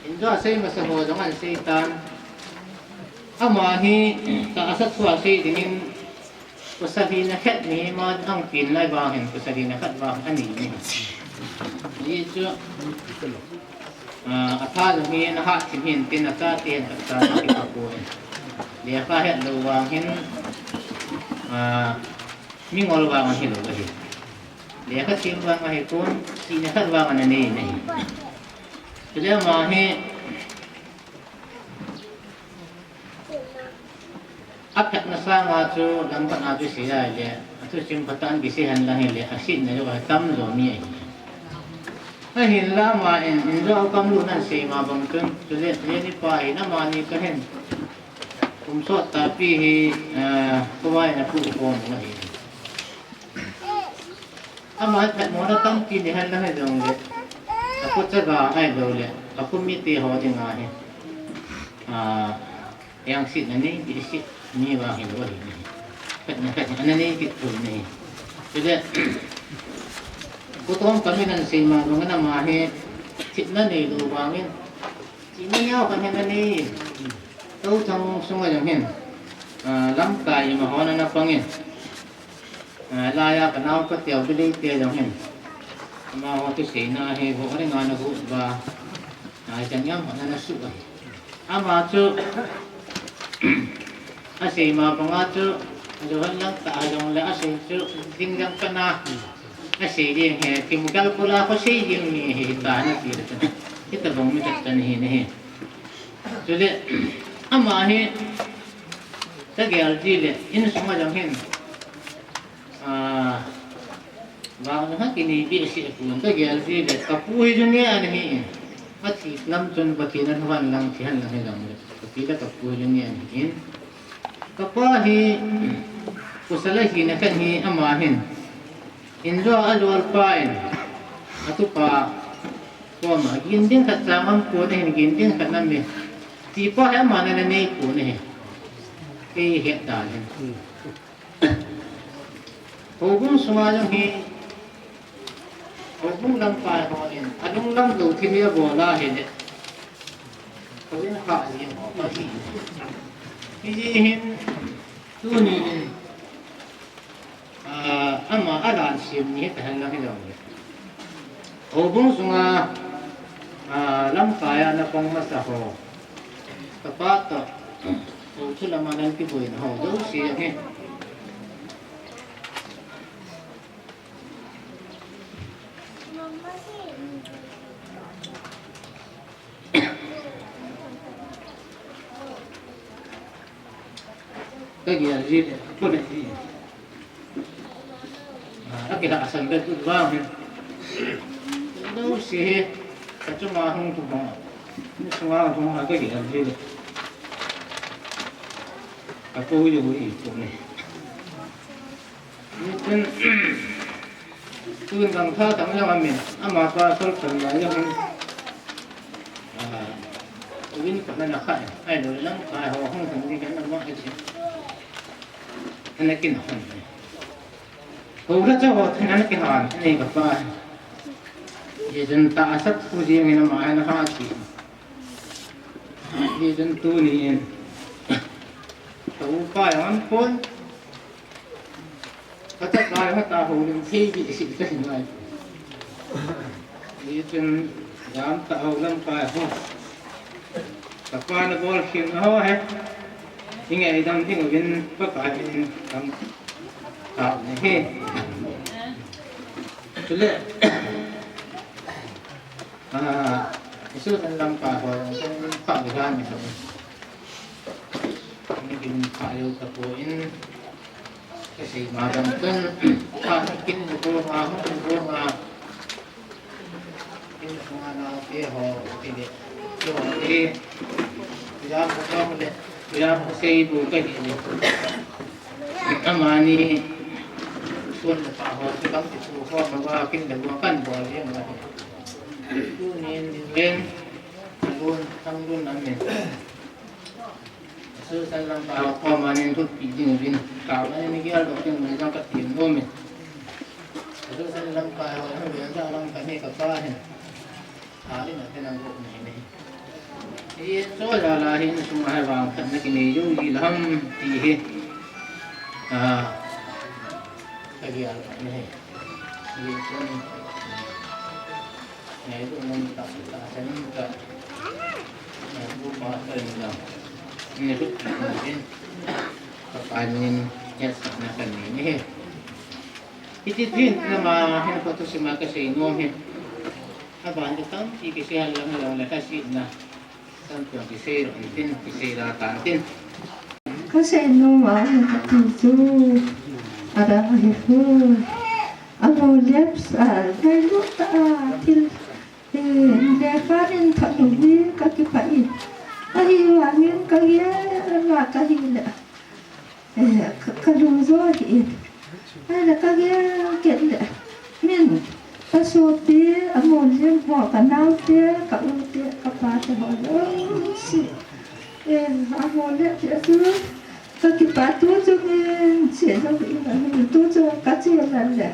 Indoh a sei masa ho jong ahin sei tan. Ama hi tahsa thu asei dingin, pasal hina khat ni ma ang pin lai vang hin, pasal hina khat vang ani ni. Hichu, a, atha jong hi ana hat thim hin tin, achate hin khat cha jong kipah poi. Lekha het lou vang hin, a, mingol vang ahilou ahi. Lekha thim vang ahipon, sihna khat vang ana nei in ahi. Chule ama hi, aphatna sanga chu lamkhat a chu sei ahile, athusim phatah in kisei henlang hile, asihna jong atam jo mi ahi. Ahinla ama in, indoh a kam lutna asei ma bang chun, chule, Lenipa hin amani kahin kum sot tapi hi, a, khovah in apukhom u ahi. Ama hi phatmona tampi nei henlang hijongle, akho chaga ahilou le, akho mite ho dinga hi, a, engsetna nei, dihset nei vang hilou ahi. Phatna, phatna ana nei kit thou ahi. Chule, Khotong kamin ahin sei ma bangin ama hi, thepna neilou vangin, thepna neo khat ana nei. Touthang sunga jong hin, a, lamkai ima hon ana pangin, a, laiya kanao kateu Beleite jong hin, amaho thuseina hi ho ringa ana got uva, a, ichan gam hon ana suh ahi. Ama chu, asei ma banga chu, ajohan lang tah jongle asei chu, ding jang kana, asei ding hi, Kimgal Khola kho sei ding mi hi, ta ana ti le chun, hitobang mi khat chan ahi nahi. Chule, ama hi, kagel ji le, insunga jong hin, a, vang jong ha kinei behseh pon, kagel ji le, kapu hi junior ana hi in, athi lam chun Pathen in ahin lang, thi henlang hijongle, kapi le kapu hi junior ana hi in, kapa hi, pasal ahina khat hi ama hin, indoh a ajolpa in, atupa koma, gin ding khat cha ngam pon ahin, gin ding khat nam e, tipa hi aman ana nei pon ahi. Kei het dan hin. Houbung sunga jong hi, houbung lamkai hon, alunglam lou thil hi abol ahile, koin kha ji ho ahi. Hijeh hin, tuni in, a, ama alan sem ni hi tahen lang hijongle, houbung sunga, a, lamkai a ana pang masa ho, kapa toh, hou thu lama ana kiboina ho jouse hi, kagel ji le, kona ji. A, akilhahsam be tut vang hin, jouse hi, kachunga hung thum ho, insunga hung thum ho, kagel ji le, kapu jong hi pu ne. Nitin, Tun gangtha tang jong amin, ama pa sol tan lai jong hin. Ah, uvin ko na na khai, ai lo lang kai ho hung tan ding kan ama ai chi. Ana kin hon. Ho la cha ho than ana kin han, ani ka pa. Ye jun ta asat pu jing in ama ana ha chi. Ye jun tu ni in. Ka upa jong an pon. Ka chapa jong ta ho lim thei di si ka hin ngai. Ni chun jam ta ho lam ka ho. Ka pa na bol khin ho he. Inge dam ding uvin pa ka in kam ta ni he. Chule. Ah, Jesu san lam ka ho, pa ga ni ho. Ni kin pa yo ta po in. Ka sei ma dam tun, pa kin ko ma, ko ma. Kin ko ma na ke ho, ke ni. Yo ni. Ya ko ka le, ya ko sei bu ka ni. Amani, sun le pa ho, se bang ti su ho, ma ba kin le wa kan bo le ma. Tu ni ni len, lun, tang lun an ni. Su san lam pa ho, ma ni tu pi ding bin, ka ma ni ki al do kin ni jang ka ti no mi. Su san lam pa ho, lam ka ni ka pa ni. Tha le na te nang ko ni ni. Hi, chu jal a hin sum a vangphatna kinei jou ji lam ti hi. Ah, ka gel ni. Hi, chu ni. Nei, tu nang ta, ta, ta, ta, ta. Nei, bu pa, ta, ni, ta. Ni, tu, ta, ni, ta. Ka pa nin, ya, sa, na, ka, ni, ni. Hiti thin, na, ma, hin, ko, tu, si, ma, ka, sei, nom, hin. Aban te tampi kisei a lang lang le ka sei na. Tampi kisei ro tin kisei la tan tin. Ka sei nom a ka ti chu. Ada hi hu. Amo lep sa ngai lu ta a til. Eh, le ka rin tha lu ni ka kipa i. Ahi wa ngin ka ye ma ka hi le. Eh, ka, ka lung jo hi in. Ai la ka gel ket le. Min, ka sopi, a mol jeng ho, ka naote, ka ute, ka pate ho jouse. Eh, a mol le ti a tu. Ka kipa tu chu min, che jo hi la min, tu chu ka che la le.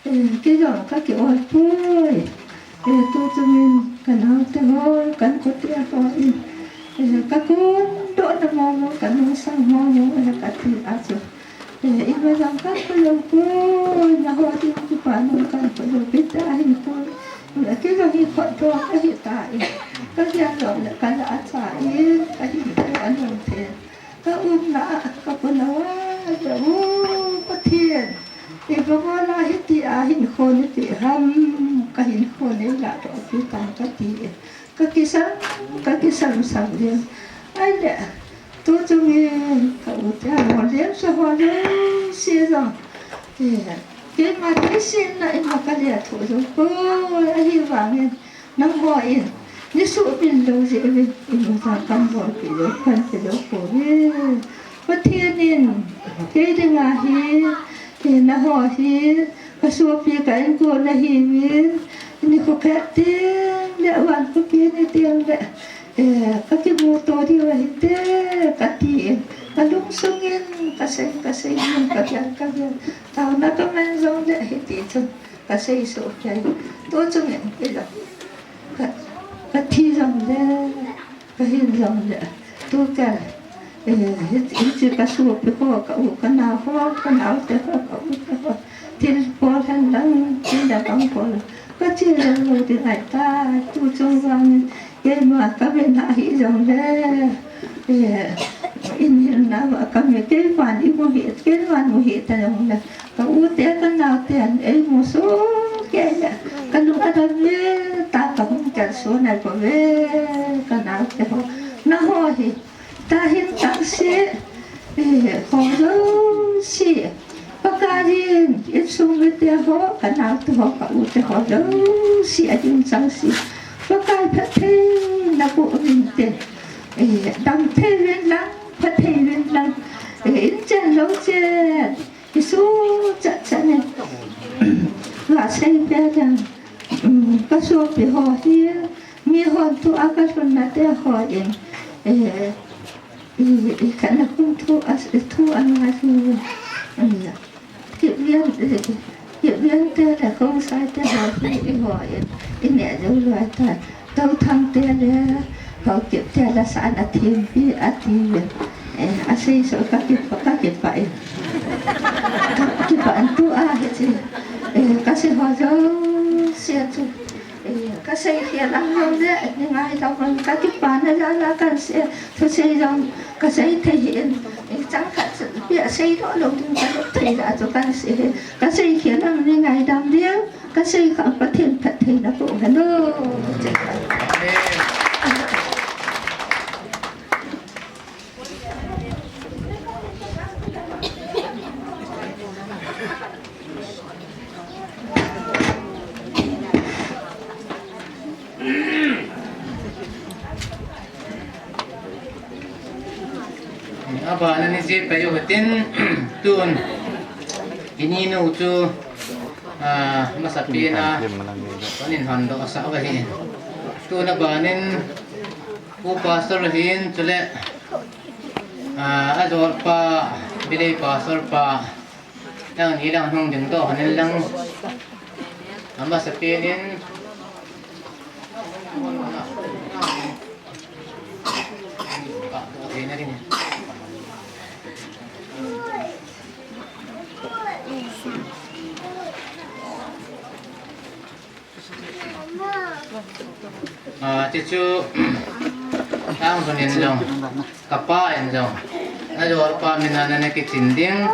Eh, kei jong ka ki ol poi. Eh, tu chungin ka naote ho, ka kote ho in. Eh, ka kondohna momo, ka nungsang momo, eh, ka ti a chu. Eh, ima jong ka kolou poi, na ho ding kipa nung ka kolou, pita hin poi. Eh, kei jong hi khotdoh ka hi ta in. Ka gel jong le ka la a cha in, ka hin poi a nung the. Ka umna a, ka puna a, ka u, Pathen. Ibola hiti a hinkho nei pe ham, ka hinkho nei la doh pi tan ka ti e. Ka kisam, ka kisam sam le. Ai le, tu chungin, ka u te a mo le sa ho le, si jong. E, keima ti si na ima ka le thu jong. Ko, ahi vangin. Nangho in, nei suhmil lou jeh uvin, ima jong kabolpi lou, kape lou pouve. Pathen in, kei dinga hi, eh, nangho hi, ka sopi ka insung nahiuvin, nei kho khat teng le, van khopi nei teng le, eh, ka kimuto diu ahite, ka ti in, ka lungsung in, ka sei, ka sei in, ka gel, ka gel. Taona ka man jong le, hiti chun, ka sei soh kei. Tu chungin, ilo. Ka, ka thi jong le, ka hin jong le, tu ka, eh, hi, hiche ka sopi ho, ka u, ka nao ho, ka naote ho, ka u te ho. Thil bol hen lang, thil le bang bol. Ka che jong lou ding ahi tai, tu chung vang, keima ka ve na hi jong le, eh, in hin na va ka ve, keiman i mu hi, keiman mu hi ta jong le. Ka u te ka nao ten, ei mu soh kei le, ka lung a dam ve, ta ka hung kalson nai poi ve, ka nao te ho. Nangho hi, ta hin tah se, eh, ho jouse. Pakai in, insung mite ho, ka nao te ho, ka u te ho jouse, a hin chang se. Pakai phattheina boh uvin te. Eh, dam thei uvin lang, phat thei uvin lang. Eh, in chen lou chen. Jesu cha cha ne. Ka sei pia dang, um, ka sopi ho hi, mi hon thu a ka lhunna te ho in, eh, i, i ka na kun thu a, thu a na hi, um, ki vian, eh, ki vian te le kong sai te ho hi, i ho in, i ne jo lua ta. Tou thang te le, kau kip te la sa an a thim pi a ti ve. Eh, a sei so ka kip, ka kip pa in. Ka kip pa an tu a he chi. Eh, ka sei ho jo sia chu. Eh, ka sei khia lam lo le, ni ngai lam lo ka kip pa na la la kan sei, thu sei jong ka sei thei hi in. Eh, chang khat pi a sei lo lo ding ka thei la chu kan sei. Ka sei khia lam ni ngai lam ding. Ka sei kha Pathen phattheina boh hen o. Abana ni je pai u hitin, tun ini nu chu, ah, masapen a, panin hon doh sah uva hi. Tun abanin, Pu Pastor hin, chule, ah, ajol pa, Bilei Pastor pa, nangni lang hung ding doh hon in lang, amasapen in, Ah, chuchu, tang hon in jong, kapa in jong, najol pa min a nana kichin ding.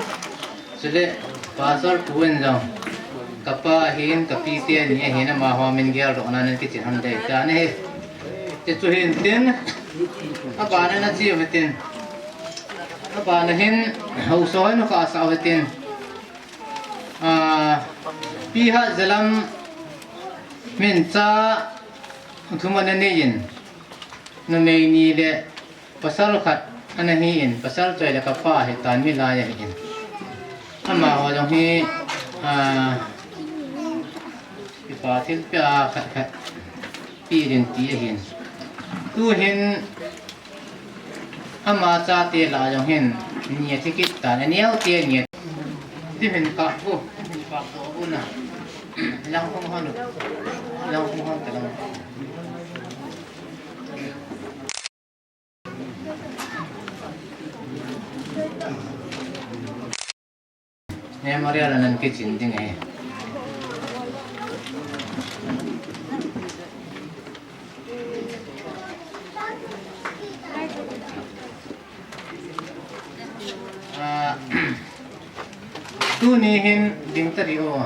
Chule, Pastor pu in jong, kapa hin, kapi te ni ahin, amaho min geldoh nan kichin hon dei tan ahi. Chuchu hin tin, abana na chi u hitin. Abana hin, haosa hin u kasa u hitin. Ah, Pi Hatzalam min cha thum ana nei in. Numei ni le pasal khat ana hi in, pasal choi le kapa hi tan milai ahi in. Amaho jong hi, ah, kipa thilpeh a khat khat pi ding ti ahi in. Tu hin ama chate lah jong hin ni a thi kit tan, aneo te ni a. Ti hin ka bu, ti hin ka bu na. Lang hung hon, lang hung hon ta lang. Memorial a nan kichin ding ahi. Ah, tuni hin ding ta ding o.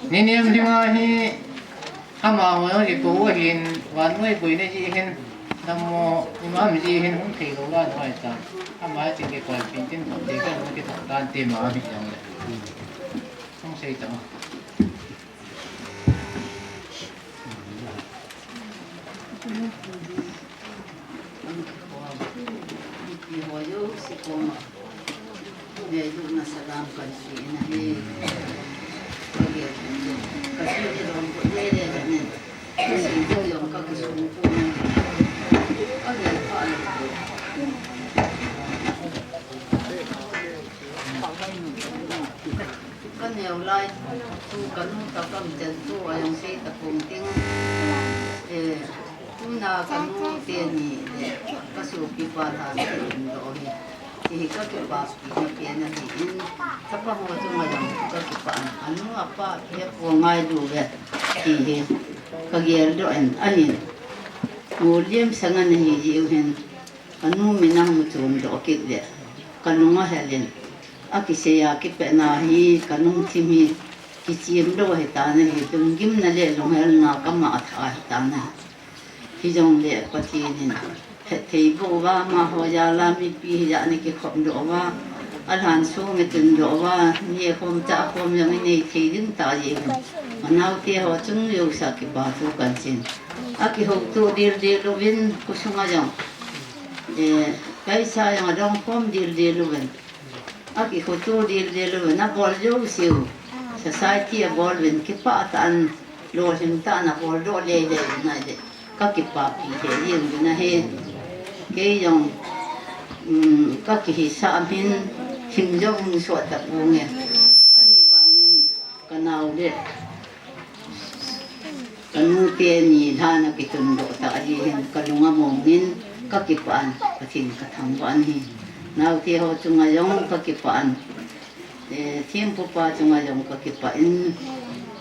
Ni nem ding ahi, amaho jong ikou ahin, vannoi boina jeh hin, dammo, ima mi jeh hin, hung thei lou vannoi ta. Ama ching kei koi pin tin, thei kan, kei thak tan te ma mi jong le. Hung sei ta ma. Mipi ho jouse koma ngailutna salam kahin sei in ahi. Kagel, kasei jong kut lele le nin. Kasei jong kakisung pon ahi. Kagel pha le. Ka neo lai, tu ka nu ta kam ten tu a jong sei ta pong ting. Eh, tuna ka nu teni le ka sopi pa than te um doh hi. Ti hi ka kipah pi na pi na hi in. Chapa ho chunga jong ka kipah na. Anu apa hi po ngai lu ve. Ti hi ka gel doh in ahin. Ngol liam sanga na hi jiu hin. Ka nu min ahung chom doh kit le. Ka nung ahel in. Akisei a kipehna hi, ka lungthim hi, kichim lou ahi tan ahi, lunggimna le lunghelna kama athah ahi tan ahi. Hijongle Pathen in, phatthei boh uva, amaho jal a mipi hijat a ana kikhop doh uva, alhan sung itun doh uva, nekhom chahkhom jong inei thei ding tah jeh in, anaote ho chung jouse a kipa thu kahin sei. Akihoutoh dildel uvin, khosung a jong, eh, paisa jong adong khom dildel uvin. Akikhoto dildel uvin, abol jouseu. Society a bol uvin kipah tah in, lolhing tah in abol doh lele uvin ahile, ka kipapi lheh jeng uvin ahi. Kei jong, um, ka kihisah a hin, hing jong hing sot ta ponge. Ahivangin, ka nao le ka nu teni lhan a kitun doh tah ahi hin, ka lung among in, ka kipah in, Pathen ka thangvah in ahi. Naote ho chunga jong ka kipah in, eh, thempu pa chunga jong ka kipah in,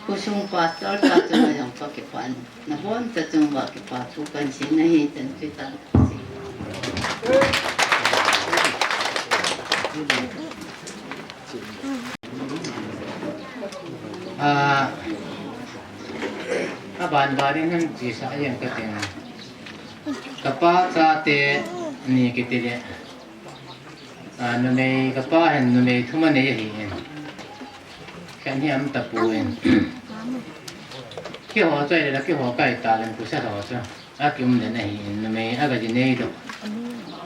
khosung pastor pa chunga jong ka kipah in, naboncha chunga kipa thu kan sei ahi, chan chu tan. Ah, aban ban in hung chesah jeng kating. Kapa chate ni kiti le. Ah, numei kapa hin numei thum anei ahin. Khen hi aum tapon. Keiho choi le keiho kai ta len kusa ho chu. Akium den ahin, numei aga ji nei doh.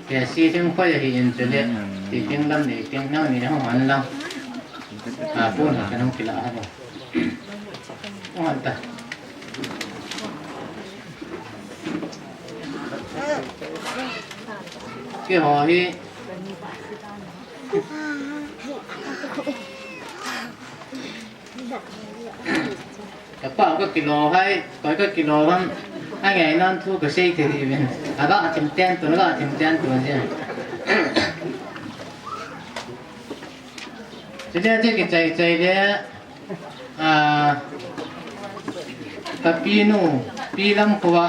Kei si thing khoi ahin chule, ti thing lam nei thing nangni hung hon lang. A pon ha ka nung kila ha lo. Hung hon ta. Keiho hi. Kapa ka kilo hai, koi ka kilo ham, angai nan thu ka sei thei uvin. Aga thim ten tu, aga thim ten tu je. Chule che kichai chai le, ah, ka pinu, pi lam khuva,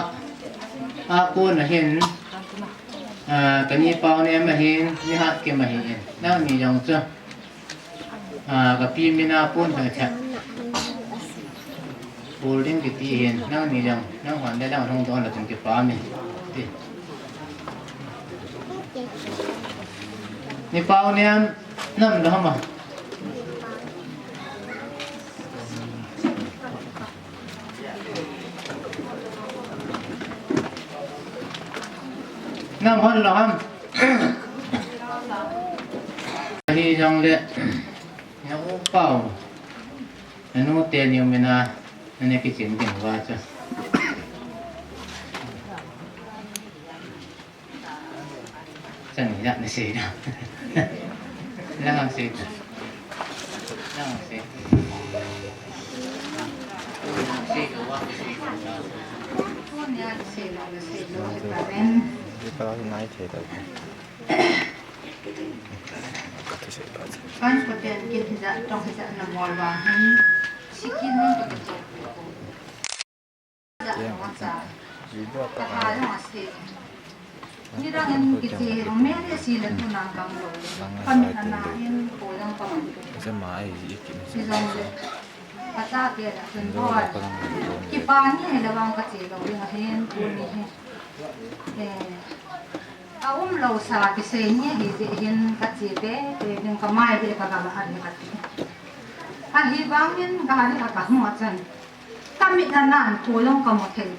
a pon ahin, ah, ka ni pau ne ma hin, ni hat ke ma hin. Nangni jong chu. Ah, ka pi mina pon thang cha. Pol ding kiti hin, nangni jong, nang hon le jong hung don la chun kipa mi. Ti. Ni pau niam, nam lo ham a. Nam hon lo ham. Hijongle, na u pau. Na nu teni u mina, na ne kichen ding uva chu. Chan ni ja na sei da. Lang ang sei da. Lang ang sei. Sei da, wa sei da. Tun ya sei lo, sei lo, sei ta ven. Di pa la nai sei da. Ka tu sei pa sei. Kan ko ten kin hija, tong hija na mol wa hin. Sikin ni ka tu. Video pa ka. Nidang in kiche, mele si le tu nang kang lo. Kami ana in ko yang pa. Sa ma ai i ki. Si jong le. Ka cha ke la sun bo. Kipa ni he la wang ka che lo ring ahin tu ni he. Eh. A um lo sa kisei ni hi je hin ka che te, te ning ka mai te ka ga la an ka ti. Ahivangin gari a ka hmu a chun. Ka mit na nan ko jong ka mu thei.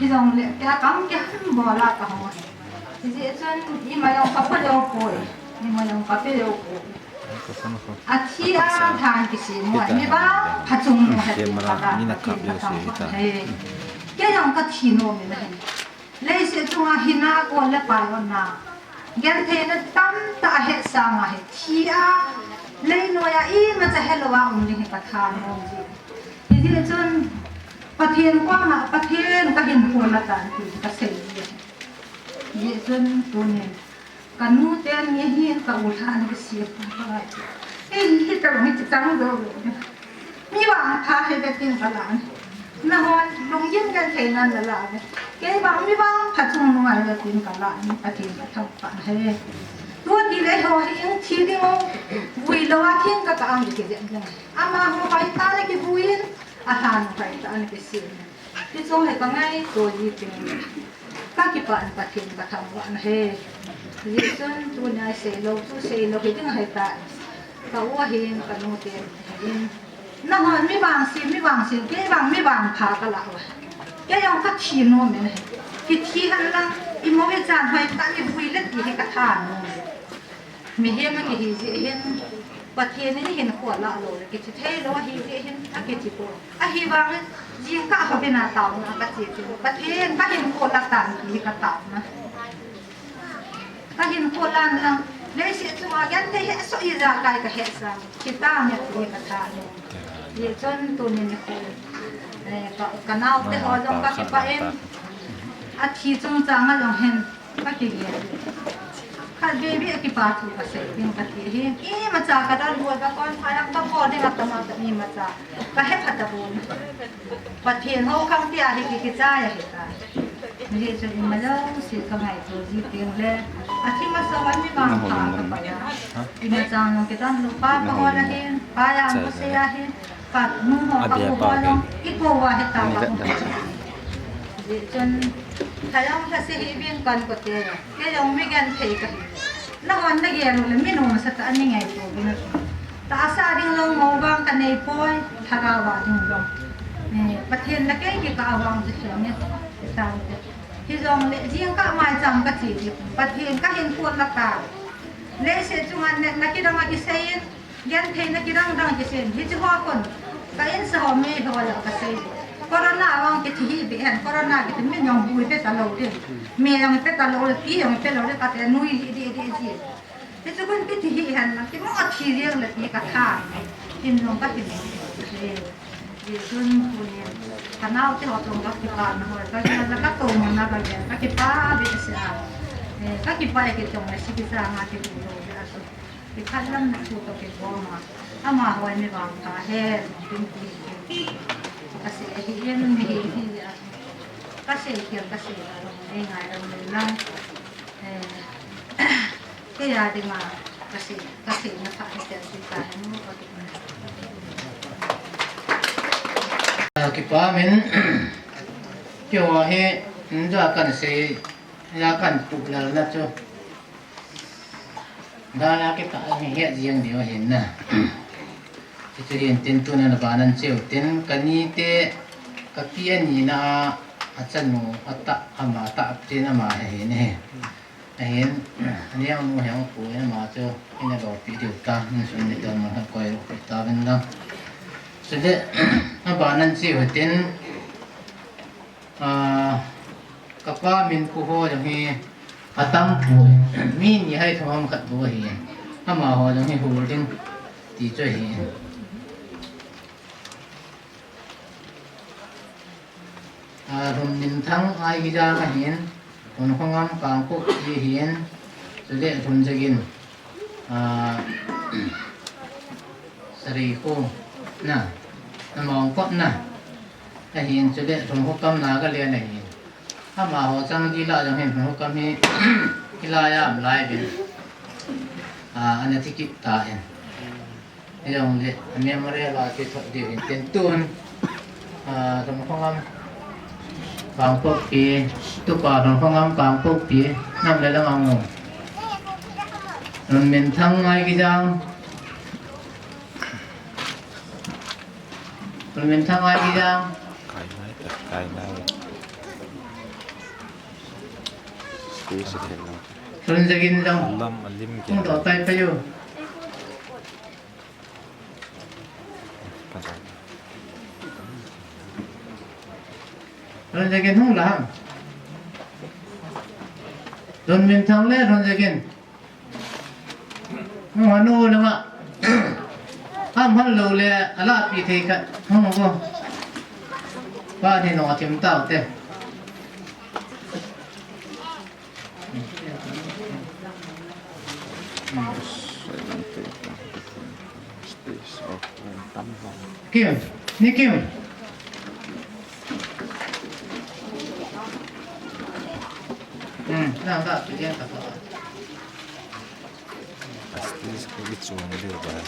Hijongle, kei a kam kei ham bol a ka hmu. Hijeh chun, ima jong ka pe lou poi. Ima jong ka pe lou poi. A thi a than kisei mo. Mi ba phachung mo he. Kei jong ka thi nom in ahi. Leiset chunga hina, gol le pai umna, gentheina tamtah ahet sanga hi, thi a, leinoiya imacha helou a um ding hi ka thanom ji. Hijeh chun, Pathen koma, Pathen ka hin phal a tan ti ka sei ji. Hijeh chun, tunin, ka nu teni hin ka u lhan kisem pa ngai. Ei, hi tah hi chi chang jo. Mi vangpha hi ve tin ka la. Nahon lunggim genthei nan la la ve. Kei vang mi vangpha chung nung ahi ve tin ka la. Pathen ka thangvah e. Tua ti le ho hi ing thi ding o. Vui lou a thing ka ka ang ki ve ding. Amaho hoitah le kivui in. Alhan hoitah le kisem. Ti chung hi ka ngaito ji tin. Ka kipah in Pathen ka thangvah e. Hijeh chun tunia sei lou, chu sei lou hi ding ahi tai. Ka u ahin, ka nu te ahin. Nahon mi vangset, mi vangset, kei vang mi vangpha ka la uva. Kei jong ka thi nom e. Kithi hen lang, i mo i chan hoitah in i vui le ti hi ka thanom e. Mihem a kihi jeh hin. Pathen in hin khol lah lou le kithi thei lou ahi ti hin akithi poi. Ahivangin jingkah ho bina taona kachi chu, Pathen kahin khol lah tan ti kataona. Kahin khol lah na, leiset chunga genthei hesoh ijakai kahe sa, thi tange ti katha. Hichun tunin nikho, eh, ka, kanaote ho jong kakipah in, athi chungchang a jong hin kakigel. Khatvei vei akipa thu kasei ding kati hi. Imacha kadan bol ba kon phai a kabol ding a kama ka imacha kahe phat a bol. Pathen ho khang tia hi ki, kichai ahi ta. Hijeh chun ima jouse kangaito ji teng le, athi masa uva mi vangpha kapai a. Imacha jong kidan lou, pa kahol ahin, pa jong kasei ahin, pa nu ho, pa u ho jong ikou va hita pa u. Hijeh chun, thajong thase hih uvin kan kote. Kei jong mi genthei kahi. Nahon nagel u le mi nomsa tah a nei ngaito uvin a. Tahsa ding jong mo vang kanei poi, lhagao a ding jong. Eh, Pathen le kei kikah a vang chu hijonge, tante. Hijongle jingkah maicham kache ding, Pathen kahin khol lah ta. Leiset chunga natna kidang a kisei in, gentheina kidang dang kisei in, hiche ho kon ka insa ho mi ho la kasei. Corona vang kithi hih beh hen, corona kiti mi jong bui pe talou ding. Mi jong pe talou le, pi jong pe lou le, kate nui di di di di. Hichu kon kithi hih hen lang, kimo thi jeng le ti katha. Hin jong kahin. Eh, Jesun tunin kanaote ho jong kakipana hoi, kagel le katohna kagel, kakipah behseh a. Eh, kakipah e kiti jong le, siki sanga kibu lou le asu. Kikhat lam na thu toh kigom a. Amaho in mi vangpha hen, tin ti. Kasei ahi in, mi hi hi a. Kasei kiam, kasei a, ei ngai lam le lang. Eh, kei a dinga, kasei, kaseina pha hi tel ti ka hen mo ka tu. Ah, kipah in, keiho hi, nja kan sei, ja kan puh lal na chu. Dana kitah a mi het jeng diu ahin na. Hichu hin tin tuna na banan cheu tin kanite kapi ani na a, achanu atah ama tah tin ama ahin e. Ahin, aneo nu heng pu in ama chu ina lopi diu ta, insun ni ta ma koi ro ta vin lang. Chule, abanan cheu tin, Ah, kapa min pu ho jong hi atam poi. Mi ni hai thum ham khat bou ahi. Amaho jong hi hol ding ti chu ahi. Ah, Lhunminthang Aigijang ahin, Lhunkhongam Kangpokpi ahin, chule Lhunjagin, ah, Sareikho na, Namongkot na. Ahin chule Lhunkhokam Nagaland ahin. Amaho chang dila jong hin Lhunkhokam hi hilai a um lai uvin. Ah, ana thi kit ta in. Hijongle, a memorial a kithot diu hin tin tun. Ah, Lhunkhongam Kangpokpi, tupa Lhunkhongam Kangpokpi, nam le lang a um. Lhunminthang Aigijang. Lhunminthang Aigijang. Kai nai, kai nai. Space a thei lo. Lhunjagin jong. Lam alim ke. Hung doh tai pai u. Lhunjagin hung la ham. Lhunminthang le Lhunjagin. Hung hanu langa. Ham hal lou le, ala pi thei khat. Hung ko. Pa ni no chim tau te. Kim, ni Kim. Hmm, na, na, tu dia tak apa. Asli sekali cuan dia, bah.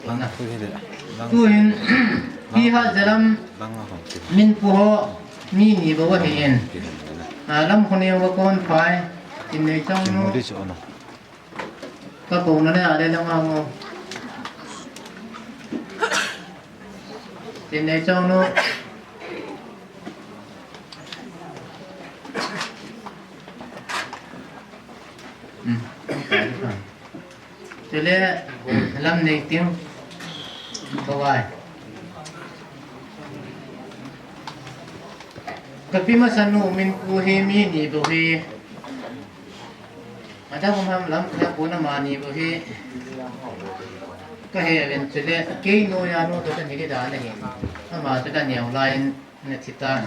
Lang tu dia. Tuin, pi ha jalam lang ahong tu. Min pu ho, mi ni bou ahin. Ah, lam khoni wa kon phai, tin nei chang nu. Mu di chu na. Ka ko na le a le lang a ngo. Tin nei chang nu. Hmm. Chule, lam nei ting. Kawai. Kapi masa nu min pu hi mi ni bu hi. Adang um ham lam ka pu na ma ni bu hi. Ka he ven chule, kei nu ya nu to ka ni ki da na hi. Ama to ka neo lai in. Na thi tan.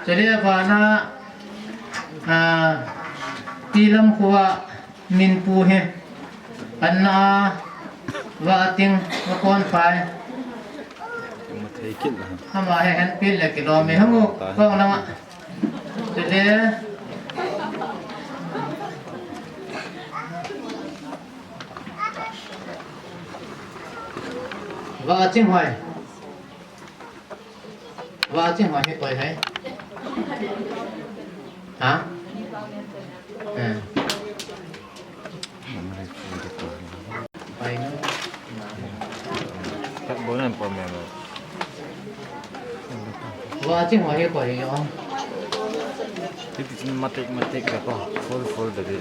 Chule vana, a, Tilam khuva min pu hi. Anna, va ting, va kon pai. Ama he hen pil le kilo mi hangu, kong lama. Chule, Vaching Hoi. Vaching Hoi hi koi hai? Ha? Eh. Koi no. Khat bo nan po me mo. Vaching Hoi hi koi yo. Tipi chin matik matik ko. Full full de.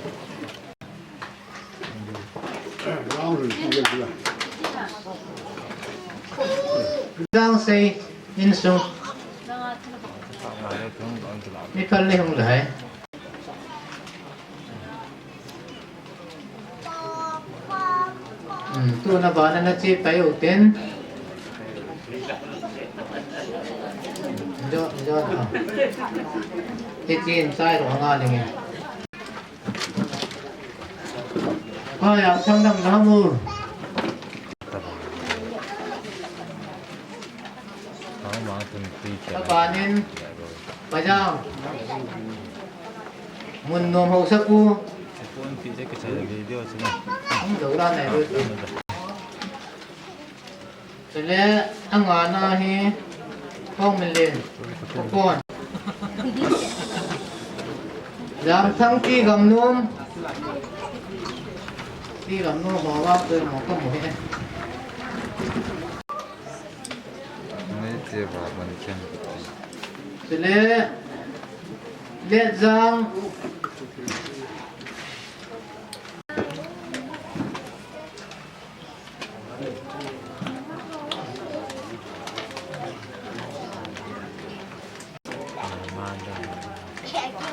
Dang sei insung. Ni kal ni hung lai. Hmm, tu na ba na na chi pai u ten. Jo, jo, jo. Ti chin sai ro nga le nge. Hoi, a thang dam na mu. Kapanin, pajam. Mun nom ho sa ku. Ang dau la nai ru. Chule, angana hi, Khongminlen, Khopon. Jamthang Ti Gamnom. Ti Gamnom ho va pe mo ka mu he. Nei te va ban khen. Chule, Letjang.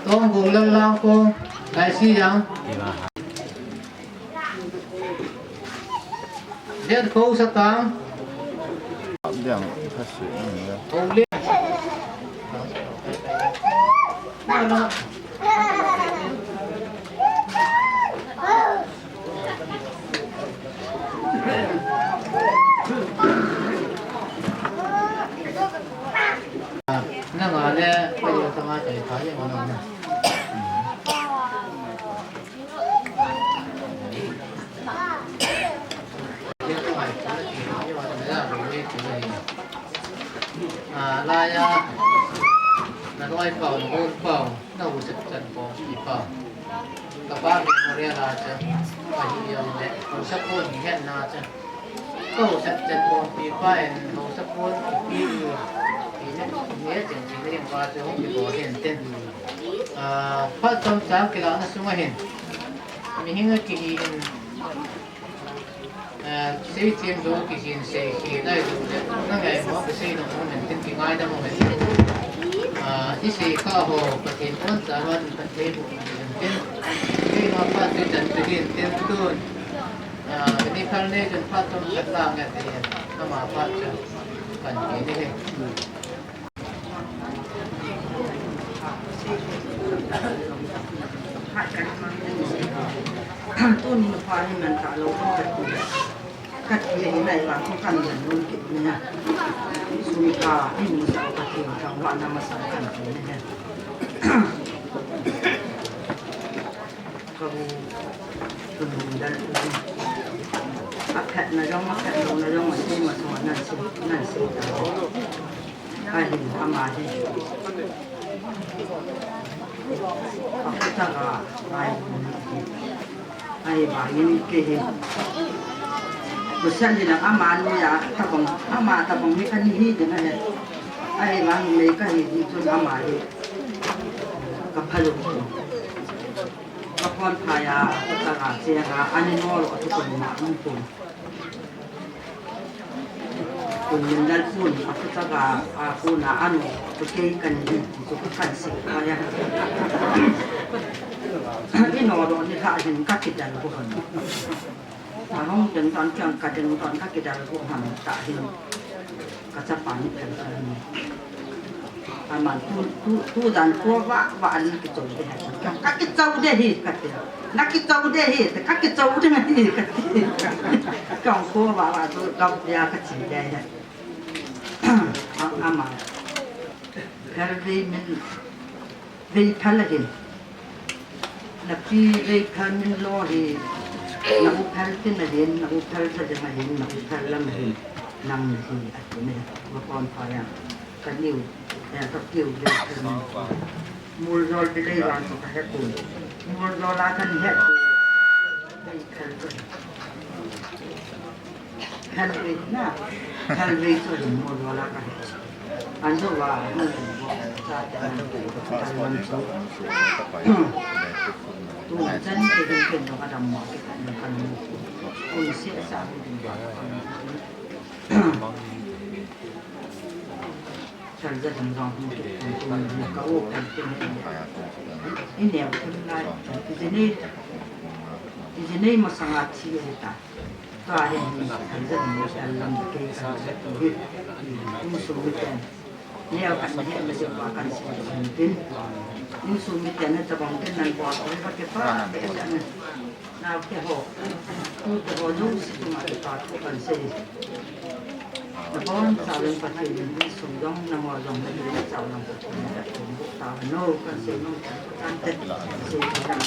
Tong Gulal Langkong, Laisi Yang. Len Kho Satang. Diang, kasi, hmm, ya. Kho Len. Na nga le, pa yo ta ma tai pa ye ma na. Ah, laiya, na loi pau, na gol pau, na hu sep chan pau, pi pau. Ka pa memorial a cha, pa hi yong le, hu sep pau ni het na cha. Ka hu sep chan pau, pi pa en, hu sep pau, pi pi, pi ne, ne chen chen ne pa cha, hong pi bo hen ten. Ah, pa chom chang kila na sung a hen. Mi hing a ki hi hen. Eh, sei them lou kijin sei hi lai lou le, na ngai mo ka sei nung mo men tin kingaidam mo men tin. Ah, i sei kha ho, Pathen pon cha ron kan thei bu men tin. Kei ma pa tu chan tu hin tin tun. Ah, ni phal nei chun pa tum khat la ngai te hin. Ama pa cha kan ke ni he. Tuni nupa hi man ta lou ko ka ti. Ka ti hi nai vang ko kan man nun kit ni ha. Sum ka hi mu sa ka ti ka wa na ma sa kan ti ni ha. Ka bu tun dal tu. A phet na jong, a phet lou na jong, a ti ma so nan si, nan si ta. Ahin, ama hi. Akitaka, ai, ai, ba, yin ke hi. Kusan din ang ama niya, tabang, ama tabang ni kani hi din ahi. Ai, ba, ni ka hi, di tun ama hi. Ka phalou. Ka phone phai a, ka chang a, cheng a, ani no lo, ka tum ma, um tum. Kun min dal pun, a ka chang a, a kun a, ano, ka kei kan di, chu ka kan se, ka ya. Ni no lo, ni tha hin ka kidal ko han. Ahung ding don kiang ka ding don ka kidal ko ham ta hin. Ka chapa ni phel phel ni. Aman tu, tu, tu dan ko va, va an kichou de hai. Ka kichou de hi ka ti. Na kichou de hi, ka kichou de hi ka ti. Kiang ko va, va tu ka dia ka chi de hai. A, ama. Phel ve min. Vei phel ahin. Na pi vei phel min lo hi. Na u phel tin ahin, na u phel sa ding ahin, na u phel lam ahin. Nang na hi ati ne. Ma kon pa ya. Ka niu. Ya ka piu vei phel min. Mul zol bi lei wan ka he ku. Mul zol a kan he ku. Vei phel ko. Helvei na, helvei chu hin mo lo la ka he. An do wa, mo lo wa, sa ta na, ta lo chu. Tu na chan ke din ken do ka dam mo ke ka na kan mo. Kun se sa mo din wa. Chal za dam dam mo ke, mo ka o kan ke mo. Ine o kun na, ijine, ijine mo sanga chi e ta. Tua hin, kan zat ni kan lam kei kan zat ni. Insung miten. Neo kan he me se pa kan si kan tin. Insung miten na tabang tin nan bol ko ka ke pa ke ja na. Nau te ho. Tu te ho nu si tu ma ke pa ko kan se. Na bon sa len pa ke ni insung dong na mo dong na ni sa len pa ke ni ta ko ta no kan se no kan te. Se kan.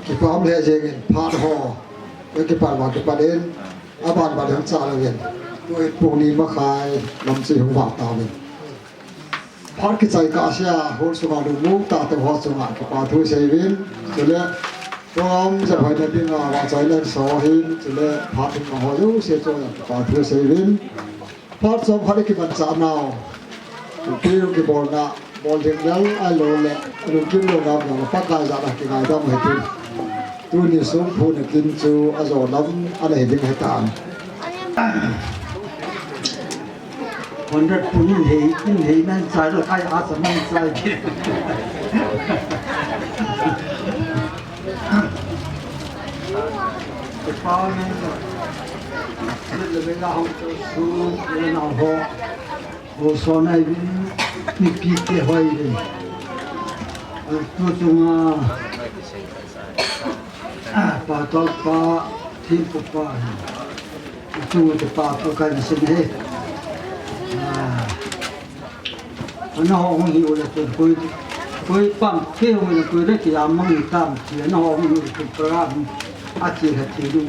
Kipa um lheh jengin, phat ho, kipat vang kipat in, aban ban hung chah louvin, tuin pung ni makhai lam chu hung vah tauvin. Phat kichai kah sea, hall sunga lungmong tah te ho chunga kipa thu seiuvin, chule, program jep hoina dinga vahchoina so hin, chule, phat hung mang ho jouse chunga kipa thu seiuvin. Phat chom khat i kimanchah nau. Tupi kibolna, bol ding lel ahilou le, lungkim lou ngam lou, Pakai jal a kingaidam u hitin. Tuni sung phuhna kin chu ajo lam ana hi ding ahitan. Conrad pun in hei, in hei man chai lo, kai a sa man chai. Department, le le la hong to su, le na ho. Ho so nai vin, ni pi te hoi vin. Tu chunga, pa to pa, thim pa pa. Tu te pa pa kan sin he. Ana ho hung hi u le chun koi, koi pam ke hung le koi le ki a mang ni tam ti ana ho hung hi u le chun program a ti ha ti lu.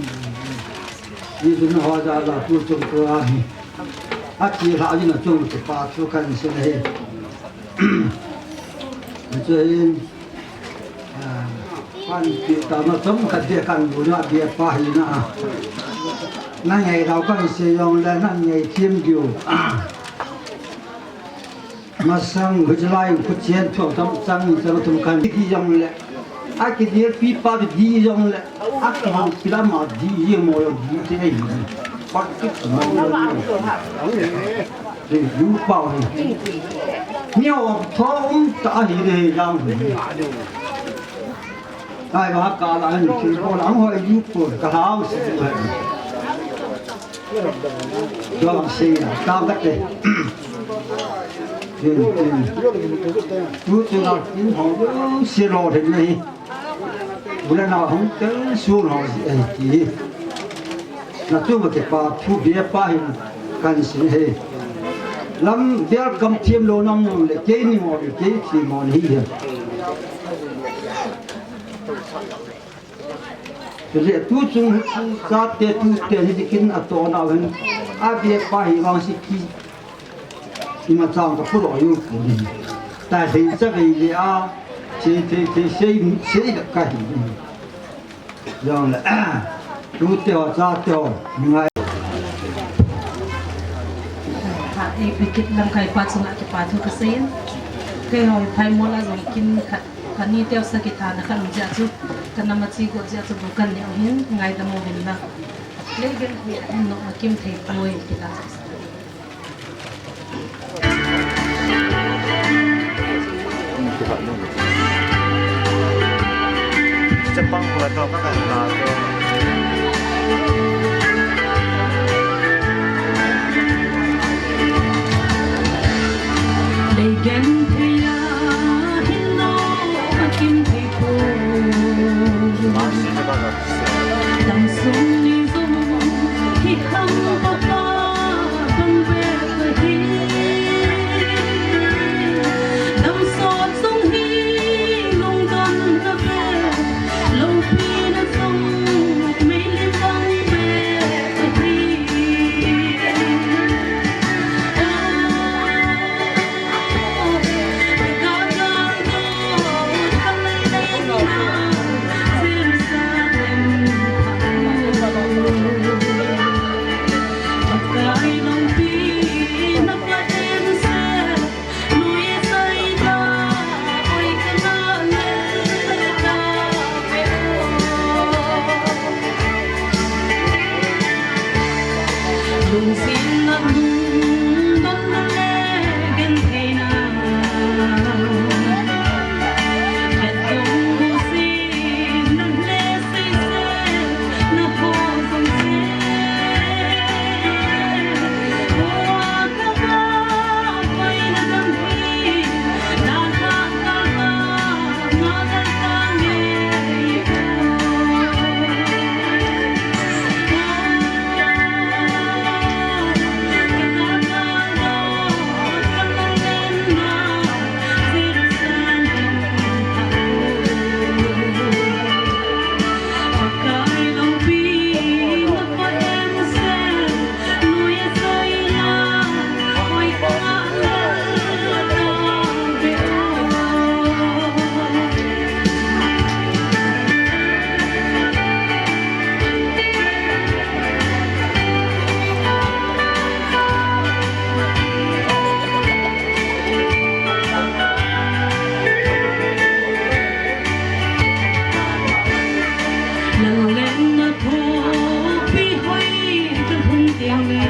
Ni chun ho ja la tu chun program hi. A ti ha ni na chun te pa chu kan se le. Ni chu hin, a, pan ti ta na chom khat de kan bu na de pa hi na. Na ngai dau kan se yong le na ngai thim diu. Masang, hujlai, khuchen, thuak tam, chang, chang, tum kan, di jong le. A ki dir pi pa di jong le. A ki hau pi la ma di jong mo jong di te ai. Pat ki mo jong. Di yu pau ni. Ni o tho um ta hi de jang. Ai ba ka la ni ki ko la ho yu ko ka hau si. Dom sei na, tam ka te. Tin, tin. Tu tu na tin ho, se lo de ni. Bula na hung te su lo si ai ti. Na tu ma ke pa, tu bia pa hin kan si he. Lam bia kam thiam lo nam nam le, ke ni mo le, ke ti mo ni he. Chule tu chung chate tute hi dikin a to na ven. A bia pa hi vang si ki. Ima chang ka pulo yu pu ni. Ta thei cha vei le a. Che thei thei sei sei da ka hi. Jong le. Tute ho chate ho. Ngai. Ha, e bikit lam kai pa chunga kipa thu ka sei in. Keiho hi phaimol a jong kin khat, khat ni teu sa kithana khat um jeh a chu, ka nam a chi go jeh a chu bu kan neh u hin ngaidam uvin lang. Lei genthei a hin nopna kim thei poi ti la. Chapang ko to ka kan ta to. Lei genthei a hin nopna kim thei poi. Dam sung ni jong hi hang pa pa bang ve ka hi. Dam sot jong hi lungdon na ve, loupi na jong mei lim bang ve ka hi. Lungsetna, lungdonna le gentheina. Khetdong musit na le seiset na ho jong se. Hua ka va koi na dam hi. Nang leng na thopi hoi ka lhung teng le.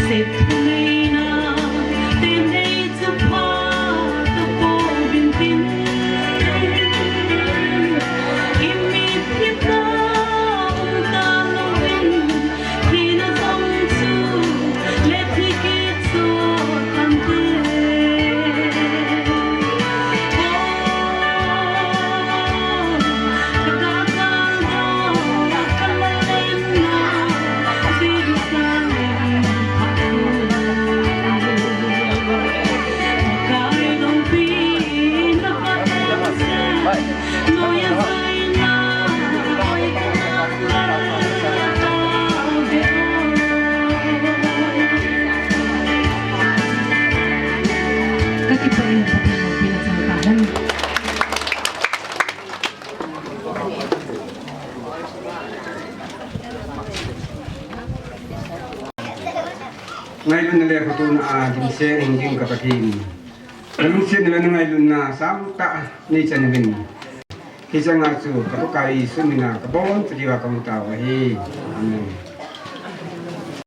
Sep phuneina te nei chu pha ka pouvin tin. I mitlhi ta um ta louvin. Ngailutna le kitohna a dimset hing ding ka Pathen. Na lungsetna le na ngailutna sangtah nei chan uvin. Hiche nga chu ka Pakai Jesu mina ka boncha diuva ka hung tao ahi. Amen.